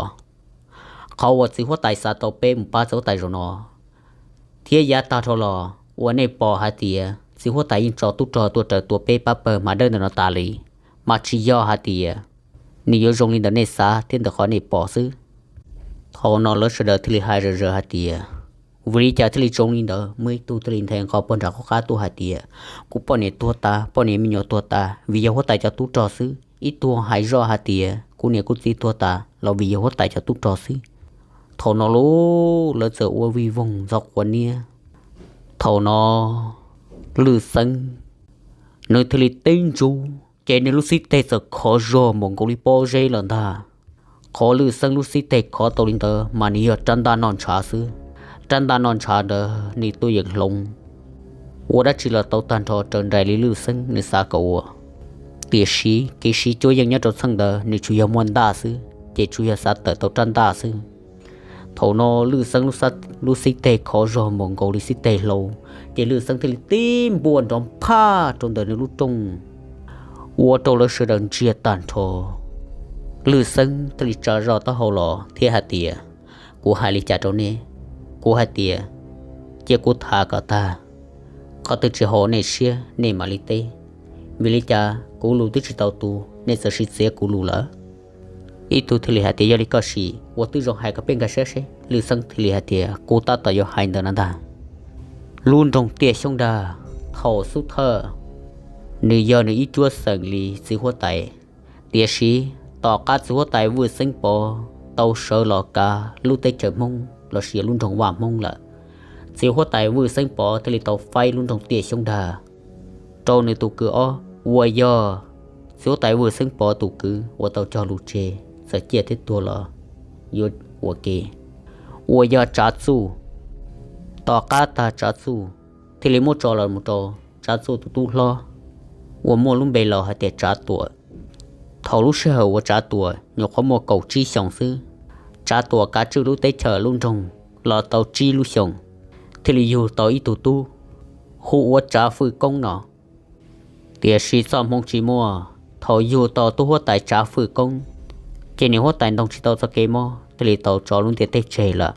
Qhov uas txiv huab tais xav tau peb mus pab txiv huab tais zaum no, thiab yav tag dhau los uas nej pom hais tias txiv huab tais yeej tso tub rog tuaj raws tua peb pab pawg Hma Dawb ntawm no tas li, mas tsis yog hais tias nws yuav zoo li ntawm nej xav thiab ntawm qhov nej pom xwb. Thaum no lawv sawv daws thiaj li hais zom zaws hais tias, vim li cas thiaj li zoo li ntawd? Muaj ib tug thiaj li nthe nqo pog nram qab qab tuaj hais tias, kuv poj niam tuag tas, poj niam me nyuam tuag tas vim yog huab tais cov tub rog xwb. Ib tug hais zoj hais tias, kuv niam kuv txiv tuag tas los vim yog huab tais cov tub rog xwb. Thaum no lawv txawm ua vij voog ntxhov quav niab. Thaum no Lwj Xeeb nws thiaj li tib ntsub, ces nws lub xib teg txawm khov zog npaum nkaus li pob zeb lawm ntag. Qhov Lwj Xeeb lub xib teg khov tau li ntawd mas nws yog rab ntaj noj ntshav xwb. Rab ntaj noj ntshav ntawd nws tuaj yeem hloov, ua dab tsi los tau tag nrho raws nraim li Lwj Xeeb nws xav kom ua. Tiam sis kev siv cuab yeej nyob rau txheej ntawd nws tsuas yog muaj ntaj xwb, ces tsuas yog xav tawm tau rab ntaj xwb. Thaum no Lwj Xeeb lub xib teg khov zog npaum nkaus li xib teg hlau, ces Lwj Xeeb thiaj li tib npuaj nrov phaj rau ntawm nws lub rooj, ua rau lawv sawv daws ntsia tag nrho. Lwj Xeeb thiaj li tsa zog taub hau los thiab hais tias, Kuv hais li cas rau nej? Kuv hais tias, cia kuv tham kom tag, qhov twg tsis haum nej siab nej mam li teb. Vim li cas kuv lus twb tsis tau tu, nej txawm sim txiav kuv lus lawm? Ib tug thiaj li hais tias, Yog li koj sim ua twb zoo, hais kom peb nkag siab seb. Lwj Xeeb thiaj li hais tias, Kuv tab tom yuav hais ntawm no ntag. Lub nroog Tiaj Xyoob Dag, thaum xub thawj nws yog nws ib cuab xeem li txiv huab tais, tiam sis tom qab txiv huab tais Vwj Xeeb Pov tau sawv los kav lub teb chaws Hmoob los sis lub nroog Vaj Hmoob lawm, txiv huab tais Vwj Xeeb Pov thiaj li tau faib lub nroog Tiaj Xyoob Dag rau nws tus kwv ob uas yog txiv huab tais Vwj Xeeb Pov tus kwv uas tau cog lus tseg, txawm ciaj thiab tuag los yuav ua ke, uas yog Tsav Txuj. Tom qab tag Tsav Txuj thiaj li muab tso los mus rau Tsav Txuj tus tub hlob uas muaj lub npe laus hais tias Tsav Tuam. Thaum lub sij hawm uas Tsav Tuam nyuam qhuav muaj kaum tsib xyoos xwb, Tsav Tuam kav tswj lub teb chaws lub nroog los tau tsib lub xyoos, thiaj li yug tau ib tug tub hu ua Tsav Fwj Koob no. Tiam sis txoj hmoo tsis muaj, thaum yug tau tub huab tais Tsav Fwj Koob, ces niam huab tais ntoo tsis tau txoj kev mob thiaj li tau tso lub ntiaj teb tseg lawm.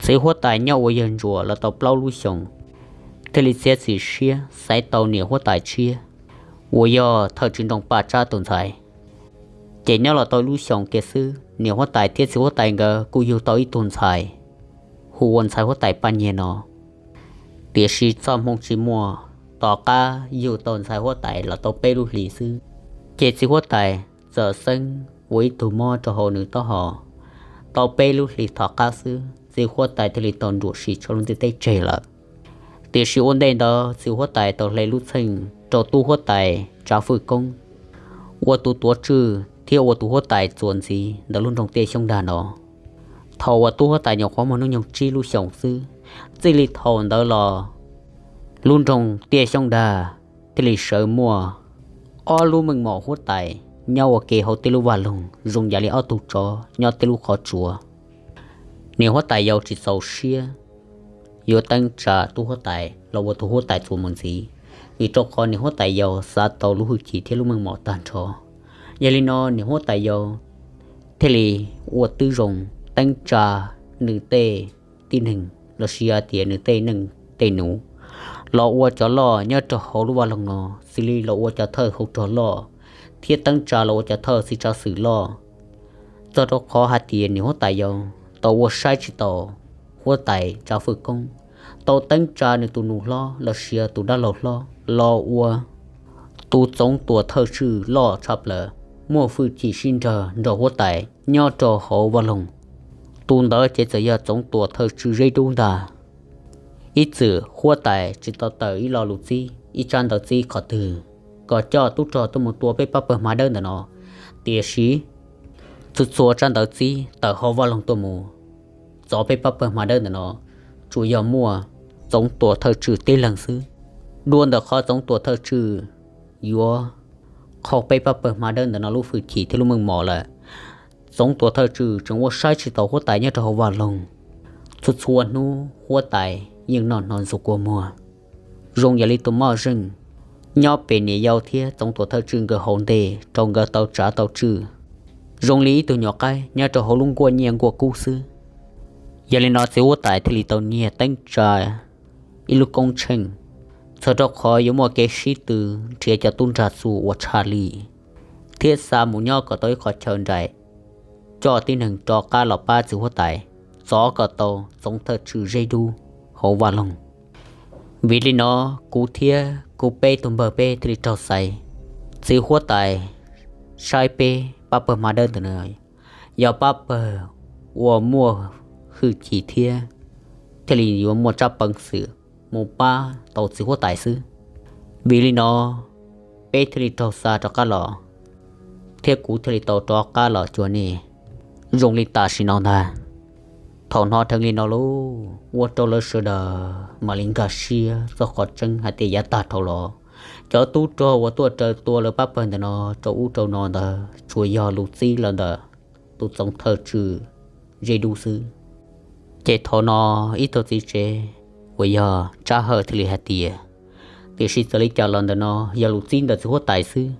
Txiv huab tais nyob ua yawg ntsuas los tau plaub lub xyoos, thiaj li txiav txim siab xaiv tau niam huab tais tshiab uas yog thawj tswj nroog Paj Tsab tus ntxhais. Ces nyob los tau ib lub xyoos kiag xwb, niam huab tais thiab txiv huab tais nkawd kuj yug tau ib tug ntxhais hu ua ntxhais huab tais Paj Nyiag no. Tiam sis txoj hmoo tsis muaj, tom qab yug tau ntxhais huab tais los tau peb lub hlis xwb, ces txiv huab tais txawm xeeb ua ib tug mob rau hauv nws taub hau. Tau peb lub hlis tom qab xwb, txiv huab tais thiaj li tau nruam sim tso lub ntiaj teb tseg lawm. Tiam sis ua ntej ntawd txiv huab tais tau hle lub txheej rau tub huab tais Tsav Fwj Koob ua tus tuav tswj thiab ua tus huab tais txuas ntxiv ntawm lub nroog Tiaj Xyoob Dag no. Thaum uas tub huab tais nyuam qhuav muaj hnub nyoog tsib lub xyoos xwb, txij li thaum ntawd los lub nroog Tiaj Xyoob Dag thiaj li sawv muaj ob lub meej mom huab tais nyob ua ke hauv tej lub vaj loog zoo yam li ob tug tsov nyob tej lub qhov tsua. Niam huab tais yau tsis txaus siab yuav teeb tsa tub huab tais los ua tus huab tais txuas mus ntxiv, vim rau qhov niam huab tais yau xav tau lub hwj chim thiab lub meej mom tag nrho. Yog li no niam huab tais yau thiaj li ua tib zoo teeb tsa nws tej tib neeg los sis hais tias nws tej neej tej nus los ua cov loj nyob rau hauv lub vaj loog no, xws li los ua cov thawj hauv rog loj thiab teeb tsa los ua cov thawj txiv tsav xwm loj. Txog rau qhov hais tias niam huab tais yau tau ua saib tsis taus huab tais Tsav Fwj Koob, tau teeb tsa nws tus nus hlob los sis tus dab laug hlob los ua tus txoov tuam thawj tswj loj tshaj plaws, muaj hwj chim sib nrag nrog huab tais nyob rau hauv vaj loog. Tus ntawd ces txawm yog txoov tuam thawj tswj Zeb Dub ntag. Ib txwm huab tais tsis tau tawm ib lo lus txib ib tsab ntawv txib qhov twg kom coj tub rog tuaj mus tua peb pab pawg hma dawb ntawm no, tiam sis txhua txhua tsab ntawv txib tawm hauv vaj loog tuaj mus txov peb pab pawg hma dawb ntawm no tsuas yog muaj txoov tuam thawj tswj tib leeg xwb. Dua ntawm qhov txoov tuam thawj tswj yuav qhau peb pab pawg hma dawb ntawm no lub hwj chim thiab lub meej mom lawm, txoov tuam thawj tswj tseem ua saib tsis taus huab tais nyob rau hauv vaj loog. Txhua txhua hnub huab tais yeej noj hno ntxuag kua muag, zoo yam li tus moj zeej nyob pem niam yau thiab txoov tuam thawj tswj nkawd hauv ntej rau nkawd tau tsav tau tswj, zoo li ib tug nyuam qaib nyob rau hauv lub nkuaj nyiaj nkuaj kub xwb. Yog li no txiv huab tais thiaj li tau nyiag teeb tsa ib lub koob tsheej, txog rau qhov yuav muaj kev sib tw nrhiav cov tub nrag txuj uas tshaj li, thiab xa mus nyob kom tau ib qho chaw nraim, coj tib neeg rov qab los pab txiv huab tais txov kom tau txoov thawj tswj Zeb Dub hauv vaj loog. Vim li no kuv thiab kuv peb tus npawg peb thiaj li raug xaiv, txiv huab tais saib peb pab pawg hma dawb ntawm no yog pab pawg uas muaj hwj chim thiab thiaj li yuav muaj tsab peev xwm mus pab tau txiv huab tais xwb. Vim li no peb thiaj li raug xa rov qab los, thiab kuv thiaj li tau rov qab los cuag nej zoo li tam sim no ntag. Thaum hnov dheev li no lauj, ua rau lawv sawv daws mam li nkag siab txog qhov tseeb hais tias yav tag dhau los cov tub rog uas tuaj raws tua lawv pab pawg ntawm no rau ub rau no ntawd tsuas yog lus txib los ntawm tus txoov thawj tswj Zeb Dub xwb. Ces thaum no ib tug txiv tsev uas yog Tsab Hawj thiaj li hais tias, tiam sis txawm li cas los ntawm no yog lus txib ntawm txiv huab tais xwb,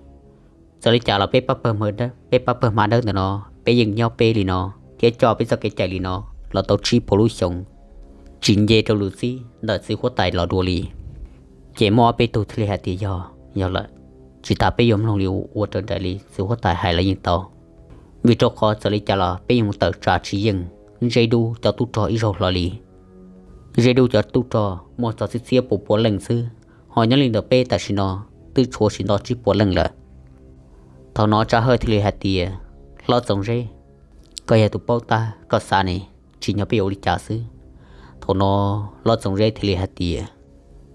Txawm li cas los peb pab pawg hma dawb, peb pab pawg hma dawb ntawm no, peb yeej nyob peb li no thiab coj peb txoj kev cai li no los tau tsib puas lub xyoo, tsis nce rau lus txib ntawm txiv huab tais los dua li. Ces muaj ob peb tug thiaj li hais tias yog, yog lawm, tsis tas peb yuav mloog li ua raws nraim li txiv huab tais hais los yeej tau. Vim rau qhov txawm li cas los peb yuav mus tawm tsam tsis yeej Zeb Dub cov tub rog ib zaug hlo li. Zeb Dub cov tub rog muaj txog txhiab txhiab puas puas leej xwb, ho nyob li ntawm peb tam sim no twb tshuav tsis nto tsib puas leej lawm. Thaum no Tsav Hawj thiaj li hais tias, Hlob Txoov Zeb, koj yog tus paub tab, koj xav ne, tsim nyog peb yuav ua li cas xwb. Thaum no Hlob Txoov Zeb thiaj li hais tias,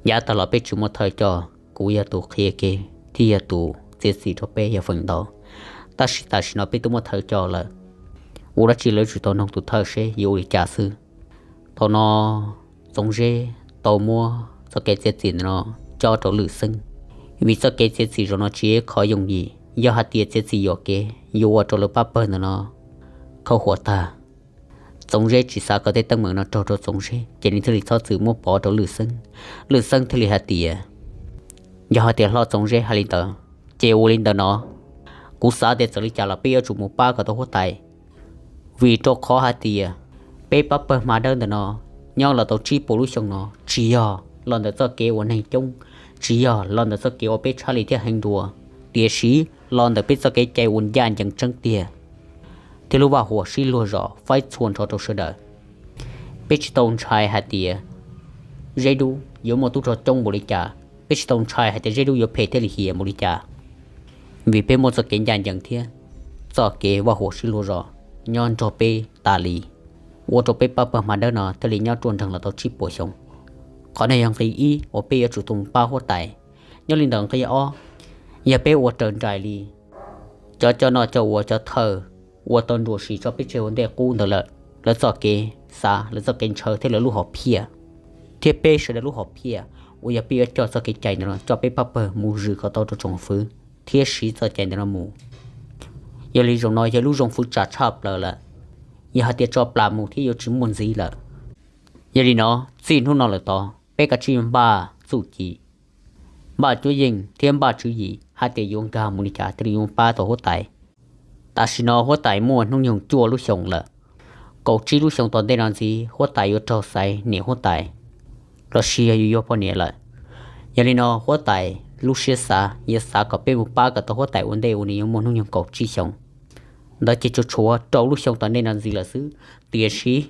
Yav tag los peb tsis muaj thawj coj, kuv yog tus qhia kev thiab yog tus txiav txim rau peb yog feem ntau, tab sis tam sim no peb twb muaj thawj coj lawm, ua dab tsi lawv yuav tsum tau noog tus thawj seb yuav ua li cas xwb. Thaum no Txoov Zeb tau muab txoj kev txiav txim ntawm no cob rau Lwm Xeeb, vim txoj kev txiav txim zaum no tsis yog qhov yooj yim, yog hais tias txiav txim yuam kev yuav ua rau lawv pab pawg ntawm no khaub huam tag. Txoov Zeb tsis xav kom tej teeb meem no raug rau Txoov Zeb, ces nws thiaj li txhob txwm muab pov rau Lwm Xeeb. Lwm Xeeb thiaj li hais tias, Yog hais tias Hlob Txoov Zeb hais li ntawd, ces ua li ntawd no, kuv xav tias txawm li cas los peb yuav tsum mus pab kom tau huab tais, vim rau qhov hais tias peb pab pawg hma dawb ntawm no nyob los tau tsib puas lub xyoo no tsis yog los ntawm txoj kev uas neeg coob, tsis yog los ntawm txoj kev uas peb tshab li thiab heev dua, tiam sis los ntawm peb txoj kev cai uas ncaj ncees tseeb tiag thiab lub vaj huam sib luag zos faib txhua nrho rau sawv daws. Peb tsis tau ntshai hais tias Zeb Dub yuav muaj tub rog coob npaum li cas, peb tsis tau ntshai hais tias Zeb Dub yuav phem thiab lim hiam npaum li cas, vim peb muaj txoj kev ncaj ncees thiab txoj kev vaj huam sib luag zos nyob nrog peb tas li, ua rau peb pab pawg hma dawb no thiaj li nyob ruaj nreeg los tau tsib puas xyoo. Qhov no yog nqi ib uas peb yuav tsum tau mus pab huab tais. Nyob li ntawm nqi ob, yog peb ua raws nraim li cov coj noj coj ua, cov thawj ua tau nruam sis tso peb tseg ua ntej qub ntawd lawm, lawv txoj kev xav, lawv txoj kev ntshaw thiab lawv lub hom phiaj, thiab peb sawv daws lub hom phiaj uas yog peb yuav coj txoj kev cai ntawm no coj peb pab pawg mus zwm kom tau rau tsoom fwv thiab siv txoj cai ntawm no mus. Yog li zaum no yog lub zoo fwv tsam tshaj plaws lawm, yog hais tias tso plam mus thiab yuav tsis muaj ntxiv lawm. Yog li no, txij hnub no lawm tod peb kav tsij npaj txuj ci, npaj cuab yeej thiab npaj tswv yim hais tias yuav nkag mus li cas thiaj li yuav pab tau huab tais. Tam sim no huab tais muaj hnub nyoog cuaj lub xyoos lawm, kaum tsib lub xyoos tom ntej no ntxiv huab tais yuav raug xaiv niam huab tais los sis yog yuav yuav poj niam lawm. Yog li no huab tais lub siab xav yog xav kom peb mus pab kom tau huab tais ua ntej uas nws yuav muaj hnub nyoog kaum tsib xyoos. Ntawd ces tsuas tshuav rau lub xyoo tom ntej no ntxiv lawm xwb, tiam sis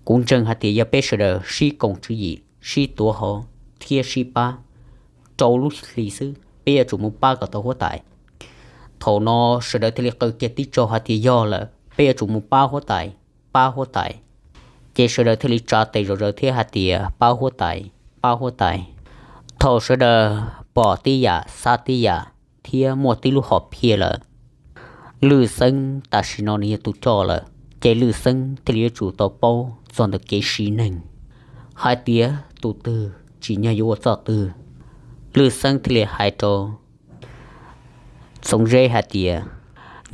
kuv ntseeg hais tias yog peb sawv daws sib koom tswv yim, sib tuav hauv thiab sib pab, rau lub hlis xwb peb yuav tsum mus pab kom tau huab tais. Thaum no sawv daws thiaj li qw kiag tib tsaug hais tias yog lawm, peb yuav tsum mus pab huab tais, pab huab tais. Ces sawv daws thiaj li tsa tes zom zaws thiab hais tias pab huab tais, pab huab tais. Thaum sawv daws pom tib yam xav tib yam thiab muaj tib lub hom phiaj lawm, Lwm Xeeb tam sim no nws yog tus coj lawm, ces Lwm Xeeb thiaj li yuav tsum tau paub txog ntawm kev siv neeg, hais tias tus twg tsim nyog yuav ua txoj twg. Lwm Xeeb thiaj li hais rau Txoov Zeb hais tias,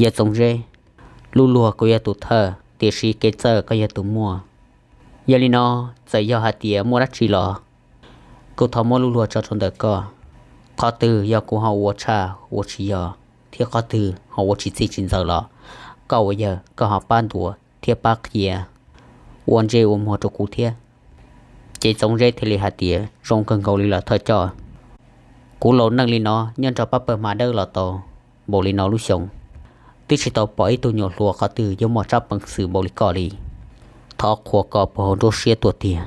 yog Txoov Zeb, lub luag kuv yog tus thawj, tiam sis kev txawj koj yog tus muaj. Yog li no, txawm yog hais tias muaj dab tsi los kuv thov muab lub luag tso rau ntawm koj. Qhov twg yog kuv ho ua tshaj ua tsis yog thiab qhov twg ho ua tsis txij tsis ntxaws los koj ua yawg koj ho pab ntuas thiab pab qhia ua ntsej ua muag rau kuv thiab. Ces Txoov Zeb thiaj li hais tias, zoo kawg nkaus li los thawj coj, kuv laus neej li no nyob nrog pab pawg hma dawb los tau npaum li no lub xyoo, twb tsis tau pom ib tug nyuam hluas qhov twg yuav muaj tsab peev xwm npaum li koj li. Thov qhuas koj puag hauv nruab siab tuaj tiag.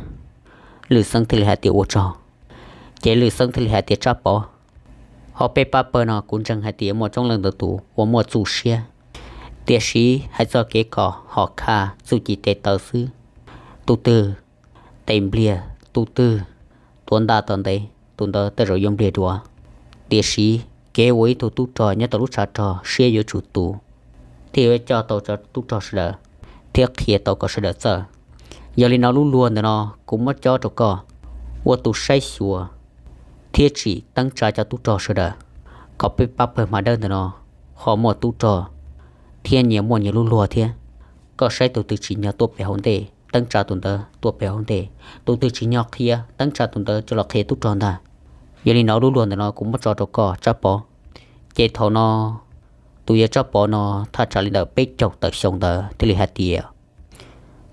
Lwm Xeeb thiaj li hais tias ua tsaug. Ces Lwm Xeeb thiaj li hais tias, Tsab Pov, hauv peb pab pawg no kuv ntseeg hais tias muaj coob leej ntau tus uas muaj txuj siab, tiam sis hais txog kev kom hom khaj txuj ci tes taw xwb, tus twg tes npliag, tus twg tuav ntaj tom ntev, tus ntawd tej zaum yuav npliag dua. Tiam sis kev ua ib tug tub rog nyob tau lub tshav rog siab yuav tsum tus, thiaj yuav coj tau cov tub rog sawv daws thiab qhia tau kom sawv daws txawj. Yog li no lub luag ntawm no kuv muab cob rau koj ua tus saib xyuas thiab tsim teeb tsa cov tub rog sawv daws, kom peb pab pawg hma dawb ntawm no ho muaj tub rog thiab nyias muaj nyias lub luag thiab. Koj saib tus twg tsim nyog tuaj pem hauv ntej, teeb tsa tus ntawd tuaj pem hauv ntej, tus twg tsim nyog qhia, teeb tsa tus ntawd coj los qhia tub rog ntag. Yog li no lub luag ntawm no kuv muab tso rau koj, Tsab Pov. Ces thaum no tus yawg Tsab Pov no thaj tsam li ntawm peb caug tawm xyoo ntawd thiaj li hais tias,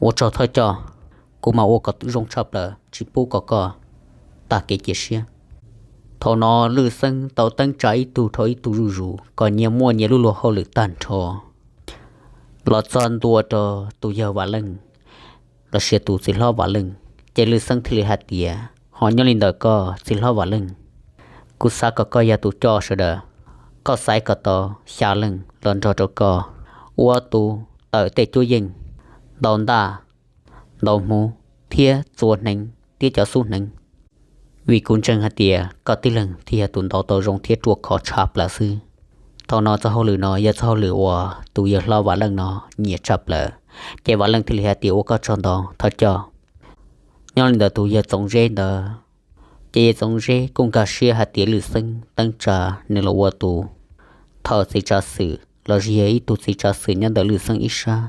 Ua tsaug thawj coj, kuv mam ua kom zoo tshaj plaws tsis pub kom koj tag kev cia siab. Thaum no Lwj Xeeb tau teeb tsa ib tug dhau ib tug zuj zus kom nyias muaj nyias lub luag hauj lwm tag nrho los txog ntua rau tus yawg Vam Leej los sis tus txiv hlob Vam Leej. Ces Lwj Xeeb thiaj li hais tias, Ho nyob li ntawm koj txiv hlob Vam Leej, kuv xav kom koj yog tus coj sawv daws, koj xaiv kom tau xya leej los nrog rau koj ua tus tawm tej cuab yeej, ntaus ntaj, ntaus hmuv thiab txua hneev thiab cov xub hneev. Vim kuv ntseeg hais tias koj tib leeg thiaj yog tus ntaus tau zoo thiab ruaj khov tshaj plaws xwb. Thaum no txoj hauj lwm no yog txoj hauj lwm uas tus yawg hlob Vam Leej no nyiam tshaj plaws. Ces Vam Leej thiaj li hais tias, Ua koj tsaug ntau thawj coj. Nyob li ntawd tus yawg Txoov Zeb ntawd, ces yawg Txoov Zeb kuj nkag siab hais tias Lwj Xeeb teeb tsa nws los ua tus thawj txiv tsav xwm los sis yog ib tug txiv tsav xwm nyob ntawm Lwj Xeeb ib sab.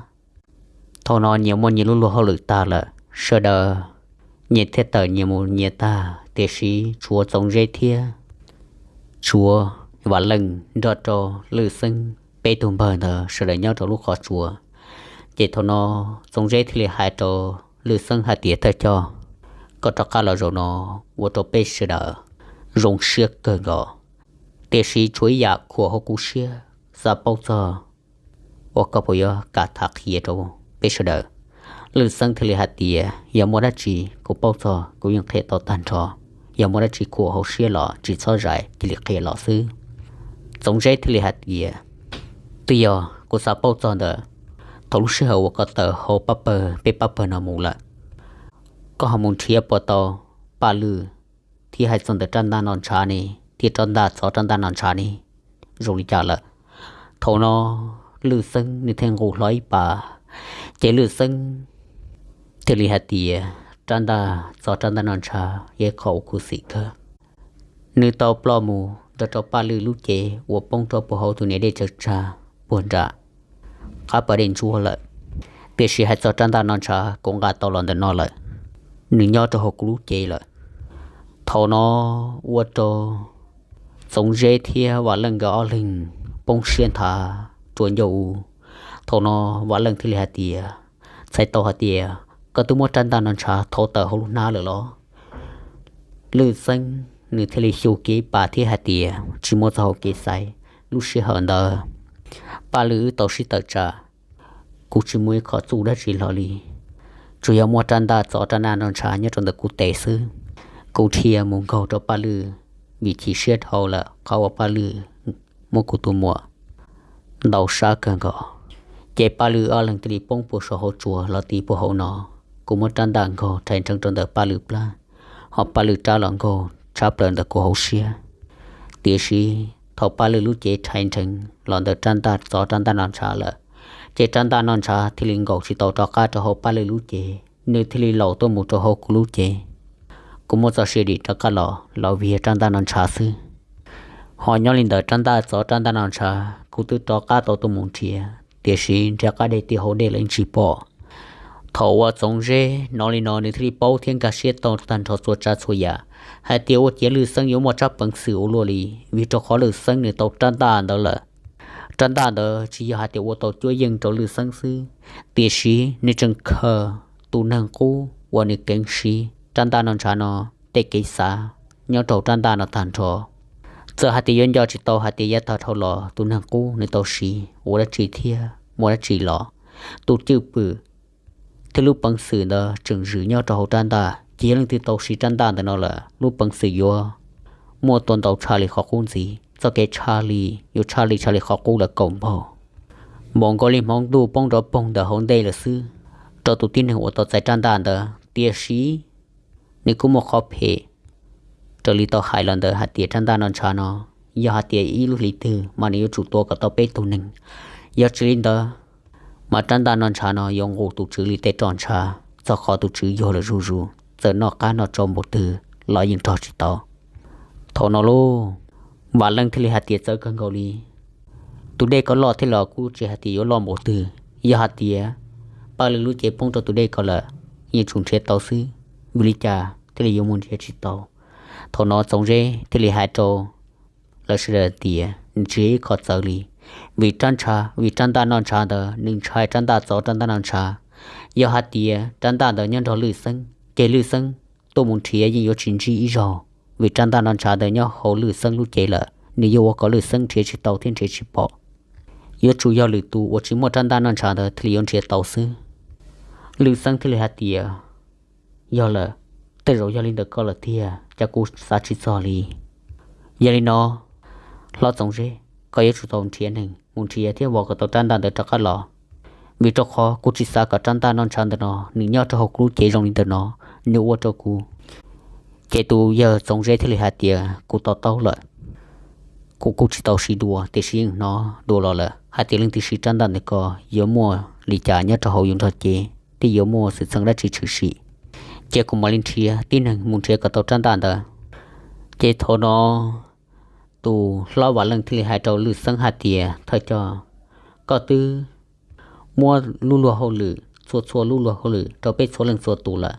Thaum no nyias muaj nyias lub luag hauj lwm tag lawm, sawv daws nyias thiaj tawm nyias mus nyias tag, tiam sis tshuav Txoov Zeb thiab tshuav Vam Leej nrog rau Lwj Xeeb peb tug npawg ntawd sawv daws nyob rau lub qhov tsua. Ces thaum no Txoov Zeb thiaj li hais rau Lwj Xeeb hais tias, Thawj coj, koj rov qab los zaum no ua rau peb sawv daws zoo siab kawg nkaus, tiam sis tshuav ib yam khuam hauv kuv siab, xav paub txog uas koj puas yuav kam tham qhia rau peb sawv daws. Lwj Xeeb thiaj li hais tias, Yog muaj dab tsi kuv paub txog kuv yeej qhia tau tag nrho, yog muaj dab tsi khuam hauv siab los tsis txhob zais, cia li qhia los xwb. Txoov Zeb thiaj li hais tias, Twb yog kuv xav paub txog ntawm thaum lub sij hawm uas koj tawm hauv pab pawg, peb pab pawg no mus lawm, koj ho mus nrhiav puas tau Paj Lwj thiab hais txog ntawm rab ntaj noj ntshav ne, thiab rab ntaj txov rab ntaj noj ntshav ne zoo li cas lawm? Thaum no Lwj Xeeb nws thiaj nqus hlo ib pas, ces Lwj Xeeb thiaj li hais tias, Rab ntaj txov rab ntaj noj ntshav yog ib qho uas khuv xim kawg. Nws tau ploj mus nrog rau Paj Lwj lub cev uas poob rau puag hauv tus niam dej tsaws tsag puag nram qab pas dej ntsuab lawm. Tiam sis hais txog rab ntaj noj ntshav kuv nqa tau los ntawm no lawm, nws nyob rau hauv kuv lub cev lawm. Thaum no ua rau Txoov Zeb thiab Vam Leej nkawd ob leeg poob siab nthav rua ncauj u. Thaum no Vam Leej thiaj li hais tias, Txhais tau hais tias koj twb muab rab ntaj noj ntshav thauv tawm hauv lub hnab lawm los? Lwj Xeeb nws thiaj li xyu kiag ib pas thiab hais tias, Tsis muaj txoj hau kev xaiv. Lub sij hawm ntawd Paj Lwj wb tau sib tawm tsam, kuv tsis muaj ib qho txuj dab tsi hlo li, tsuas yog muaj rab ntaj txov rab ntaj noj ntshav nyob rau ntawm kuv tes xwb. Kuv dhia mus nkaug rau Paj Lwj vim chim siab dhau lawm qhov uas Paj Lwj muab kuv tus muam ntaus sab kawg nkaus. Ces Paj Lwj ob leeg thiaj li poob puag saum hauv tsua los ti puag hauv no. Kuv muab rab ntaj nkaug rhais nrheev rau ntawm Paj Lwj plab, ho Paj Lwj rab los nkaug tshab plaws ntawm kuv hauv siab. Tiam sis thaum Paj Lwj lub cev rhais nrheev los ntawm rab ntaj txov rab ntaj noj ntshav lawm, ces rab ntaj noj ntshav thiaj li nkaum tsis tau rov qab rau hauv Paj Lwj lub cev, nws thiaj li laus tuaj mus rau hauv kuv lub cev. Kuv muaj txoj sia dim rov qab los, los vim yog rab ntaj noj ntshav xwb. Ho nyob li ntawm rab ntaj txov rab ntaj noj ntshav, kuv twb rov qab tau tuaj mus nrhiav, tiam sis nrhiav qab dej ti hauv dej los yeej tsis pom. Thaum uas Txoov Zeb hnov li no nws thiaj li paub thiab nkag siab tau tag nrho txhua tsav txhua yam, hais tias ua ciav Lwj Xeeb yuav muaj tsab peev xwm ua luaj li, vim rau qhov Lwj Xeeb nws tau rab ntaj ntawd lawm. Rab ntaj ntawd tsis yog hais tias ua tau cuab yeej rau Lwj Xeeb xwb, tiam sis nws tseem khaws tus neeg qub uas nws keev siv rab ntaj noj ntshav no tej kev xav nyob rau rab ntaj no tag nrho. Txawm hais tias yuav nco tsis tau hais tias yav tag dhau los tus neeg qub nws tau siv ua dab tsi thiab muaj dab tsi los, tus cwj pwm thiab lub peev xwm ntawd tseem zwm nyob rau hauv rab ntaj. Ces yog leej twg tau siv rab ntaj ntawm no lawm, lub peev xwm yuav muaj tua ntau tshaj li qhov qub ntxiv, txoj kev tshaj li yuav tshaj li tshaj li qhov qub lawm kaum npaug, npaum nkaus li hmoov ntuj poob nrov poog ntawm hauv ntej lawm xwb, rau tus tib neeg uas tau txais rab ntaj ntawd. Tiam sis nws kuj muaj qhov phem raws li tau hais los ntawd hais tias rab ntaj noj ntshav no, yog hais tias ib lub hlis twg mas nws yuav tsum tua kom tau peb tug neeg. Yog tsis li ntawd, mas rab ntaj noj ntshav no yuav nqus tus tswv li tej roj ntshav, txog qhov tus tswv yuag lawm zuj zus, txawm noj qab noj tsau npaum twg los yeej rog tsis tau. Thaum no lauj, Vam Leej thiaj li hais tias txawv kawg nkaus li. Tus dej ko loj thiab los kuj tsis hais tias yuav loj npaum twg, yog hais tias Paj Lwj lub cev poob rau tus dej ko lawm, yeej tsum nrhiav tau xwb, vim li cas thiaj li yuav mus nrhiav tsis tau? Thaum no Txoov Zeb thiaj li hais rau lawv sawv daws tias nws tsis yog ib qho txawv li, vim rab ntshav, vim rab ntaj noj ntshav ntawd nws ntshai rab ntaj txov rab ntaj noj ntshav. Yog hais tias rab ntaj ntawd nyob nrog Lwj Xeeb ces Lwj Xeeb tuaj mus nrhiav yeej yuav tsis ntsib ib zaug, vim rab ntaj noj ntshav ntawd nyob hauv Lwj Xeeb lub cev lawm, nws yuav ua kom Lwj Xeeb nrhiav tsis tau thiab nrhiav tsis pom. Yuav tsum yog lwm tus uas tsis muaj rab ntaj noj ntshav ntawd thiaj li yuav nrhiav tau xwb. Lwj Xeeb thiaj li hais tias, yog lawm, tej zaum yog li ntawm koj lawm tiag, cas kuv xav tsis txog li. Yog li no, hlob Txoov Zeb, koj yuav tsum tau nrhiav neeg mus nrhiav thiab vov kom tau rab ntaj ntawd rov qab los, vim rau qhov kuv tsis xav kom rab ntaj noj ntshav ntawm no nws nyob rau hauv kuv lub cev zoo li ntawm no, nws ua rau kuv. Ces tus yawg Txoov Zeb thiaj li hais tias, kuv to taub lawm, kuv kuj tsis tau siv dua tiam sis yeej hnov dua los lawm hais tias leej twg siv rab ntaj ntawm ko yuav muaj li cas nyob rau hauv yus nrog cev thiab yuav muaj xwm txheej dab tsi tshwm sim. Ces kuv mam li nrhiav tib neeg mus nrhiav kom tau rab ntaj ntawd. Ces thaum no tus hlob Vam Leej thiaj li hais rau Lwj Xeeb hais tias, thawj coj, koj twb muab lub luag hauj lwm txhua txhua lub luag hauj lwm rau peb txhua leej txhua tus lawm,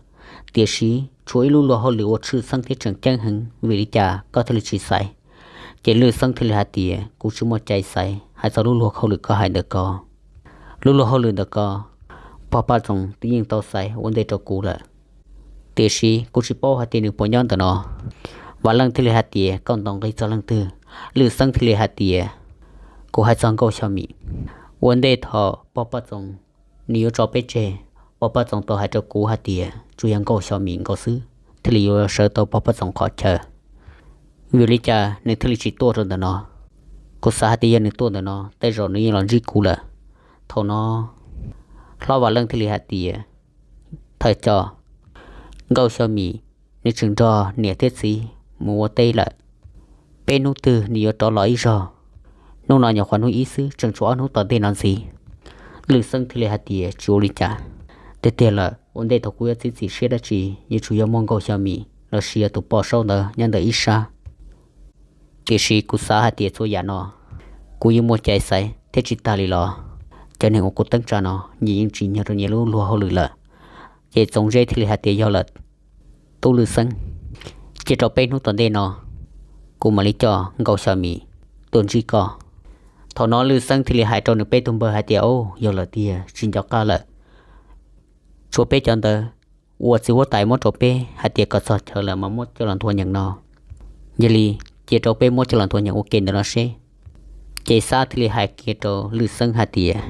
tiam sis tshuav ib lub luag hauj lwm uas tshwj xeeb thiab tseem ceeb heev, vim li cas koj thiaj li tsis xaiv? Ces Lwj Xeeb thiaj li hais tias, kuv tsis muaj cai xaiv hais txog lub luag hauj lwm koj hais ntawm ko. Lub luag hauj lwm ntawm ko, pog Paj Txoov twb yeej tau xaiv ua ntej rau kuv lawm, tiam sis kuv tsis paub hais tias nws puas nyob ntawm no. Vam Leej thiaj li hais tias, koj ntaus nqi txog leej twg? Lwj Xeeb thiaj li hais tias, kuv hais txog Nkauj Xyo Mim. Ua ntej thaum pog Paj Txoov nws yuav tso peb tseg, pog Paj Txoov tau hais rau kuv hais tias tsuas yog Nkauj Xyo Mim nkaus xwb thiaj li yuav sawv tau pog Paj Txoov qhov chaw. Vim li cas nws thiaj li tsis tuaj rau ntawm no? Kuv xav hais tias yog nws tuaj ntawm no tej zaum nws yeej los ntsib kuv lawm. Thaum no hlob Vam Leej thiaj li hais tias, thawj coj, Nkauj Xyo Mim nws tseem nrog niam thiab txiv mus ua teb lawm, peb hnub twg nws yuav rov los ib zaug. Hnub no nyuam qhuav hnub ib xwb, tseem tshuav ob hnub tom ntej no ntxiv. Lwj Xeeb thiaj li hais tias, tsis ua li cas, tiag tiag lawm ua ntej thaum kuv yuav txiav txim siab dab tsi yuav tsum yog muaj Nkauj Xyo Mim los sis yog tus poj saub ntawd nyob ntawm ib sab. Tiam sis kuv xav hais tias txhua yam no kuv yeej muaj cai xaiv thiab tsis tag li los cov neeg uas kuv teeb tsa no nyias yeej tsim nyog rau nyias lub luag hauj lwm lawm. Ces Txoov Zeb thiaj li hais tias, yog lawm, tub Lwj Xeeb, cia rau peb hnub tom ntej no kuv mam li coj Nkauj Xyo Mim tuaj ntsib koj. Thaum no Lwj Xeeb thiaj li hais rau nws peb tug npawg hais tias, au, yog lawm tiag, tsis nco qab lawm. Tshuav peb cov ntawd uas txiv huab tais muab rau peb hais tias kom txog chaw lawm mas muab coj los nthuav nyeem no. Yog li, cia rau peb muab coj los nthuav nyeem ua ke ntawm no seb. Ces Xab thiaj li hais kiag rau Lwj Xeeb hais tias,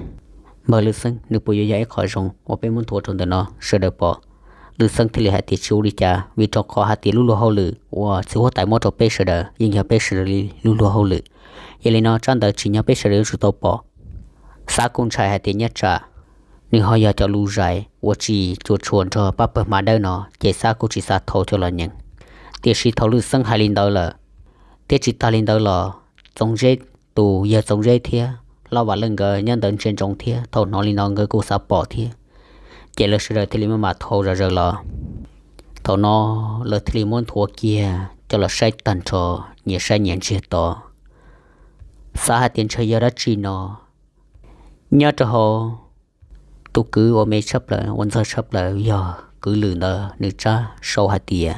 npawg Lwj Xeeb, nws puas yuav yog ib qho zoo uas peb muab nthuav rau ntawm no sawv daws pom? Lwj Xeeb thiaj li hais tias, tsis ua li cas, vim rau qhov hais tias lub luag hauj lwm uas txiv huab tais muab rau peb sawv daws yeej yog peb sawv daws li lub luag hauj lwm. Yog li no tsab ntawv tsim nyog peb sawv daws yuav tsum tau pom. Xab kuj ntshai hais tias nyob tsam nws ho yog cov lus zais uas tsis cuam tshuam nrog pab pawg hma dawb no, ces Xab kuj tsis xav thau coj los nyeem. Tiam sis thaum Lwj Xeeb hais li ntawd lawm, thiab tsis tag li ntawd los, Txoov Zeb, tus yawg Txoov Zeb thiab Hlob Vam Leej nkawd nyob ntawd ntsia ntsoov thiab, thaum hnov li no nkawd kuj xav pom thiab. Ces lawv sawv daws thiaj li maj mam thau zom zaws los. Thaum no lawv thiaj li muab nthuav kiag coj los saib tag nrho, nyias saib nyias ntsiag to, xav hais tias ntshe yog dab tsi no. Nyob rau hauv tus kwv uas me tshaj plaws, uas ntxawg tshaj plaws yog kwv Lwm ntawd, nws tsab sau hais tias,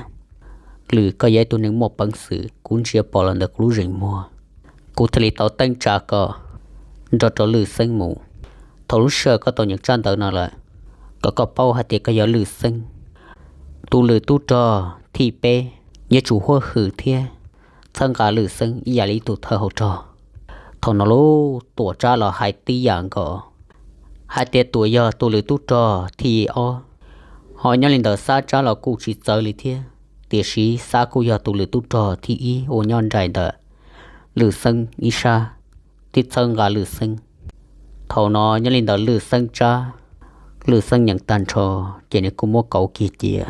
Lwm, koj yog ib tug neeg muaj peev xwm, kuv ntsia pom los ntawm kuv lub zeem muag, kuv thiaj li tau teeb tsa koj nrog rau Lwj Xeeb mus. Thaum lub sij hawm koj tau nyeem tsab ntawv no lawm, kom koj paub hais tias koj yog Lwj Xeeb tus lwm tub rog thib peb, yuav tsum huab hwm thiab txhawb nqa Lwj Xeeb ib yam li ib tug thawj hauv rog. Thaum no lub Tuam tsab los hais tib yam nkaus, hais tias Tuam yog tus lwm tub rog thib ob. Ho nyob li ntawd Xab tsab los kuj tsis txawv li thiab, tiam sis Xab kuj yog tus lwm tub rog thib ib uas nyob nraim ntawm Lwj Xeeb ib sab, thiab txhawb nqa Lwj Xeeb. Thaum no nyob li ntawd Lwj Xeeb tsab, Lwj Xeeb nyeem tag nrho, ces nws kuj muab kauv kiag cia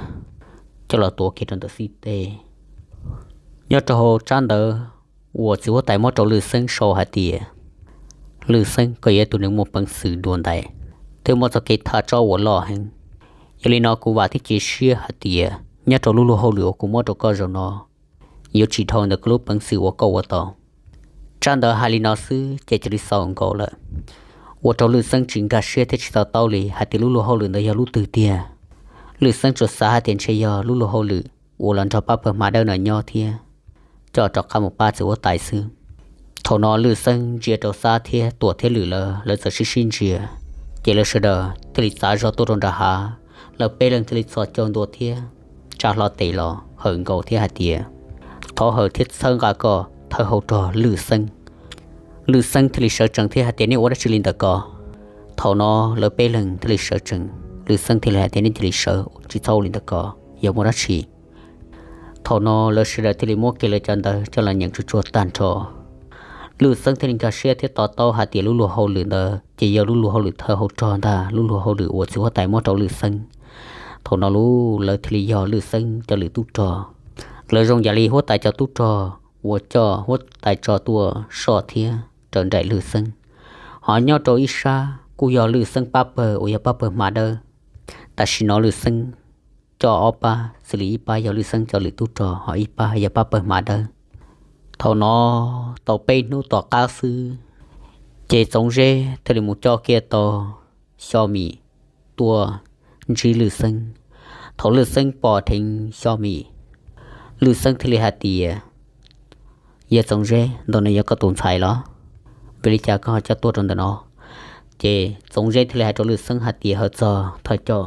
coj los tuav kiag rau ntawm xib teg. Nyob rau hauv tsab ntawv uas txiv huab tais muab rau Lwj Xeeb sau hais tias, Lwj Xeeb, koj yog tus neeg muaj peev xwm dua ntais, thiab muaj txoj kev thaj tsob uas loj heev. Yog li no kuv vam thiab cia siab hais tias nyob rau lub luag hauj lwm uas kuv muab rau koj zaum no, yuav tsis dhau ntawm koj lub peev xwm uas koj ua tau. Tsab ntawv hais li no xwb ces cia li xaus nkaus lawm, ua rau Lwj Xeeb tsis nkag siab thiab tsis to taub li hais tias lub luag hauj lwm ntawd yog lub twg tiag. Lwj Xeeb tsuas xav hais tias ntshe yog lub luag hauj lwm uas los nrog pab pawg hma dawb no nyob thiab coj rov qab mus pab txiv huab tais xwb. Thaum no Lwj Xeeb ntsia rau Xab thiab Tuam thiab Lwm lawv, lawv txawm sib sib ntsia, ces lawv sawv daws thiaj li txav zog tuaj rau nram hav. Lawv peb leeg thiaj li txhos caug ntua thiab tsa hlo tes los hawm nkaus thiab hais tias, thov hawm thiab txhawb nqa koj thawb hau rog Lwj Xeeb. Lwj Xeeb thiaj li sawv tsees thiab hais tias, nej ua dab tsi li ntawm ko? Thaum no lawv peb leeg thiaj li sawv tsees, Lwj Xeeb thiaj li hais tias, nej cia li sawv, tsis txhob ua li ntawm ko, yog muaj dab tsi. Thaum no lawv sawv daws thiaj li muab kiag lawv cov ntawv coj los nyeem tsuag tsuag tag nrho. Lwj Xeeb thiaj li nkag siab thiab to taub hais tias lub luag hauj lwm ntawd ces yog lub luag hauj lwm thawb hau rog ntag, lub luag hauj lwm uas txiv huab tais muab rau Lwj Xeeb. Thaum no lub lawv thiaj li yog Lwj Xeeb cov lwm tub rog. Lawv zoo yam li huab tais cov tub rog uas coj huab tais tso tuaj soj thiab raws nraim Lwj Xeeb. Ho nyob rau ib sab kuj yog Lwj Xeeb pab pawg uas yog pab pawg hma dawb. Tam sim no Lwj Xeeb coj ob pab xws li ib pab yog Lwj Xeeb cov lwm tub rog, ho ib pab yog pab pawg hma dawb. Thaum no tau peb hnub tom qab xwb, ces Txoov Zeb thiaj li mus coj kiag tau Xyo Mim tuaj ntsib Lwj Xeeb. Thaum Lwj Xeeb pom dheev Xyo Mim, Lwj Xeeb thiaj li hais tias, yawg Txoov Zeb, ntawm no yog koj tus ntxhais los? Vim li cas koj ho coj tuaj rau ntawm no? Ces Txoov Zeb thiaj li hais rau Lwj Xeeb hais tias, hawm txog thawj coj,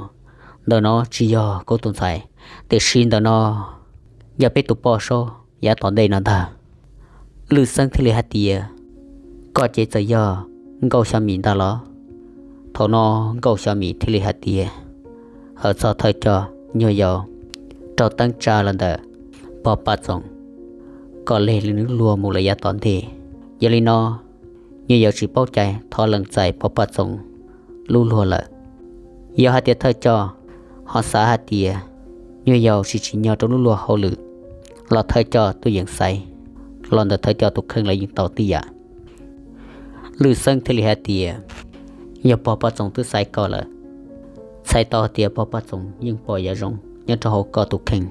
ntawm no tsis yog kuv tus ntxhais, tiam sis ntawm no yog peb tus poj saub yav tom ntej no ntag. Lwj Xeeb thiaj li hais tias, koj ces txawm yog Nkauj Xyo Mim ntag los? Thaum no Nkauj Xyo Mim thiaj li hais tias, hawm txog thawj coj, nyuag yaus raug teeb tsa los ntawm Pog Paj Txoos kom leg li nws lub luag mus lawm yav tom ntej. Yog li no nyuag yaus tsis paub cai, thov lees txais Pog Paj Txoos lub luag lawm. Yog hais tias thawj coj ho xav hais tias nyuag yaus tsis tsim nyog rau lub luag hauj lwm, los thawj coj tuaj yeem xaiv los ntawm thawj coj tus kheej los yeej tau tib yam. Lwj Xeeb thiaj li hais tias, yog Pog Paj Txoos twb xaiv koj lawm, txhais tau tias Pog Paj Txoos yeej pom yam zoo nyob rau hauv koj tus kheej.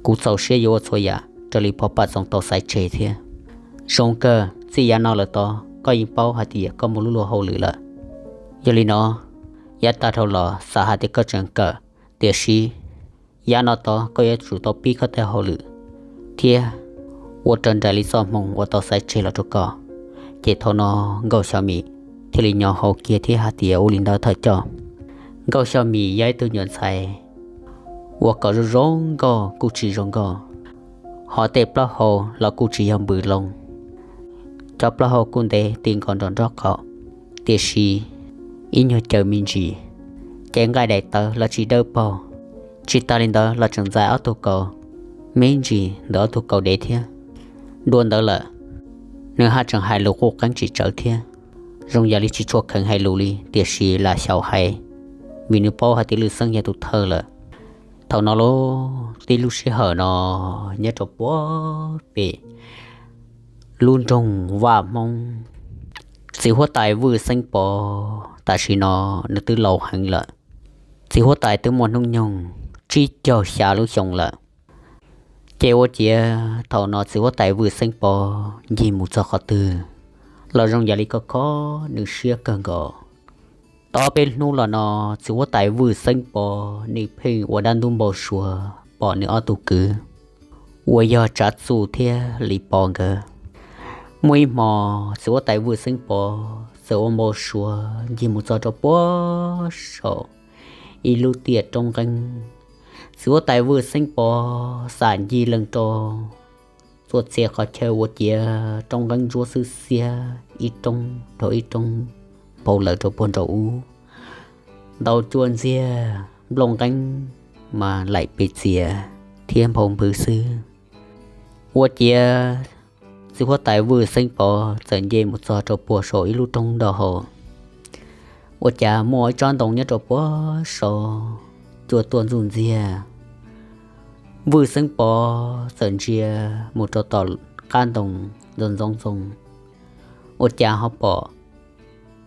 Kuv txaus siab yuav ua txhua yam raws li Pog Paj Txoos tau xaiv tseg thiab. Zoo kawg, txij yav no lawm tod koj yeej paub hais tias koj muaj lub luag hauj lwm lawm. Yog li no, yav tag dhau los xav hais tias koj tseem kawm, tiam sis yav no tod koj yuav tsum tau pib koj tej hauj lwm thiab ua raws nraim li txoj hmoo uas tau xaiv tseg los rau koj. Ces thaum no Nkauj Xyo Mim thiaj li nyo hau kiag thiab hais tias, ua li ntawd thawj coj. Nkauj Xyo Mim yog ib tug nyuam ntxhais uas kom zoo zoo nkauj kuj tsis zoo nkauj, ho tej plaub hau los kuj tsis yog npws loo. Cov plaub hau kuj ntev ti nkaus nrov nrob qaum, tiam sis ib nyuag caws me ntsis, ces nqaij daim tawv los tsis dawb paug. Tsis tas li ntawd los tseem ntxais ob tug kaus me ntsis ntawm ob tug kaus dev thiab. Dua ntawd lawm, nws haj tseem hais lus quj qeeb tsis tsawv thiab. Zoo yam li tsis tshua kheev hais lus li, tiam sis lam xyaum hais, vim nws paub hais tias Lwj Xeeb yog tus thawj lawm. Thaum no lub tib lub sij hawm no, nyob rau puag pem lub nroog Vaj Hmoob, txiv huab tais Vwj Xeeb Pov tam sim no nws twb laus heev lawm. Txiv huab tais twb muaj hnub nyoog tsib caug xya lub xyoo lawm. Ces ua ciav thaum no txiv huab tais Vwj Xeeb Pov ncig mus txog qhov twg los zoo yam li kho kho nws siab kawg nkaus. Tau peb hnub los no, txiv huab tais Vwj Xeeb Pov nws pheej ua dab ntub npau suav pom nws ob tug kwv uas yog Tsav Txuj thiab Lis Pov nkawd. Muaj ib hmo, txiv huab tais Vwj Xeeb Pov txawm ua npau suav ncig mus txog rau puag saum ib lub tiaj roob nqeeb. Txiv huab tais Vwj Xeeb Pov xam ncig lees rau txhua txhia qhov chaw ua ciav roob nqeeb ntsuab xwb xiab, ib roob dhau ib roob nphau lawm rau puag nraum ub. Ntau cuaj ntxiag, nplooj nqeeb mas laim pes txias thiab nphau npwv xwb. Ua ciav txiv huab tais Vwj Xeeb Pov txawm nce mus txog rau puag saum ib lub roob nraub hau, ua cas muaj ib tsob ntoo nyob rau puag saud cua tuaj ntxuj ntxiag. Vwj Xeeb Pov txawm ntsia mus rau tom qab ntoo ntxoov ntxoo ntxoo, ua cas ho pom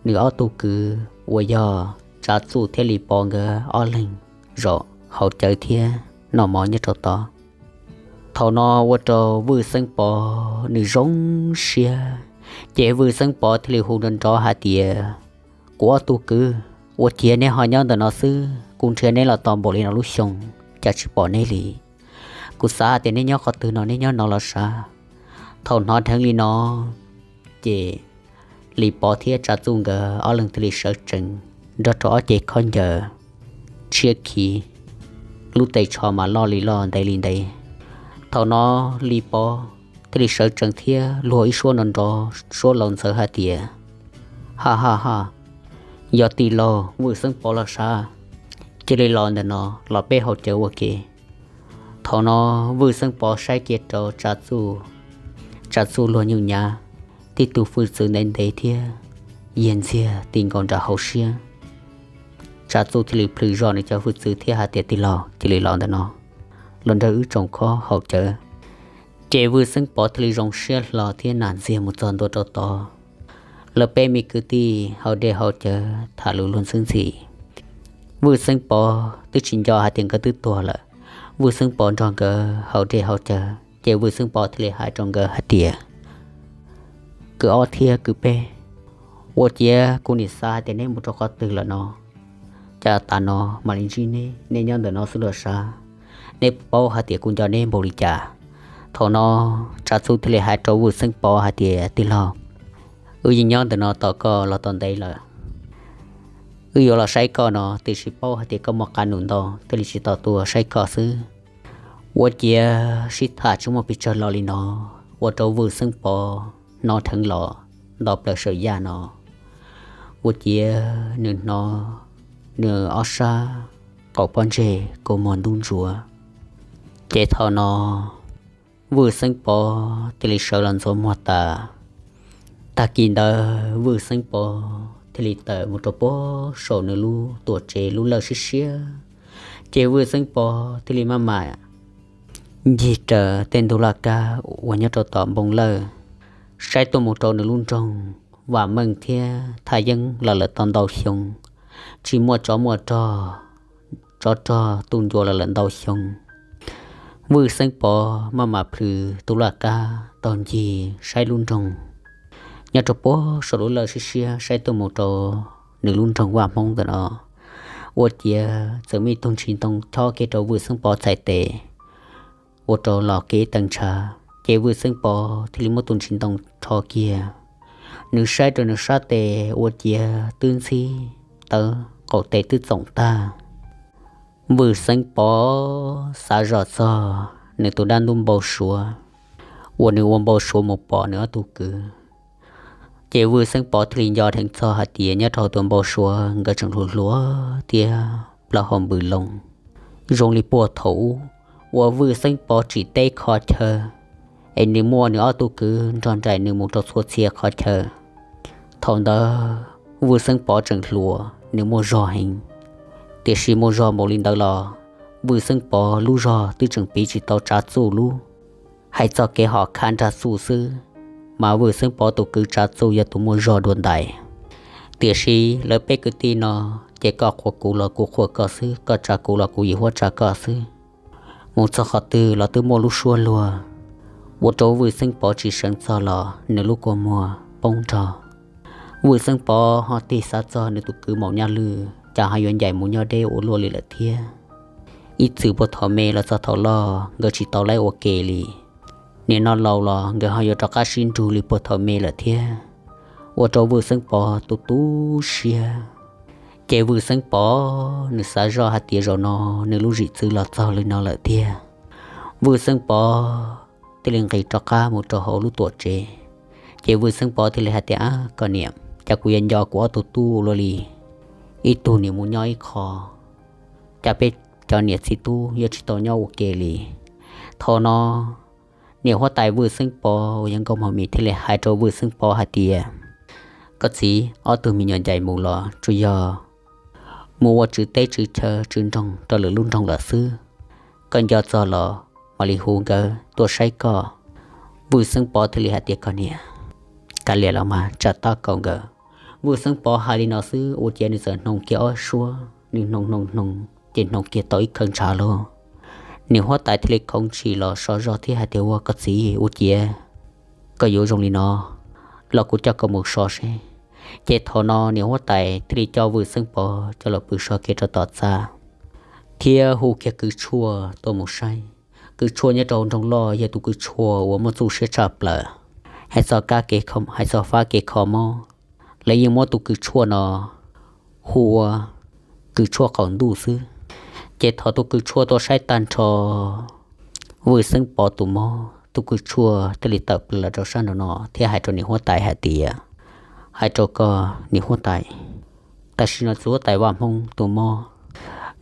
nws ob tug kwv uas yog Tsav Txuj thiab Lis Pov nkawd ob leeg zaum haus cawv thiab noj mov nyob rau tod. Thaum no ua rau Vwj Xeeb Pov nws zoo siab, ces Vwj Xeeb Pov thiaj li hu nrov nrov hais tias, kuv ob tug kwv, ua ciav neb ho nyob ntawm no xwb, kuv nrhiav neb los tau npaum li no lub xyoo, cas tsis pom neb li. Kuv xav hais tias neb nyob qhov twg no, neb nyob no los sav. Thaum hnov dheev li no, Ces Lis Pov thiab Tsav Txuj nkawd ob leeg thiaj li sawv tsees nrog rau ob cev khaub ncaws tshiab khiv, lub tes tsho mas loj li loj ntev li ntev. Thaum no Lis Pov thiaj li sawv tsees thiab luag ib suab nrov nrov suab laus ntxhawv hais tias, Ha ha ha, yog tij laug Vwj Xeeb Pov los sav, cia li los ntawm no los peb haus cawv ua ke. Thaum no Vwj Xeeb Pov saib kiag rau Tsav Txuj, Tsav Txuj luag nyuj nyav, tib tug hwj txwv ntev ntev thiab yiag ntxiag ti nkaus nram hauv siab. Tsav Txuj thiaj li plhws zog nws cov hwj txwv thiab hais tias, Tij laug, cia li los ntawm no, los nrog wb tsoom khob haus cawv. Ces Vwj Xeeb Pov thiaj li zoo siab hlo thiab nas ntxiag mus txog ntua rau tod. Lawv peb me kwv tij haus dej haus cawv tham lus luag ntxwb ntxhi. Vwj Xeeb Pov twb tsis nco hais tias nkawd twb tuag lawm. Vwj Xeeb Pov nrog nkawd haus dej haus cawv ces Vwj Xeeb Pov thiaj li hais rau nkawd hais tias, Kwv ob thiab kwv peb, ua ciav kuv nim xav hais tias neb mus rau qhov twg lawm no, cas tas no mam li ntsib neb, neb nyob ntawm no xwb los sav. Neb paub hais tias kuv nco neb npaum li cas? Thaum no Tsav Txuj thiaj li hais rau Vwj Xeeb Pov hais tias, Tij laug, wb yeej nyob ntawm no tos koj los tau ntev lawm. Wb yuav los saib koj no, tiam sis paub hais tias koj muaj qab num ntau thiaj li tsis tau tuaj saib koj xwb. Ua ciav sib tham tsis muaj pes tsawg los li no, ua rau Vwj Xeeb Pov hnov dheev los nto plaws saum yaj no. Ua ciav nws hnov nws ob sab qaum pob ntseg kua muag ntub ntsuav. Ces thaum no Vwj Xeeb Pov thiaj li sawv los ntxuav muag tas. Tag kis ntawd Vwj Xeeb Pov thiaj li tawm mus rau puag saum nws lub tuam tsev lub lawj siab siab. Ces Vwj Xeeb Pov thiaj li maj mam ncig raws tej ntug laj kab uas nyob rau tom npoo lawj, saib tuaj mus rau nws lub nroog Vam Meej thiab Thaj Yeeb los lawm tau ntau xyoo, tsis muaj tsov muaj rog, tsov rog tuj ncua los lawm ntau xyoo. Vwj Xeeb Pov maj mam plhws tus laj kab taug ncig saib lub nroog nyob rau puag saum lub lawj siab siab saib tuaj mus rau nws lub nroog Vaj Hmoob ntawm no. Ua ciav txawm muaj ib tug ntsis ntoo chob kiag rau Vwj Xeeb Pov txhais tes, ua rau los kev teeb ntshav. Ces Vwj Xeeb Pov thiaj li muab tus ntsis ntoo rho kiag. Nws saib rau nws sab tes ua ciav twb ntxhib tawv, qaum tes twb txoom tag. Vwj Xeeb Pov xav zoj txog nws tus dab ntub npau suav uas nws ua npau suav mus pom nws ob tug kwv. Ces Vwj Xeeb Pov thiaj li nco dheev txog hais tias nyob rau hauv tus npau suav nkawd tseem hluas hluas thiab plaub hau npws loo zoo li puag thaum ub uas Vwj Xeeb Pov tsim teb kho chaw, es nws muaj nws ob tug kwv nrog nraim nws mus rau txhua txhia qhov chaw. Thaum ntawd Vwj Xeeb Pov tseem hluas, nws muaj zog heev, tiam sis muaj zog npaum li ntawd los Vwj Xeeb Pov lub zog twb tseem piv tsis tau Tsav Txuj lub. Hais txog kev hom khab nrag txuj xwb, mas Vwj Xeeb Pov tus kwv Tsav Txuj yog tus muaj zog dua ntais. Tiam sis lawv peb kwv tij no, ces koj qhuas kuv los kuv qhuas koj xwb, koj tsa kuv los kuv yim huab tsa koj xwb. Mus txog qhov twg los twb muaj lub suab luag, ua rau Vwj Xeeb Pov tsis seev txog los nws lub kua muag poob nrog. Vwj Xeeb Pov ho tig xav txog nws tus kwv Maum Nyaj Lwj cas ho yuav ncaim mus nyob deb ua luaj li lawm thiab. Ib txwm puag thaum me los txog thaum loj nkawd tsis tau laib ua ke li. Nim no laus los nkawd ho yuav rov qab sib nrug li puag thaum me lawm thiab, ua rau Vwj Xeeb Pov tu tu siab. Ces Vwj Xeeb Pov nws xav zoj hais tias zaum no nws lub zim txwv los txog li no lawm tiag. Vwj Xeeb Pov thiaj li nqis rov qab mus rau hauv lub tuam tsev. Ces Vwj Xeeb Pov thiaj li hais tias, Ab, koj niam, cas kuv yuav nco kuv ob tug tub ua luaj li, ib tug nim mus nyob ib qho, cas peb cov niam txiv tub yuav tsis tau nyob ua ke li. Thaum no niam huab tais Vwj Xeeb Pov uas yog Nkauj Mos Mis thiaj li hais rau Vwj Xeeb Pov hais tias, Koj txiv, ob tug me nyuam ncaim mus los tsuas yog mus ua tswv teb tswv chaw tswv nroog rau lwm lub nroog lawm xwb. Koj nco txog los mam li hu nkawd tuaj saib koj. Vwj Xeeb Pov thiaj li hais tias, Koj niam, kav liam los mas tsam tab kaum nkawd. Vwj Xeeb Pov hais li no xwb ua ciav nws txawm hnoos kiag ob suab, nws hnoos hnoos hnoos ces hnoos kiag tau ib khaw ntshav lauj. Niam huab tais thiaj li khoov ntshis los so zog thiab hais tias, Ua koj txiv, ua ciav koj yuav zoo li no los kuv coj koj mus so seb. Ces thaum no niam huab tais thiaj li coj Vwj Xeeb Pov coj los pw so kiag rau tom txaj, thiab hu kiag kwv tshuaj tuaj mus saib. Kwv tshuaj nyob rau nroog loj yog tus kwv tshuaj uas muaj txuj siab tshaj plaws. hais txog kab kev kho, hais txog fab kev kho mob, lawv yeej muab tus kws tshuaj no hu ua kws tshuaj qaum ntuj xwb. Ces thaum tus kws tshuaj tuaj saib tag nrho Vwj Xeeb Pov tus mob, tus kws tshuaj thiaj li tawm plaws los rau sab nraum no thiab hais rau niam huab tais hais tias, hais rau koj niam huab tais, tam sim no txiv huab tais Vaj Hmoob tus mob,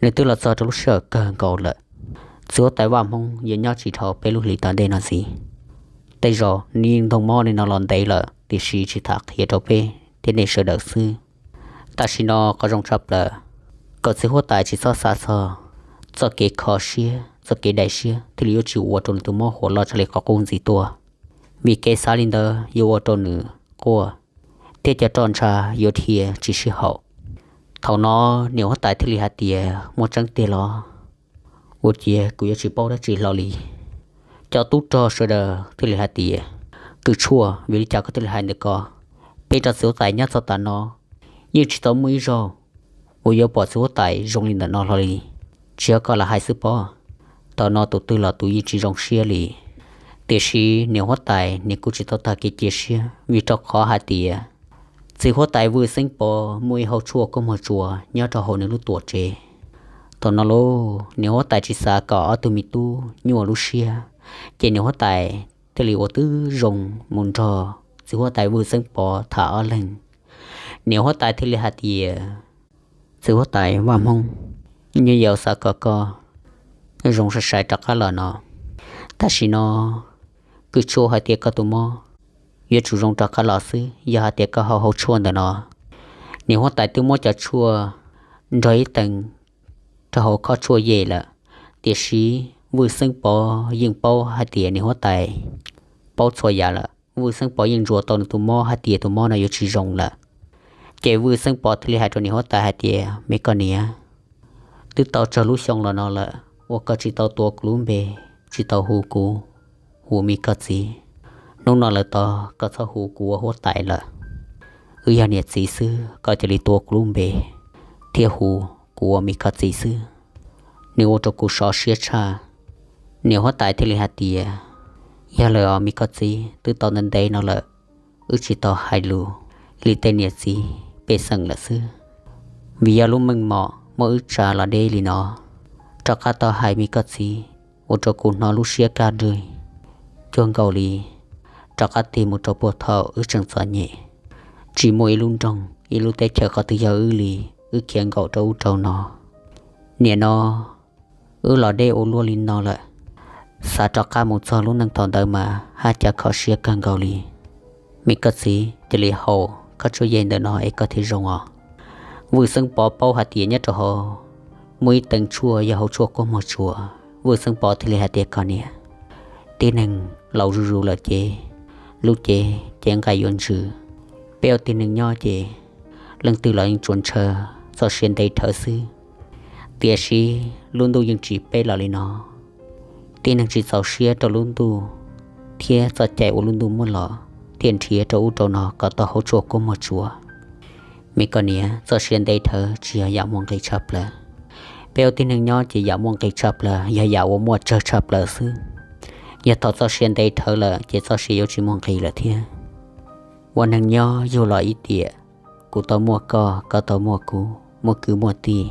nws twb los txog rau lub sij hawm kawg nkaus lawm. Txiv huab tais Vaj Hmoob yuav nyob tsis dhau peb lub hlis tom ntej no ntxiv. Tej zaum nws yeej ntoog mob li no los ntev lawm, tiam sis tsis tham qhia rau peb thiab nej sawv daws xwb. Tam sim no qhov zoo tshaj plaws, kom txiv huab tais tsis txhob xav txog txoj kev kho siab, txoj kev daim siab thiaj li yuav tsis ua rau nws tus mob huam loj tshaj li qhov qub ntxiv tuaj, vim kev xav li ntawd yuav ua rau nws quaj thiab cov roj ntsha yuav dhia tsis sib haum. Thaum no niam huab tais thiaj li hais tias, muaj tseeb tiag los? Ua ciav kuv yuav tsis paub dab tsi hlo li. Cov tub rog sawv daws thiaj li hais tias, kws tshuaj, vim li cas koj thiaj li hais ntawm ko? Peb rau txiv huab tais nyob txog tav no yeej tsis tau muaj ib zaug uas yuav pom txiv huab tais zoo li ntawm no hlo li. Tsis yog koj lam hais xwb pob. Thaum no tus twg los tus yeej tsis zoo siab li. Tiam sis niam huab tais nws kuj tsis tau tag kev cia siab, vim rau qhov hais tias txiv huab tais Vwj Xeeb Pov muaj ib hauv tshuaj kub muag tsuas nyob rau hauv nws lub tuam tsev. Thaum no lauj, niam huab tais tsis xav kom ob tug me tub nyuaj lub siab, ces niam huab tais thiaj li ua tib zoo mus nrog txiv huab tais Vwj Xeeb Pov tham ob leeg. Niam huab tais thiaj li hais tias, txiv huab tais Vaj Hmoob, nyuj yaus xav kom koj zoo sai sai rov qab los no. Tam sim no kws tshuaj hais tias koj tus mob yuav tsum zoo rov qab los xwb, yog hais tias koj haus hauv tshuaj ntawm no. Niam huab tais twb muab cov tshuaj nrog ib tees rau hauv khob tshuaj yej lawm, tiam sis Vwj Xeeb Pov yeej paub hais tias niam huab tais paub txhua yam lawm. Vwj Xeeb Pov yeej ntsuas tau nws tus mob hais tias tus mob no yuav tsis zoo lawm. Ces Vwj Xeeb Pov thiaj li hais rau niam huab tais hais tias, me koj niam, twb tau tsawg lub xyoo los no lawm uas koj tsis tau tuav kuv lub npe, tsis tau hu kuv ua me koj txiv. Hnub no lawm tod koj txhob hu kuv ua huab tais lawm. Wb yog niam txiv xwb, koj cia li tuav kuv lub npe thiab hu kuv ua me koj txiv xwb. Nws ua rau kuv sov siab tshaj. Niam huab tais thiaj li hais tias, yog lawm os me koj txiv, twb tau ntev ntev no lawm, wb tsis tau hais lus li tej niam txiv pej xeem lawm xwb. Vim yog lub meej mom muab wb tsa los deb li no, rov qab tau hais me koj txiv ua rau kuv hnov lub siab kaj nrig cuag nkaus li rov qab tig mus rau puag thaum wb tseem txom nyem, tsis muaj ib lub nroog ib lub teb chaws qhov twg yog wb li, wb khiav nkaum rau ub rau no. Nim no wb los deb ua luaj li no lawm, xav rov qab mus txog lub neej thaum ntawd mas haj cas kho siab kawg nkaus li. Me koj txiv, cia li haus khob tshuaj yej ntawm no es koj thiaj zoo os. Vwj Xeeb Pov paub hais tias nyob rau hauv muaj ib teev tshuaj yog hauv tshuaj kub muag tsuas. Vwj Xeeb Pov thiaj li hais tias, koj niam, tib neeg laus zuj zus lawm ces lub cev ces nqaij yuav ntsws. Peb ua tib neeg nyob ces leej twg los yeej tsuas ntshaw txoj sia ntev dhawv xwb. Tiam sis lub ntuj yeej tsis peb los li no, tib neeg tsis txaus siab rau lub ntuj thiab txoj cai uas lub ntuj muab los thiaj nrhiav rau ub rau no kom tau hauv tshuaj kub muag tsuas. Me koj niam, txoj sia ntev dhawv tsis yog yam muaj nqis tshaj plaws. Peb ua tib neeg nyob ces yam muaj nqis tshaj plaws yog yam uas muaj tsawg tshaj plaws xwb. Yog thaum txoj sia ntev dhawv lawm ces txoj sia yuav tsis muaj nqis lawm thiab. Ua neeg nyob yug los ib tiam, kuv tau muaj koj, koj tau muaj kuv, muaj kwv muaj tij,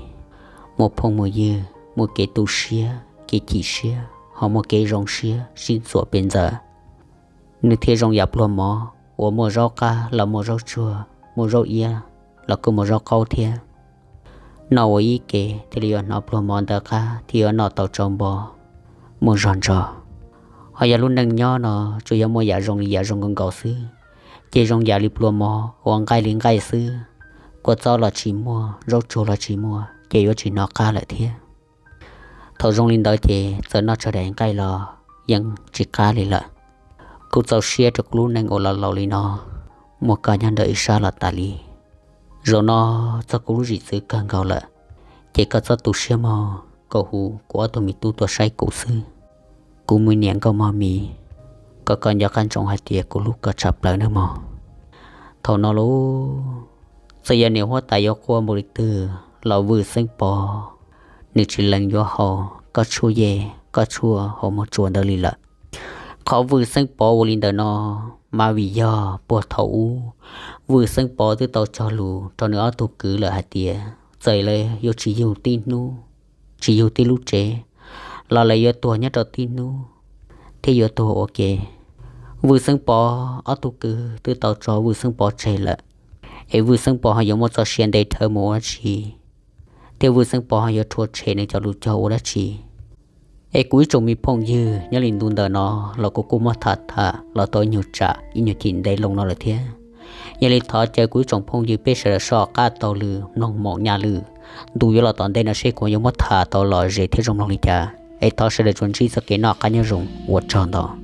muaj phooj muaj ywg, muaj kev tu siab kev chim siab ho muaj kev zoo siab sib ntxuam pes ntxaws. Nws thiaj zoo yam pluag mov uas muaj zaub qab los muaj zaub tsuag, muaj zaub iab los kuj muaj zaub qaub thiab. Noj ua ib ke thiaj li yuav hnov pluag mov ntawd qab thiaj yuav noj tau tsau npo, muaj zog ntso. Ho yog lub neej nyob no tsuas yog muaj yam zoo li yam zoo nkaus nkaus xwb, ces zoo yam li pluag mov uas nqaij li nqaij xwb, kua txob los tsis muaj, zaub tsuag los tsis muaj ces yuav tsis hnov qab lawm thiab. Thaum zoo li ntawd ces txawm noj tsawg daim nqaij los yeej tsis qab li lawm. Kuv txaus siab rau kuv lub neej uas los laus li no, muaj koj nyob nrog ib sab los tas li. Zaum no txog kuv lub zim txwv kawg nkaus lawm, ces koj txhob tu siab mog, koj hu kuv ob tug me tub tuaj saib kuv xwb. Kuv me niam nkauj mog mis, kom koj nco qab ntsoov hais tias kuv hlub koj tshaj plaws nawb mog. Thaum no lauj, txawm yog niam huab tais yuav quaj npaum li twg los Vwj Xeeb Pov nws tsis lees yuav haus koj tshuaj yej koj tshuaj hauv muag tsuas ntawd li lawm. Qhov Vwj Xeeb Pov ua li ntawm no Mas vim yog puag thaum ub, Vwj Xeeb Pov twb tau cog lus rau nws ob tug kwv lawm hais tias txawm lawv yuav tsis yug tib hnub, tsis yug tib lub tsev, los lawv yuav tuag nyob rau tib hnub thiab yuav tuag ua ke. Vwj Xeeb Pov ob tug kwv twb tau tso Vwj Xeeb Pov tseg lawm, es Vwj Xeeb Pov ho yuav muaj txoj sia nte dhawv mus ua dab tsi, thiab Vwj Xeeb Pov ho yuav rhuav tshem nws cov lus cog ua dab tsi. Es kuv ib tsoom me phooj ywg, nyob li ntu ntawm no los kuv kuj muab tham tham los tau ib nyuag tsam ib nyuag chim ntev loo no lawm thiab. Yog li thov caw kuv ib tsoom phooj ywg peb sawv daws soj qab taug lw mloog moom nyaj lwm ntu yuav los tom ntej no seb kuv yuav muab tham tau lom zem thiab zoo mloog li cas. Es thov sawv daws tsuas ntsib txoj kev noj qab nyob zoo, ua tsaug ntau.